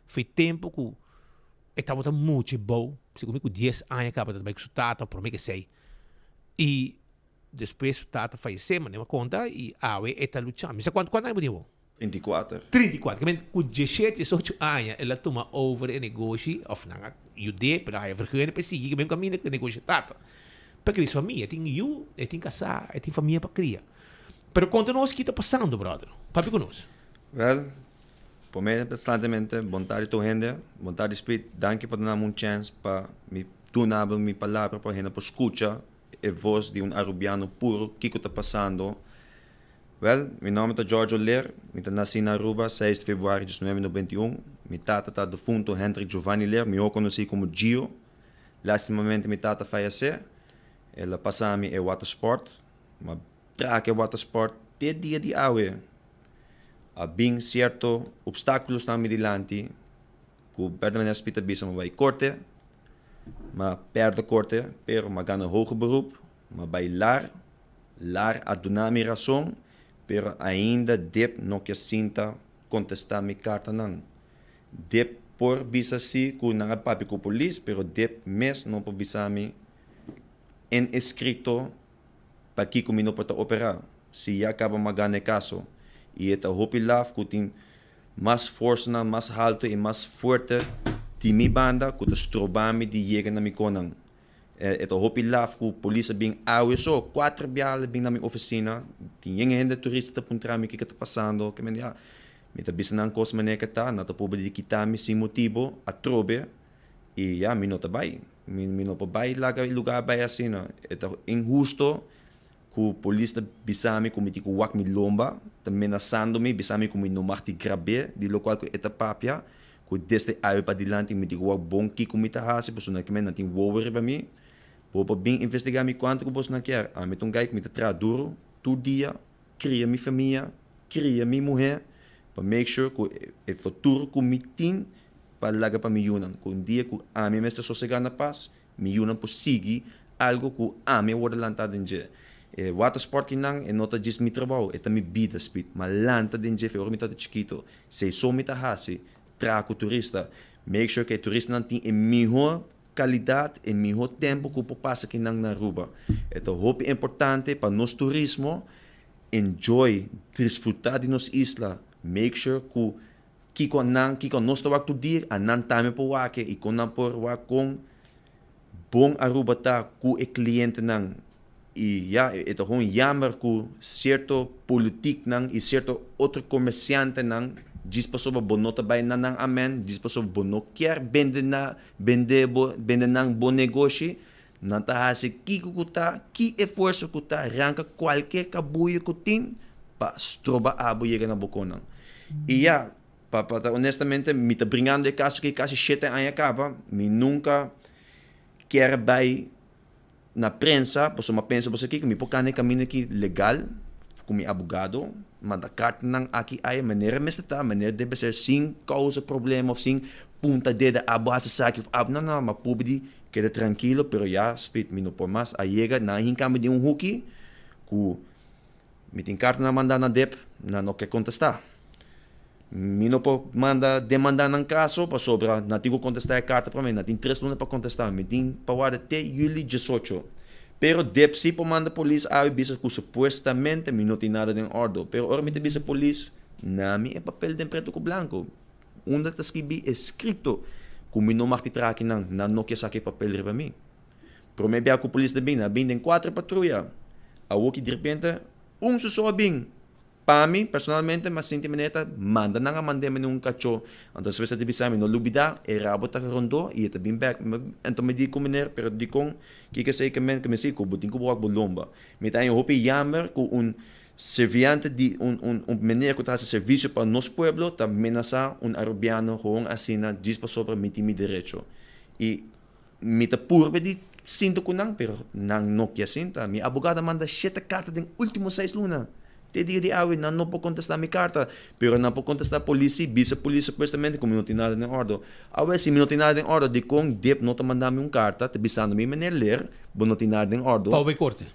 foi tempo cu e tabata mucha e bou, segun mi cu dies aña caba ta bay cu su tata, prome ke esey. Y Despues su tata fayesé, manera mi a konta, i awe e ta luchando. Mi sa kuantu kuantu aña bo tin bo? 34. 34. Ke men ku diesshete, diesocho aña el a tuma over e negoshi, òf nan a yud'é, pero a haya vergunning pa e sigui ke men kaminda ku e negoshi tata. Pa kria su famia. E tin yu, e tin kasá, e tin famia pa kria. Pero konta nos ki ta pasando, bròder. Papia ku nos. Wèl, promé bastantemente bon tardi tur hende. Bon tardi Speed. Danki pa duna mi un chèns pa mi duna bo mi palabra pa hende por skucha. E voz di un Arubiano puro kiko ta pasando. Wel, mi nomber ta Giorgio Leer, mi ta naci na Aruba seis di februari 1991. Mi tata ta defunto Hendrik Giovanni Leer, miho conoci como Gio. Lastimamente mi tata fayece, el a pasa mi e watersport, ma traha cu e watersport te dia di awe. A bin cierto obstaculosnan mi dilanti cu berdaderamente spita bisa mi bay corte, ma perde corte, pero mi a gana hoger beroep, mi a bay lar. Lar a duna mi rason, pero ainda Dip no ke sinta kontestá mi kartanan. Dip por bisa sí ku nan a papia ku polis, pero Dip mes no por bisa mi en eskrito pakiko mi no por ta operá, si ya kaba mi a gana e kaso. I e ta hopi laf ku tin mas forsanan mas haltu i mas fuerte di mi banda ku ta stroba mi di yega na mi konan. E ta hopi laf ku polis a bin awe so, kuater biaha el a bin na mi ofisina, tin yen hende turista ta puntra mi kiko ta pasando, ke men di ah, mi ta bisa nan kos manera ke ta, nan ta purba di kita mi sin motibu atrobe i ya mi no ta bai, mi mi no por bai laga e lugar bai asina, e ta inhusto ku polis ta bisa mi ku mi tin ku wak mi lomba, ta menasando mi, bisa mi ku mi no mag di grab'é di lokual ku e ta papia. Ku desde awe padilanti mi di wak bon kiko mi ta hasi, pasobra nan kimen nan tin wowo riba mi. Bo por bin investigá mi kuantu ku bosnan kier. Ami ta un guy ku mi ta traha duru tur dia, kria mi famia, kria mi muhé, pa make sure ku e futuro ku mi tin pa laga pa mi yunan. Ku un dia ku ami mester sosegá na pas, Mi yunan por sigui algo ku ami a wòrdu lantá den dje. E watersport kinan e no ta djis mi trabou, e ta mi bida, Speed. M'a lanta den dje fe ora mi tabata chikito. Esei so mi ta hasi, traha ku turista. Make sure ku e turistanan tin e mihó kalidat, e mihó tempu ku por pasa kinan na Aruba. E ta hopi importante pa nos turismo enjoy, disfrutá di nos isla. Make sure ku Kiko nan, kiko nos ta wak tur dia, a nan tambe por wak i kon nan por wak kon bon Aruba ta ku e klientenan. I ya, e ta gewoon jammer ku sierto politiknan i sierto otro komersiantenan djis pasobra bo no ta bai na nan amen, djis pasobra bo no kier bende na bende bo bende nan bo negoshi, nan ta hasi kiko ku ta, ki efuerso ku ta, ranka kualke kabuyo ku tin pa stroba abo yega na bo konan. I ya, pa pa ta honestamente mi ta bringando e kaso aki kasi shete aña kaba, mi nunka kier bai na prensa pasobra mi a pensa boso kiko mi por kana e kaminda aki legal ku mi abogado, manda kartanan aki aya manera mester ta, manera debe ser sin kousa problema of sin punta dede abo hasi esaki of abo, no no, mi a purba di keda trankilo pero ya spit mi no por mas, a yega nan a hinka mi den un huki ku Mi tin kartanan mandá na dep, nan no ke kontestá. Mi no por manda demandá nan kaso pasobra nan tin ku kontestá e karta promé. Nan tin tres luna pa kontestá. Mi tin pa warda te yuli diesocho. Pero dep sí por manda polis awe bisa ku supuestamente mi no tin nada den òrdu. Pero ora mi ta bisa polis, na mi e papel den pretu ku blanku. Unda ta skibí eskrito ku mi no mag di traha akinan, nan no ke saka e papel riba mi. Prome bia ku polis ta bin, nan a bin den kuater patruya. Awor ki direpente un su so a bin. Pa mi, personalmente, mi a sinti manera ta manda nan a mand'é manera un kachó. Anto despues a ta bisa mi, no lubidá, e rabo ta rondó i e ta bin bèk. Anto mi di ku meneer, pero dikon kiko esei ke men? Ke mi si ku bo tin ku bo wak bo lomba. Mi ta haña hopi yamber ku un serviante di un un un meneer ku ta hasi servisio pa nos pueblo ta menasá un arubiano gewoon asina djis pasobra mi tin mi derecho. I Mi ta purba di sinta ku nan, pero nan no kier sinta. Mi abogado a manda shete karta den ultimo seis luna. Te dia di awe nan no por kontestá mi karta, pero nan por kontestá polis si, bisa polis supuestamente ku mi no tin nada den òrdu. Awe, si mi no tin nada den òrdu, dikon dip no ta manda mi un karta ta bisando mi, Meneer Leer, bo no tin nada den òrdu? Pa bo bai korte.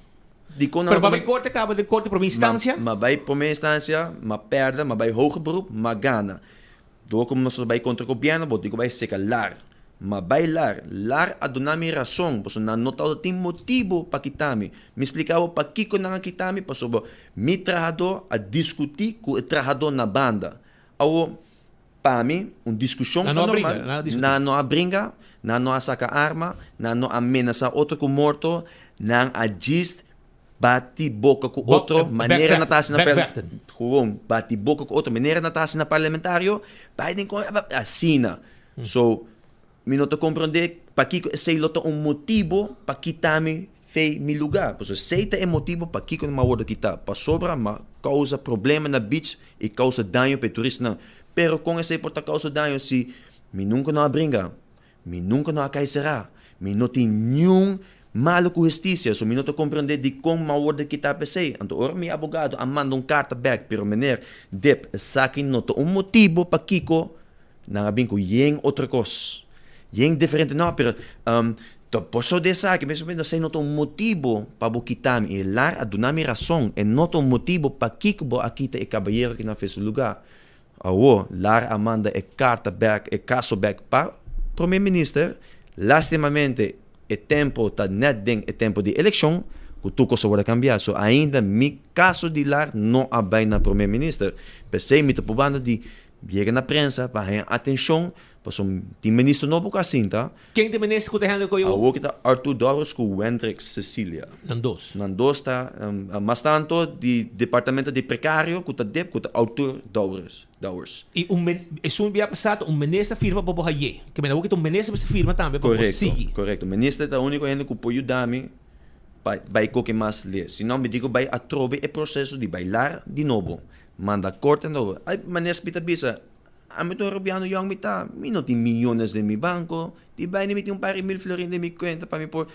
Dikon nan Pero no ta pa bai korte kaba den korte prome instansia? Ma bai prome instansia, ma pèrdè, ma bai hoger beroep, ma gana. Dor ku nos ta bai kontra gobièrnu, bo tin ku bai seka lar. Ma bai lar. Lar a duna mi rason, pasobra nan no tabata tin motibu pa kita mi. Mi splika bo pakiko nan a kita mi, pasobra mi trahadó a diskutí ku e trahadó na banda. Awor, pa mi, un diskushon ta normal. Nan no a bringa, nan no a saka arma, nan no a menasá otro ku morto, nan a djis Bati boka ku otro manera na ta hasi na Gewoon bati boka ku otro manera na ta hasi na parlamentario bai den kon asina. So mi no ta komprende pakiko esei lo ta un motibo pa kita mi. Fei mi lugá. Pasobra esei ta e motibu pakiko nan a wòrdu kitá, pasobra m'a kousa problema na beach i kousa daño pa e turistanan. Pero kon esei por ta kousa daño si mi nunka no a bringa, mi nunka no a kai será, mi no tin niun malu ku hustisia, so mi no ta komprendé dikon m'a wòrdu kitá pa esei. Anto ora mi abogado a manda un karta bèk, pero meneer Dip, esaki no ta un motibu pakiko Nan a bin ku yen otro kos, yen diferente. No, pero ta por so di esaki, mi a esei no ta un motibu pa bo kita mi. I lar a duna mi rason, e no ta un motibu pakiko bo a kita e kabayero aki na fe su lugá. Awor, lar a manda e karta bèk, e kaso bèk pa Prome Minister. Lastimamente, e tempu ta nèt den e tempu di elekshon ku tur kos a wòrdu kambiá. So, ainda mi kaso di lar no a bai na Prome Minister. P'esei mi ta probando di Yega na prensa pa haña atenshon pasobra tin minister nobo ku a sinta. Ken ta e minister ku ta handle ku awo? Awo ki ta Arthur Dowers ku Wendrick Cecilia. Nan dos. Nan dos ta mas tanto di departamento di prekario ku ta dep ku ta Arthur Dowers. Dowers. I un esun bia pasá ta un minister firma pa bo haye. Ke men awo ki ta un minister mester firma tambe pa bo sigui. Korekto, korekto. Minister ta uniko hende ku por yuda mi pa bai koke mas lihé. Si no mi di ku bai atrobe e proseso di bailar di nobo. Manda korte nobo. Ay, manera Smith a bisa, ami ta un Rubiano yong mi ta, mi no tin miyones den mi banko, di baini mi tin un par di mil florin den mi kuenta pa mi por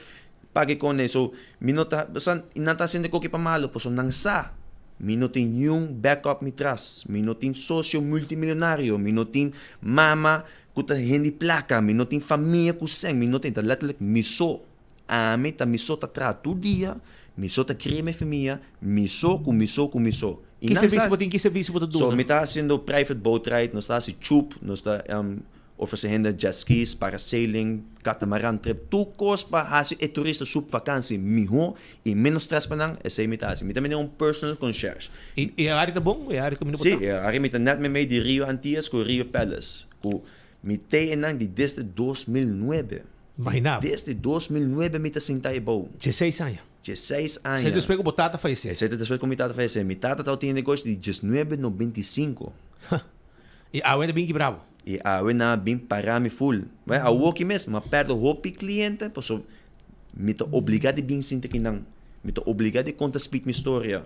paga e kone. So, mi no ta, sa, nan ta hasiendo e koki pa malo, pasobra nan sa mi no tin niun backup mi tras, mi no tin sosio multimillonario, mi no tin mama ku ta hendi plaka, mi no tin famia ku sèn, mi no tin, ta letterlijk mi so. Ami ta mi so ta traha tur dia, mi so ta kria mi famia, mi so ku mi so ku mi so. Ki servicio bo tin? Ki servicio bo ta duna? So mi ta hasiendo private boat ride, nos ta hasi chup, nos ta ofrece hende jet skis, parasailing, catamaran trip, tur kos pa hasi e turista su vakansi miho i menos stress pa nan, esei mi ta hasi. Mi ta mende un personal concierge. I e área ta bon? E área kaminda bo ta? Si, e área mi ta net meimei di Rio Antillas ku Rio Palace, ku mi tei einan di desde 2009. Imagina bo. Desde 2009 mi ta sinta e bou. Dieseis aña. Dieseis aña. Esei despues ku bo tata fayesé. Esei ta despues ku mi tata fayesé. Mi tata tabata tin e negoshi di diesnuebe nobenta i sinku. I awe ta bin kibra bo. I awe nan a bin para mi ful. Bai awoki mes mi a pèrdè hopi kliente pasobra mi ta obligá di bin sinta kinan. Mi ta obligá di konta spit mi storia.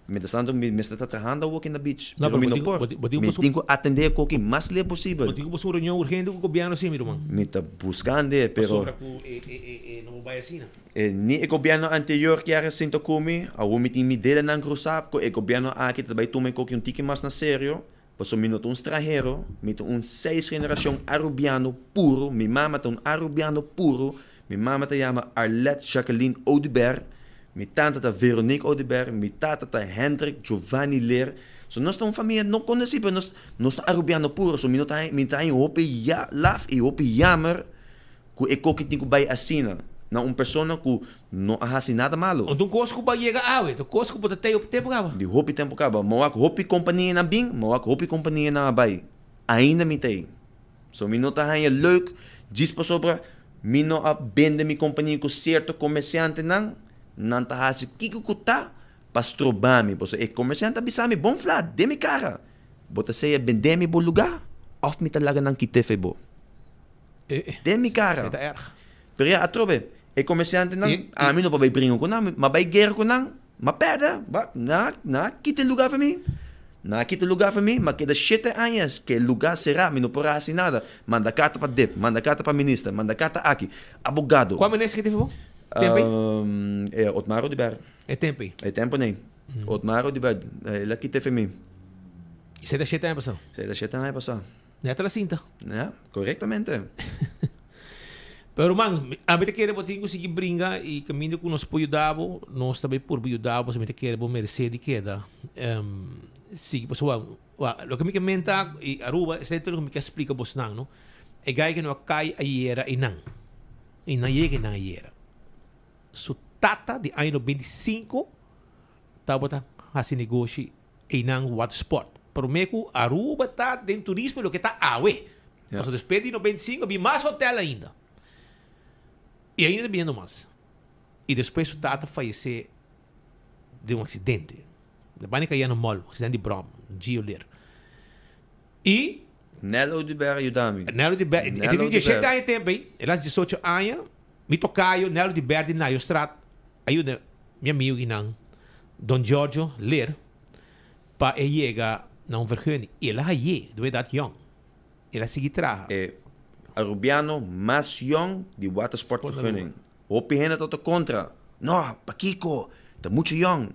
Mientras tanto mi mester ta trahando awoki na beach, No, pero mi pero no por. bo tin- bo tin Mi ku- tin ku atendé e koki mas leu posibel. Bo tin ku busca un reunion urgente ku gobièrnu así, mi ruman. Mi ta buskando, pero Pasobra ku e e e e no por bai asina. E ni e gobièrnu anterior kier a sinta ku mi, awor mi tin mi dedenan krusá ku e gobièrnu aki ta bai tuma e koki un tiki mas na serio, pasobra mi no ta un stranhero, mi ta un seis generashon arubiano puro, mi mama ta un arubiano puro, Mi mama ta yama Arlette Jacqueline Oduber, mi tanta ta Veronique Oduber, mi tata ta Hendrik Giovanni Leer. So nos ta un famia no konosí pero nos nos ta Arubiano puro so mi no ta mi ta haña hopi ya laf i hopi yamer ku e koki tin ku bai asina na un persona ku no a hasi nada malo. Anto un kos ku bo a yega awe, ta kos ku bo ta tei hopi tempu kaba. Di hopi tempu kaba. Mi a wak hopi kompanianan bin, mi a wak hopi kompanianan a bai. Ainda mi ta ei. So mi no ta haña leuk djis pasobra mi no a bende mi kompania ku sierto komersiantenan, nan ta hasi kiko ku ta pa stroba mi. Pasobra e komersiante a bisa mi bon fla den mi kara, bo ta sea bende mi bo lugá òf mi ta laga nan kit'é fe bo. Den mi kara. Pero ya atrobe e komersiantenan, ami no por bai bringa ku nan, mi a bai guera ku nan. M'a pèrdè, ba, nan a, nan a kita e lugá for mi. Nan a kita e lugá for mi, m'a keda shete añas ku e lugá será, mi no por a hasi nada. Manda karta pa dip, manda karta pa minister, manda karta aki, abogado. Kua minister ki tin for bo? Tempu ei? E Otmar Oduber. E tempu ei? E tempu nei. Otmar Oduber, el a kita for mi. I esei ta shete aña pasá? Esei ta shete aña pasá. Nèt a la sinta. Ja, korektamente. Pero ruman, ami ta kere bo tin ku sigui bringa i kaminda ku nos por yuda bo, nos ta bai purba yuda bo, mi ta kere bo meresé di keda sigui. Pasobra wak, loke mi ke menta i Aruba, esei ta loke mi ke splika bosnan, no. E gai ke no a kai ayera einan, i nan yega einan ayera. Su tata di aña 95 tabata hasi negoshi einan watersport. Prome ku Aruba ta den turismo loke ta awe. Pasobra despues di 95 a bin mas hotel ainda. I ainda ta biniendo mas. I despues su tata fayesé den un aksidente. De banda kaya na mall, aksidente di brom, Gio Leer. I Nel Oduber a yuda mi. Nel Oduber, e tin 17 aña tempo ei, el a 18 aña, mi tokayo Nel Oduber di Nayostraat. A yuda mi amigo kinan, Don Giorgio Leer, pa e yega na un vergunning. Y el a haye, door edat yong. El a sigui traha. E Arubiano mas yong di watersportvergunning. Hopi hende ta ta kontra. No, pakiko? Ta muchu yong.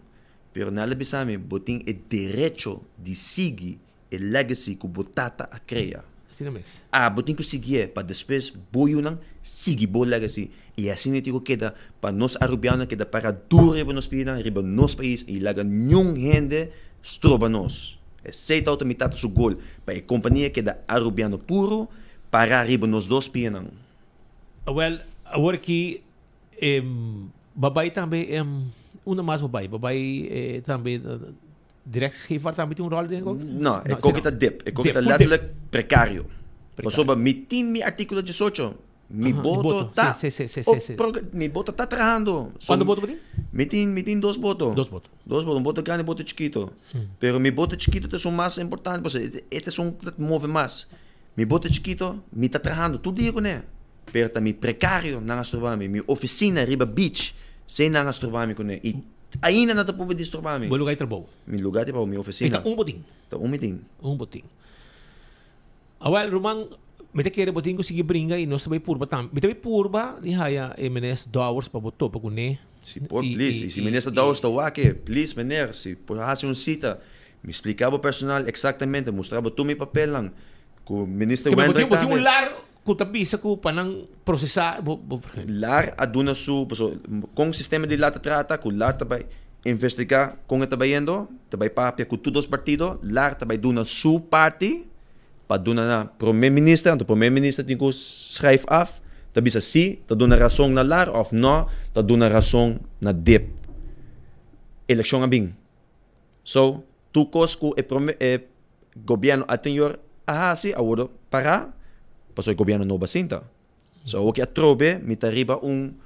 Pero nan a bisa mi, bo tin e derecho di sigui e legacy ku bo tata a krea. Asina mes. A bo tin ku siguié pa despues bo yunan sigui bo legacy. I asina tin ku keda pa nos Arubianonan keda para duro riba nos pianan, riba nos pais i laga niun hende stroba nos. Esei tabata mi tata su gol, pa e kompania keda Arubiano puro, para riba nos dos pianan. Awel, awor aki e babay tambe, unda mas babay? Babay tambe direct scheepvaart tambe tin un rol den koki? No, e koki ta dip. E koki ta letterlijk precario. Pasobra mi tin mi artíkulo diesocho. Mi boto ta mi boto ta trahando. Kuantu boto bo tin? Mi tin mi tin dos boto. Dos boto. Dos boto, un boto grandi, un boto chikito. Pero mi boto chikito ta esun mas importante pasobra e ta esun ku ta move mas. Mi boto chikito mi ta trahando tur dia kuné, pero ta mi precario nan a stroba mi, mi oficina riba beach sei nan a stroba mi kuné y ainda nan ta purba di stroba mi. Bo lugar di trabou? Mi lugar di trabou, mi oficina. Y ta un bo tin? Ta un mi tin. Un bo tin. Awel ruman, mi ta kere bo tin ku sigui bringa y nos ta bay purba tambe. Mi ta bay purba di haya e minister Dowers pa bo topa kuné. Si por, please. Y si minister Dowers ta wak e, please meneer, si por haci un cita. Mi splica bo personal exactamente, mustra bo tur mi papelnan cu Minister Bo Wendrick tin tambe. un lar cu ta bisa cu pa nan procesa bo bo vergunning. Lar a duna su, paso con sistema di lar ta trata, cu lar ta bay investiga con e ta bayendo, ta bay papia cu tur dos partido, lar ta bay duna su parti pa duna na Prome Minister, anto Prome Minister tin cu schrijf af, ta bisa si ta duna razon na lar of no ta duna razon na dip. Eleccion a bin. So, tur kos ku e prome e gobièrnu anterior a hasi a wòrdu pará pasobra e gobièrnu nobo a sinta. So awor ki atrobe mi ta riba un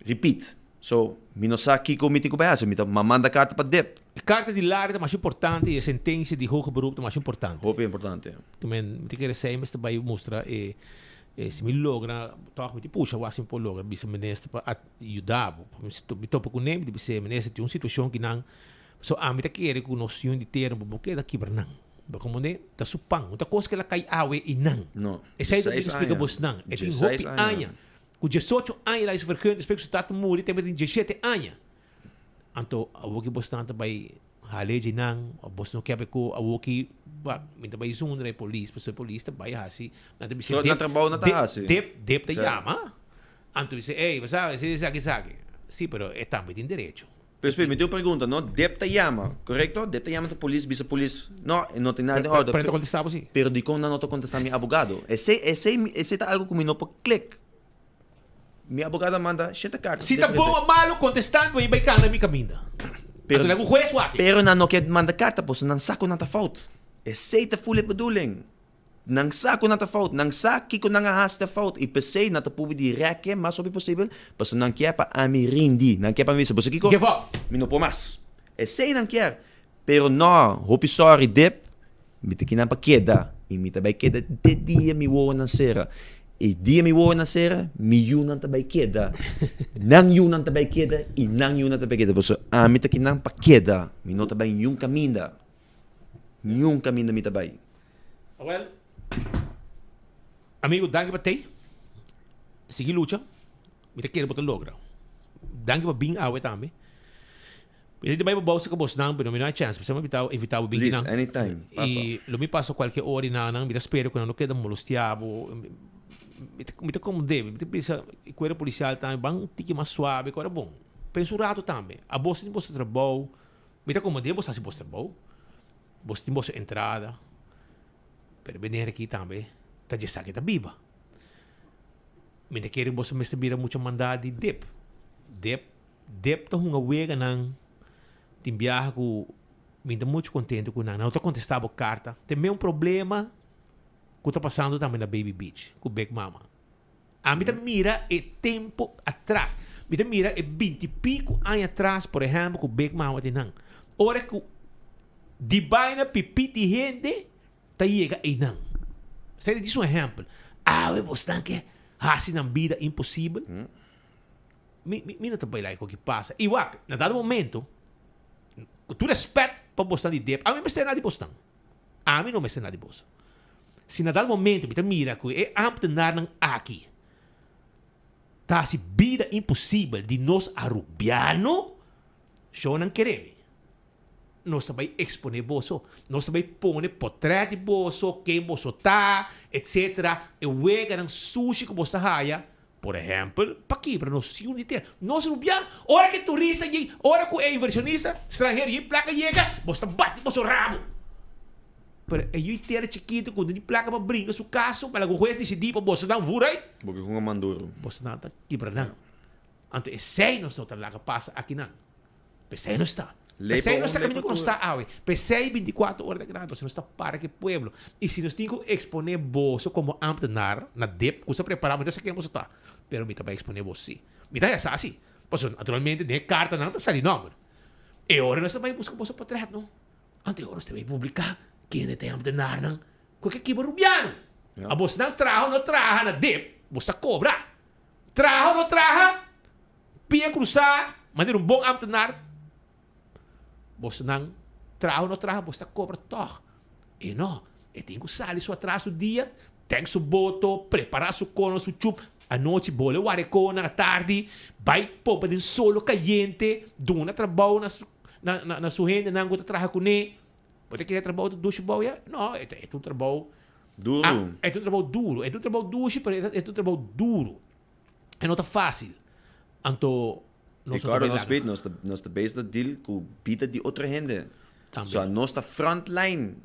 repeat. So, mi no sa kiko mi tin ku bai hasi. Mi ta manda karta pa dip. E karta di Larry ta masha importante i e sentensia di hoger beroep ta masha importante. Hopi importante. Mi ta kere esei mester bai mustra e si mi logra tòg mi tin pusha wak si mi por logra bisa minister pa yuda bo. Mi topa ku ne, mi di bis'é, Minister, tin un situashon ki nan, pasobra ami ta kere ku nos yun di tera bo keda kibra nan. Bo komprendé? Ta su pan. No ta kos ku el a kai awe i nan. No. Esei ta bin splika bosnan. E tin hopi aña. Ku diesocho aña el a hasi vergunning, despues ku su tata muri tempu e tin diesshete aña. Anto awor ki bosnan ta bai hale dje nan, bos no kier ku awor ki mi ta bai zundra e polis, pasobra e polis ta bai hasi, nan ta bisa dep, dep, dep ta yama. Anto dice, ey, bo sabe, si esaki, esaki. Sí, pero e tambe tin derecho. Pero espera, mi tin un pregunta, no? Dep ta yama, correcto? Dep ta yama ta polis, bisa polis, no, e no tin nada den orde. Pero e ta contesta bo si. Pero dicon nan no ta contesta mi abogado? Esey, esey, esey ta algo cu mi no por click. Mi abogado a manda shete carta. Si ta bon o malo, contesta mi pa mi bay cana mi caminda. Pero, Anto laga un juez wak. Pero nan no kier manda carta, pasobra nan sa cu nan ta fout. Esey ta full e bedoeling. Nan sa ku nan ta fout, nan sa kiko nan a hasi ta fout i p'esei nan ta purba di rèk mas hopi posibel pasobra nan kier pa ami rindi, nan kier pa mi bisa, Boso kiko? Give up! Mi no por mas. Esei nan kier. Pero no, hopi sòri Dip, mi ta kinan pa keda i mi ta bai keda te dia mi wowonan sera. I dia mi wowonan sera, mi yunan ta bai keda, nan yunan ta bai keda i nan yunan ta bai keda pasobra ami ta kinan pa keda, mi no ta bai niun kaminda, niun kaminda mi ta bai. Awel, amigo, danki pa tei. Sigui lucha. Mi ta kere bo ta logra. Danki pa bin awe tambe. Mi ta bai pa bousa ku bosnan, pero mi no hay chance. P'esei mi ta invita bo bin Please, kinan. anytime. Pasa. I lo mi pasa kualke ora i nan. Mi ta spera ku nan no keda molestia bo. Mi ta mi ta komprende. Mi ta bisa e kuerpo polisial tambe ban un tiki mas suave ku ora bon. Pensa un rato tambe. Abos tin boso trabou. Mi ta komprende bo sa hasi boso trabou. Boso tin boso entrada, pero meneer aki tambe ta dje sa ke ta biba. Mi ta kere boso mester bira mucha manda di dip. Dip, dip ta hunga weganan, tin biaha ku mi ta mucho kontento ku nan. Nan no ta kontestá bo karta. Te me un problema ku ta pasando tambe na Baby Beach ku Big Mama. Ami ta mira e tempo atras. Mi ta mira e binti pico aña atras, por ehempel, cu Big Mama tin nan. Ora cu di baina pipi di hende ta yega eynan. Esei ta djis un ehempel. Awe bosnan ke haci nan bida imposibel. Mi, mi, mi no ta bai like ki pasa. I wak, na dado momento, ku tur respet pa bosnan di dip, ami mester na di bosnan. Ami no mester na di bos. Si na dado momento mi ta mira ku e ambtenarnan aki ta hasi bida imposibel di nos Arubiano, shownan kere mi. Nos ta bai expone boso. Nos ta bai pone potret di boso, ken boso ta, etcetera. E weganan sushi ku boso ta haya, por ehempel, pa kibra nos siun di tera. Nos Rubiano, ora ku e turista yei, ora ku e inversionista stranhero yei plaka yega, boso ta bati boso rabo. Pero e yui tera chikitu ku no tin plaka pa bringa su kaso, pa laga un hues disidí pa boso nan vooruit. Bo ke hunga manduro. Boso nan ta kibra nan. Anto esei nos no ta laga pasa akinan. P'esei nos ta. Lei P'esei pa nos un, ta lei kaminda pa ku nos tur. ta awe. P'esei bintikuater ora ta grandi, pasobra nos ta para ku e pueblo. I si nos tin ku eksponé boso komo ámtenar na dip ku sa prepará, mi no sa ken boso ta, pero mi ta bai eksponé boso sí. Mi ta hesa si. Pasobra naturalmente den e kartanan ta sali nòmber. E ora nos ta bai buska boso potrèt no. Anto e ora nos ta bai publiká kende ta e ámtenarnan ku ke kiba rubiano. A bosnan traha o no traha na dip, boso ta kobra. Traha o no traha, Pia cruzá, manera un bon ambtenaar, bosonan traha o no traha, boso ta cobra tog. E no, e tin cu sali su atras su dia, tank su boto, prepara su cono, su chup, anochi bole wara e cono atardi, bay pompa den solo cayente, duna trabao na su na na su hendenan cu ta traha cune. Bo ta kere trabao ta dushi bao ya? No, e ta un trabao Duro. E ta un trabao duro. E ta un trabao dushi, pero e ta un trabao duro. E no ta fácil. Anto nos no ta Ricardo, bai nos laga. weet, nos ta, nos ta bezig ta deal cu bida di otro hende. Tambe. So anos ta frontline.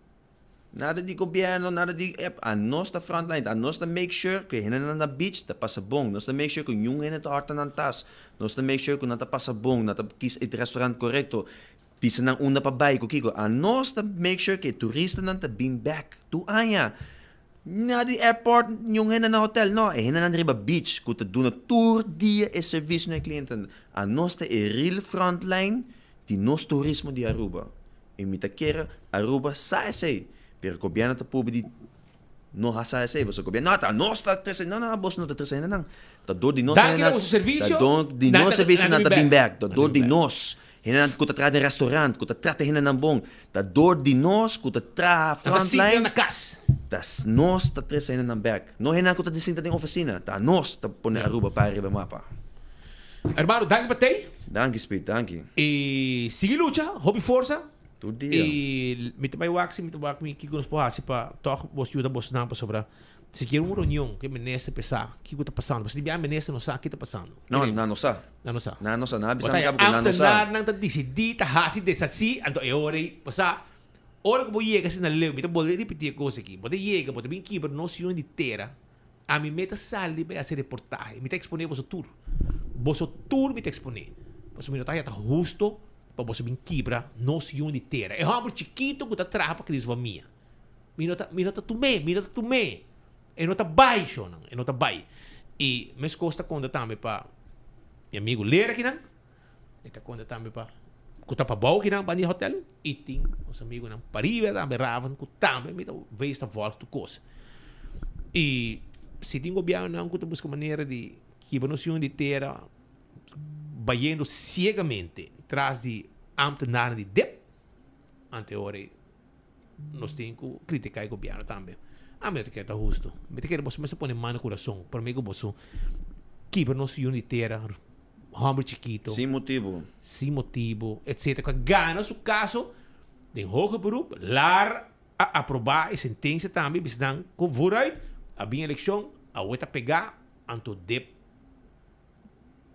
Nada di gobierno, nada di app. Anos ta frontline. Anos ta make sure cu e hendenan na beach ta pasa bon. Nos ta make sure cu niun hende ta horta nan tas. Nos ta make sure cu nan ta pasa bon, nan ta kies e restaurant corecto. Bisa nan unda pa bai cu kico. Anos ta make sure cu e turistanan ta bin back tur aña. Na di airport niun hende na hotel, no, e hendenan riba beach ku ta duna tur dia e servisio na e klientenan. Anos ta e real frontline di nos turismo di Aruba. I mi ta kere Aruba sa esei, pero gobierno ta purba di no hasa esei, pasobra gobierno, no, ta anos ta trese, no, no, bos no ta trese hendenan, ta dor di nos Danki na hendenan, boso servisio, ta dor di nan nos ta servisio nan nan ta ta bin bin bek. bek, ta dor di nos Hendenan ku ta traha den restaurant, ku ta trata hendenan bon, ta dor di nos ku ta traha Nan ta sinti frontline, na kas. ta nos ta trese hendenan bek. No hendenan ku ta sinta den ofisina, ta nos ta pone Aruba para riba e mapa. Hermano, danki pa tei. Danki Speed, danki. I sigui lucha, hopi forsa. Tur dia. I mi ta bai wak si mi ta wak mi kiko nos por hasi pa tòg bos yuda bosnan pasobra sikiera un reunion ku e minister p'e sa kiko ta pasando. Pasobra di bia e minister no sa ki ta pasando. No, nan no sa. Nan no sa. Nan no sa. Nan a bisa Bo ta mi kaba ku nan no sa. Ambtenaarnan ta disidí, ta hasi, deshasí, anto e ora ei, bo sa, ora ku bo yega asina leu, mi ta bolbe ripití e kos aki, bo ta yega, bo ta bin kibra nos yunan di tera, ami me ta sali bai hasi reportahe, mi ta eksponé boso tur. Boso tur mi ta eksponé. Pasobra mi no ta haña ta husto pa boso bin kibra nos yunan di tera. E hòmber chikitu ku ta traha pa kria su famia, mi no ta, mi no ta tum'é, mi no ta tum'é. E no ta bai, shownan, e no ta bai. I meskos ta konta tambe pa mi amigu Lera kinan, e ta konta tambe pa ku ta pabou kinan banda di hotel, i tin nos amigunan pariba tambe, Raven, ku tambe mi ta wees ta vòlg tur kos. I si tin gobièrnunan ku ta buska manera di kiba nos yunan di tera bayendo siegamente tras di ámtenarnan di dip, ante ora ei Nos tin cu critica e gobierno tambe. Ami no ta kere ta husto. Mi ta kere boso mester pone man na curason prome cu boso kibra nos yun di tera, homber chikito. Sin motibo. Sin motibo, etcetera. Cu a gana su caso den hoger beroep, lar a aproba e sentencia tambe, bisa nan cu vooruit a bin eleccion, awe ta pega, anto dip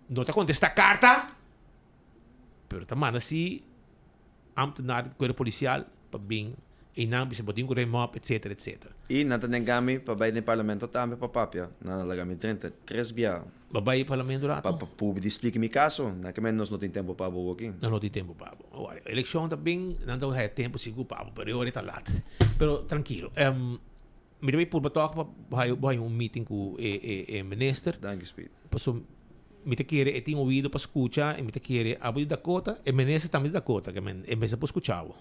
no ta contesta carta, pero ta manda si. Ambtenaar di cuerpo policial pa bin eynan bisa bo tin cu ruim op etcetera etcetera. I nan ta nenga mi pa bai den parlamento tambe pa papia. Nan a laga mi drenta tres bia. Bo bai parlamento rato? Pa pubi di splika mi caso. Na ke men nos no tin tempo pa bo aki. Nan no tin tempo pa bo. Awor, eleccion ta bin, nan ta haya tempo sigur pa bo, pero e ora e ta lat. Pero trankilo. Mi ta bai purba tòg pa bo haya bo haya un meeting ku e e e minister. Danki Speed. Paso mi ta kere e tin oido pa skucha i mi ta kere abo di Dakota, e minister tambe di Dakota ke men e mester por skucha bo.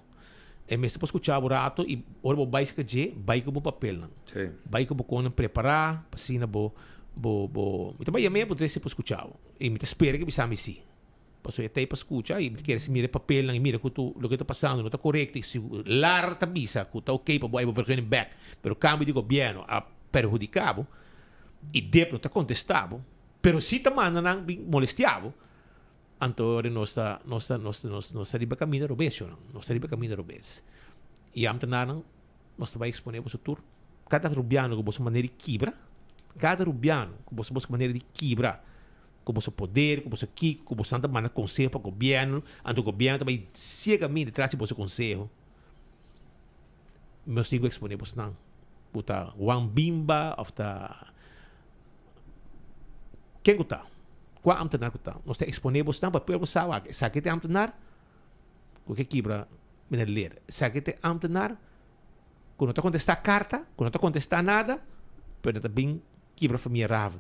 E mester por skucha bo rato i ora bo bai saka dje bai ku bo papelnan. Sí. Bai ku bo konan prepará pa asina bo. Bo, bo, mi ta bai yam'é, bo trese pa skucha bo. I mi ta spera ke bisa mi si. Pasobra e ta ei pa skucha i mi ta kere si mira e papelnan i mira ku tu loke ta pasando no ta korekto i si lar ta bisa ku ta oké pa bo ai bo vergunning bèk, pero kambio di gobièrnu a perhudiká bo i dep no ta kontestá bo, pero si ta manda nan bin molestiá bo, anto ora nos ta nos ta nos nos nos ta riba kaminda robes shornan, nos ta riba kaminda robes. I amtenarnan Nos ta bai exponé boso tur, kada rubiano ku boso manera di kibra, kada rubiano ku boso boso manera di kibra, ku boso poder, ku boso kiko, ku boso ta manda konseho pa gobièrnu, anto gobièrnu ta bai siegamente tras di boso konseho. Nos tin ku exponé bosnan ku ta Juan Bimba òf ta ken ku ta, kua amtenar ku ta. Nos ta exponé bosnan pa pueblo sa wak esaki ta e amtenar ku ke kibra Meneer Leer, esaki ta e ambtenaar ku no ta kontestá karta, ku no ta kontestá nada, pero nan ta bin kibra famia Raven.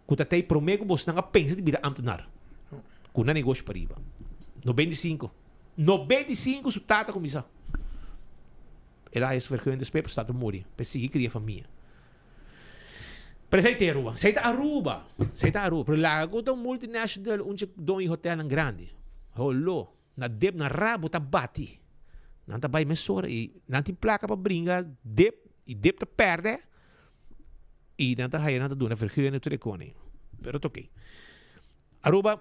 Ku ta tei promé ku bosnan a pensa di bira ambtenaar. Ku nan negoshi pariba. 95. 95 su tata kuminsá. El a haya su vergunning despues, pero su tata muri. Pa e sigui kria famia. Pero esei ta Aruba. Esei ta Aruba. Esei ta Aruba. Pero laga ku ta un multinational, un dje doño di hotelnan grandi. Holó. Na dep nan rabo ta bati. Nan ta bai mesora i nan tin plaka pa bringa dep i dep ta pèrdè i nan ta haya nan ta duna vergunning tur e koni. Pero ta oké. Aruba,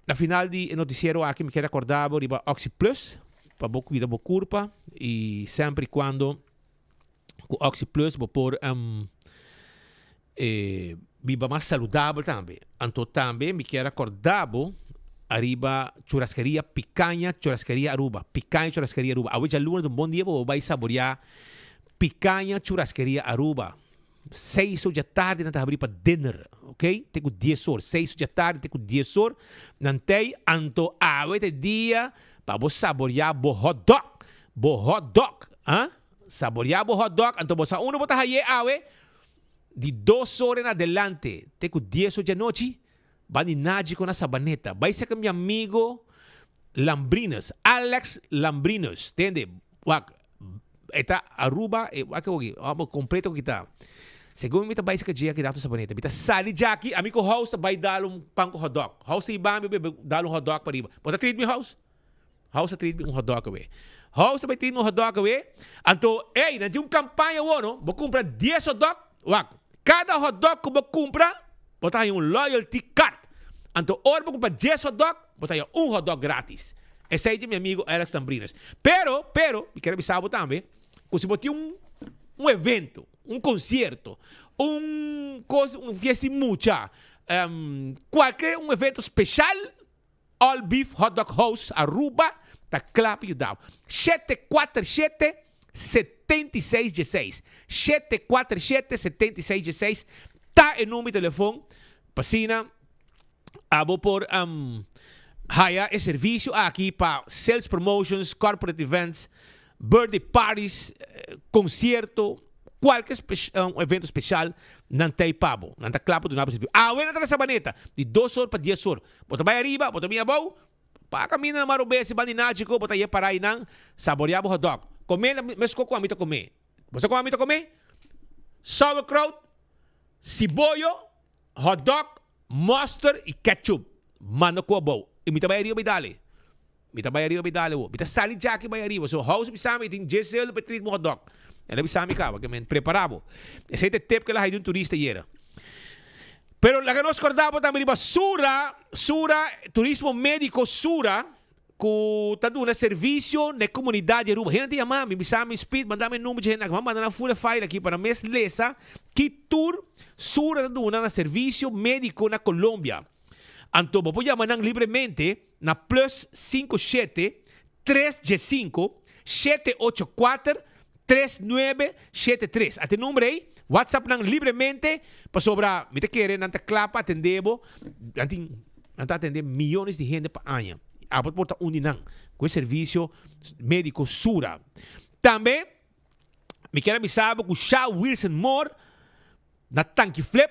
na final di e notisiero aki mi kier rekordá bo riba Oxi Plus pa bo kuida bo kurpa i semper i kuando Ku Oxi Plus bo por biba mas saludabel tambe. Anto tambe mi kier acorda bo ariba Churrascaria Picaña Churrascaria Aruba. Picaña Churrascaria Aruba. Awe djaluna ta un bon dia pa bo bai saborea Picaña Churrascaria Aruba. Seis or djatardi nan ta habri pa dinner, ok? Te ku dies or. Seis or djatardi te ku dies or nan t'ei. Anto awe ta e dia pa bo saborea bo hotdog. Bo hotdog, ah? Saboreá bo hotdog, anto bo sa unda bo ta hay'é awe? Di dos ora en adelante te ku dies or djanochi, ban di Nagico na Sabaneta. Bai saka mi amigo Lambrinus, Alex Lambrinus, tende? Wak, e ta Aruba, e wak awor aki, amo completo ku kita. Segun mi ta bai saka dje aki rato Sabaneta, mi ta sali djaki, ami ku House ta bai dal un pan ku hotdog. House ta hiba mi bebe dal un hotdog pariba. Bo ta treat mi House? House a treat mi un hotdog awe. House a bai treat mi un hotdog awe. Anto, ey, nan tin un campaña awor, no? Bo cumpra dies hotdog, wak, cada hotdog cu bo cumpra, bo ta haña un loyalty card. Anto, ora bo cumpra dies hotdog, bo ta haña un hotdog gratis. Esey ta mi amigo Alex Lambrines. Pero, pero, mi kier a bisa bo tambe, cu si bo tin un, un evento, un concierto, un cos, un fiesta di mucha, cualke un evento special, All Beef Hot Dog House Aruba ta kla pa yuda bo. 747 7616 747 7616 ta e number di telefon pa asina abo por haya e servicio aki pa sales promotions, corporate events, birthday parties, concierto, cualke evento special nan ta ei pa bo. Nan ta kla pa duna bo servicio. Awe nan ta na Sabaneta di dos or pa dies or. Bo ta bai ariba, bo ta bin abou, pa kaminda na Marobes i banda di Nachico, bo ta ye para einan, saborea bo hotdog. Come na mesco cu ami ta come. Bo sa con ami ta come? Sauerkraut, siboyo, hotdog, mustard i ketchup. Manda cu abou. I mi ta bai ariba bai dale. Mi ta bai ariba bai dale wo. Mi ta sali djaki bai ariba. So house bisa mi tin djes selo pa e treat mi hotdog. El a bisa mi caba ke men prepara bo. Esey ta e tip ke el a hay di un turista ayera. Pero laga nos corda bo tambe riba Sura, Sura, Turismo Medico Sura, cu ta duna servicio na e comunidad di Aruba. Hende ta yama mi, bisa mi, Speed, manda mi e number dje hende aki. Mi a manda nan full e file aki pa nan mes lesa ki tur Sura ta duna na servicio medico na Colombia. Anto bo por yama nan libremente na plus 57 315 784 3973. Ate number ei, WhatsApp nan libremente pasobra mi ta kere nan ta kla pa atende bo. Nan tin nan ta atende miyones di hende pa aña. Abo por ta un di nan ku e servisio mediko Sura. Tambe mi kier a bisa bo ku Sha Wilson Moore na Tanki Flip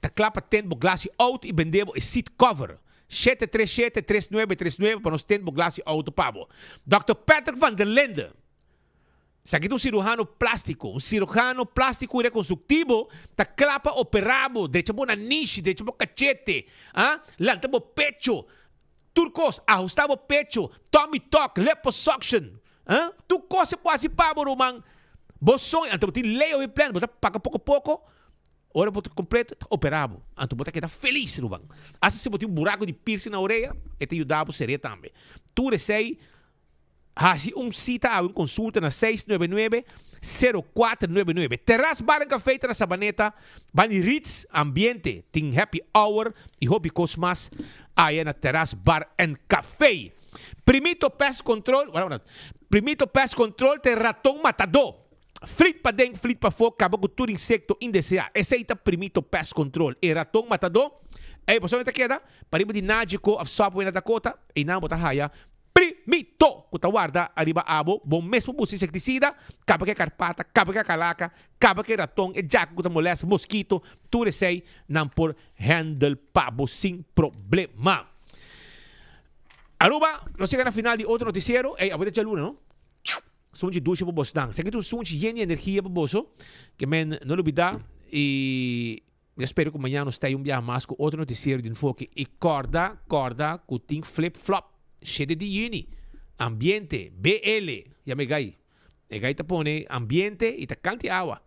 Ta kla pa tent bo glas di auto i bende bo e seat cover. 737 3939 pa nos tent bo glas di auto pa bo. Dòkter Patrick van der Linde. Esaki ta un siruhano plástiko. Un siruhano plástiko i rekonstruktivo ta kla pa operá bo, drecha bo nanishi, drecha bo kachete, ah, lanta bo pecho, tur kos, ahustá bo pecho, tummy tuck, liposuction, ah, tur kos e por hasi pa bo, ruman. Bo soño, anto bo tin layaway plan, bo ta paga poko poko, ora bo ta kompleto, ta operá bo. Anto bo ta keda felis, ruman. Asta si bo tin un buraku di piercing na orea, e ta yuda bo ser'é tambe. Tur esei. Hasi un sita awe un konsulta na 699 0499. Terras Bar en Café ta na Sabaneta, bani Ritz, ambiente, tin happy hour y hopi kos mas aya na Terras Bar en Café. Primito Pest Control, wara wara, Primito Pest Control ta e raton matadó. Flit paden, flit pafó, kaba ku tur insekto indeseá. Esei ta Primito Pest Control, e raton matadó. Ey, bo sa unda ta keda? Pariba di Nagico of Subway na Dakota, einan bo ta haya Primito ku ta warda ariba abo, bo mes por buska insektisida, kaba ku e karpata, kaba ku e kakalaka, kaba ku e raton, e djaka ku ta molesta, moskito, tur esei nan por handle pa bo sin problema. Aruba, nos yega na final di otro noticiero. Ey, abo ta djaluna, no? Sunchi dushi pa bosnan. Esaki ta un sunchi yen di energia pa boso, ke men no lubida y Mi ta spera ku mañana nos ta ei un biaha mas ku otro notisiero di Enfoke. I kòrda, kòrda ku tin flip flop shete di yüni. Ambiente, BL, yama e gai. E gai ta pone ambiente i ta kanti awa.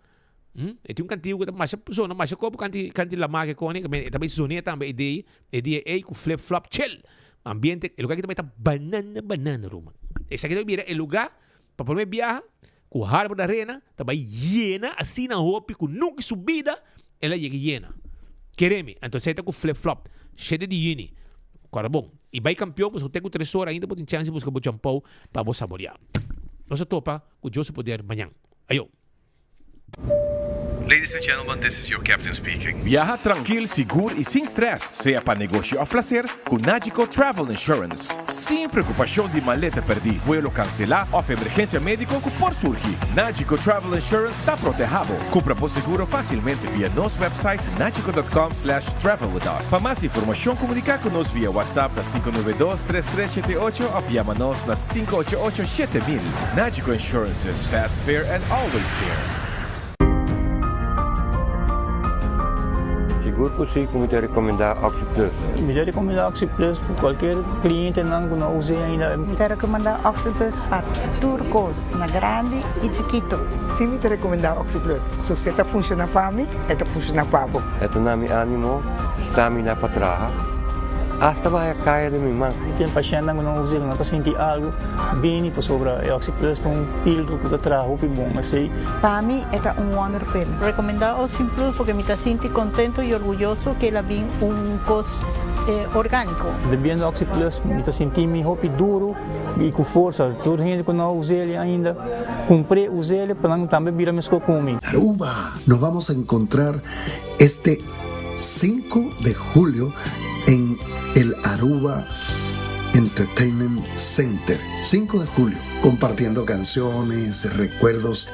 Hm, e tin un kantigu ku ta masha zona masha kopu kanti kanti lamá ke kone, e ta bai zonea tambe e dei, e dia ei ku flip flop chel. Ambiente, e lugá aki ta bai ta banana banana ruman. Esaki ta bai bira e lugá pa prome biaha Ku Harbor Arena ta bai yena asina hopi ku nunka su bida el a yega yena. Kere mi, anto esei ta ku flip flop shete di yüni. Kòrda bon, i bai kampion pasobra te ku tres ora ainda bo tin chèns di buska bo champou pa bo saboreá. Nos a topa ku Dios su poder mañan. Ayo. Ladies and gentlemen, this is your captain speaking. Biaha trankil, sigur i sin strès, sea pa negoshi òf plaser, ku Nagico Travel Insurance. Sin preokupashon di maleta pèrdí, vuelo kanselá òf emergensia médiko ku por surgi, Nagico Travel Insurance ta protehá bo. Kumpra bo seguro fásilmente via nos website nagico dot com slash travel with us. Pa mas informashon komuniká ku nos via WhatsApp na 592 3378 òf yama nos na 588 7000. Nagico Insurances, fast, fair and always there. Sigur ku si ku mi ta rekomendá OxyPlus. Mi ta rekomendá OxyPlus pa kualker klientenan ku no us'é ainda. Mi ta rekomendá OxyPlus pa tur kos, na grandi i chikitu. Si mi ta rekomendá OxyPlus. So si e ta funshoná pa mi, e ta funshoná pa bo. E ta na mi ánimo, stamina pa traha, asta baha kaya den mi man. Tin pashèntnan ku no us'é, ku no ta sinti algu, bini pasobra e OxyPlus ta un pildo ku ta traha hopi bon. Esei. Pa mi e ta un wonder pill. Recomenda Ocean Plus porque mi ta sinti contento y orguyoso que el a bin un cos organico. Bebiendo Oxy Plus mi ta sinti mi hopi duro y cu forsa. Tur hende cu no a us'el ainda cumpr'e us'el pa nan tambe bira mesco cu mi. Aruba! Nos vamos a encontrar este 5 de julio en el Aruba Entertainment Center. 5 de julio, compartiendo canciones, recuerdos.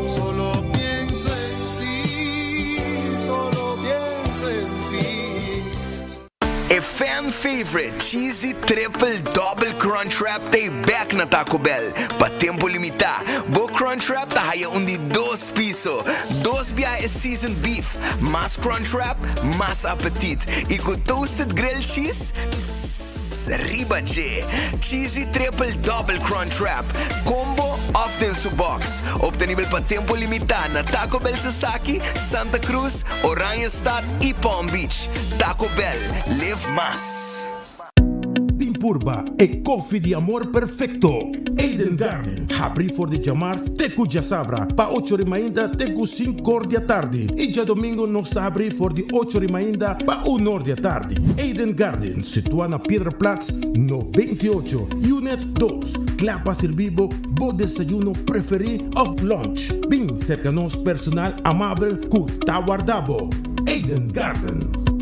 Solo pienso en ti, solo pienso en ti. E fan favorite Cheesy Triple Double Crunch Wrap ta e bek na Taco Bell pa tempo limita. Bo Crunch Wrap ta haya un di dos piso, dos biaha e seasoned beef, mas Crunch Wrap, mas apetit y cu toasted grilled cheese, tss, riba dje. Cheesy Triple Double Crunch Wrap, combo of den su box. Obtenibel pa tempo limita na Taco Bell Sasaki, Santa Cruz, Oranjestad y Palm Beach. Taco Bell, live mas. Bin purba e koffie di amor perfecto! Eden Garden, habri for di djamars te ku djasabra pa ocho ri mainta te ku sinkor di atardi i djadomingo nos ta habri for di ocho ri mainta pa unor di atardi. Eden Garden, situa na Piedra Plat no 28, Unit dos, kla pa sirbi bo bo desayuno preferi of lunch. Bin serka nos personal amabel ku ta warda bo. Eden Garden.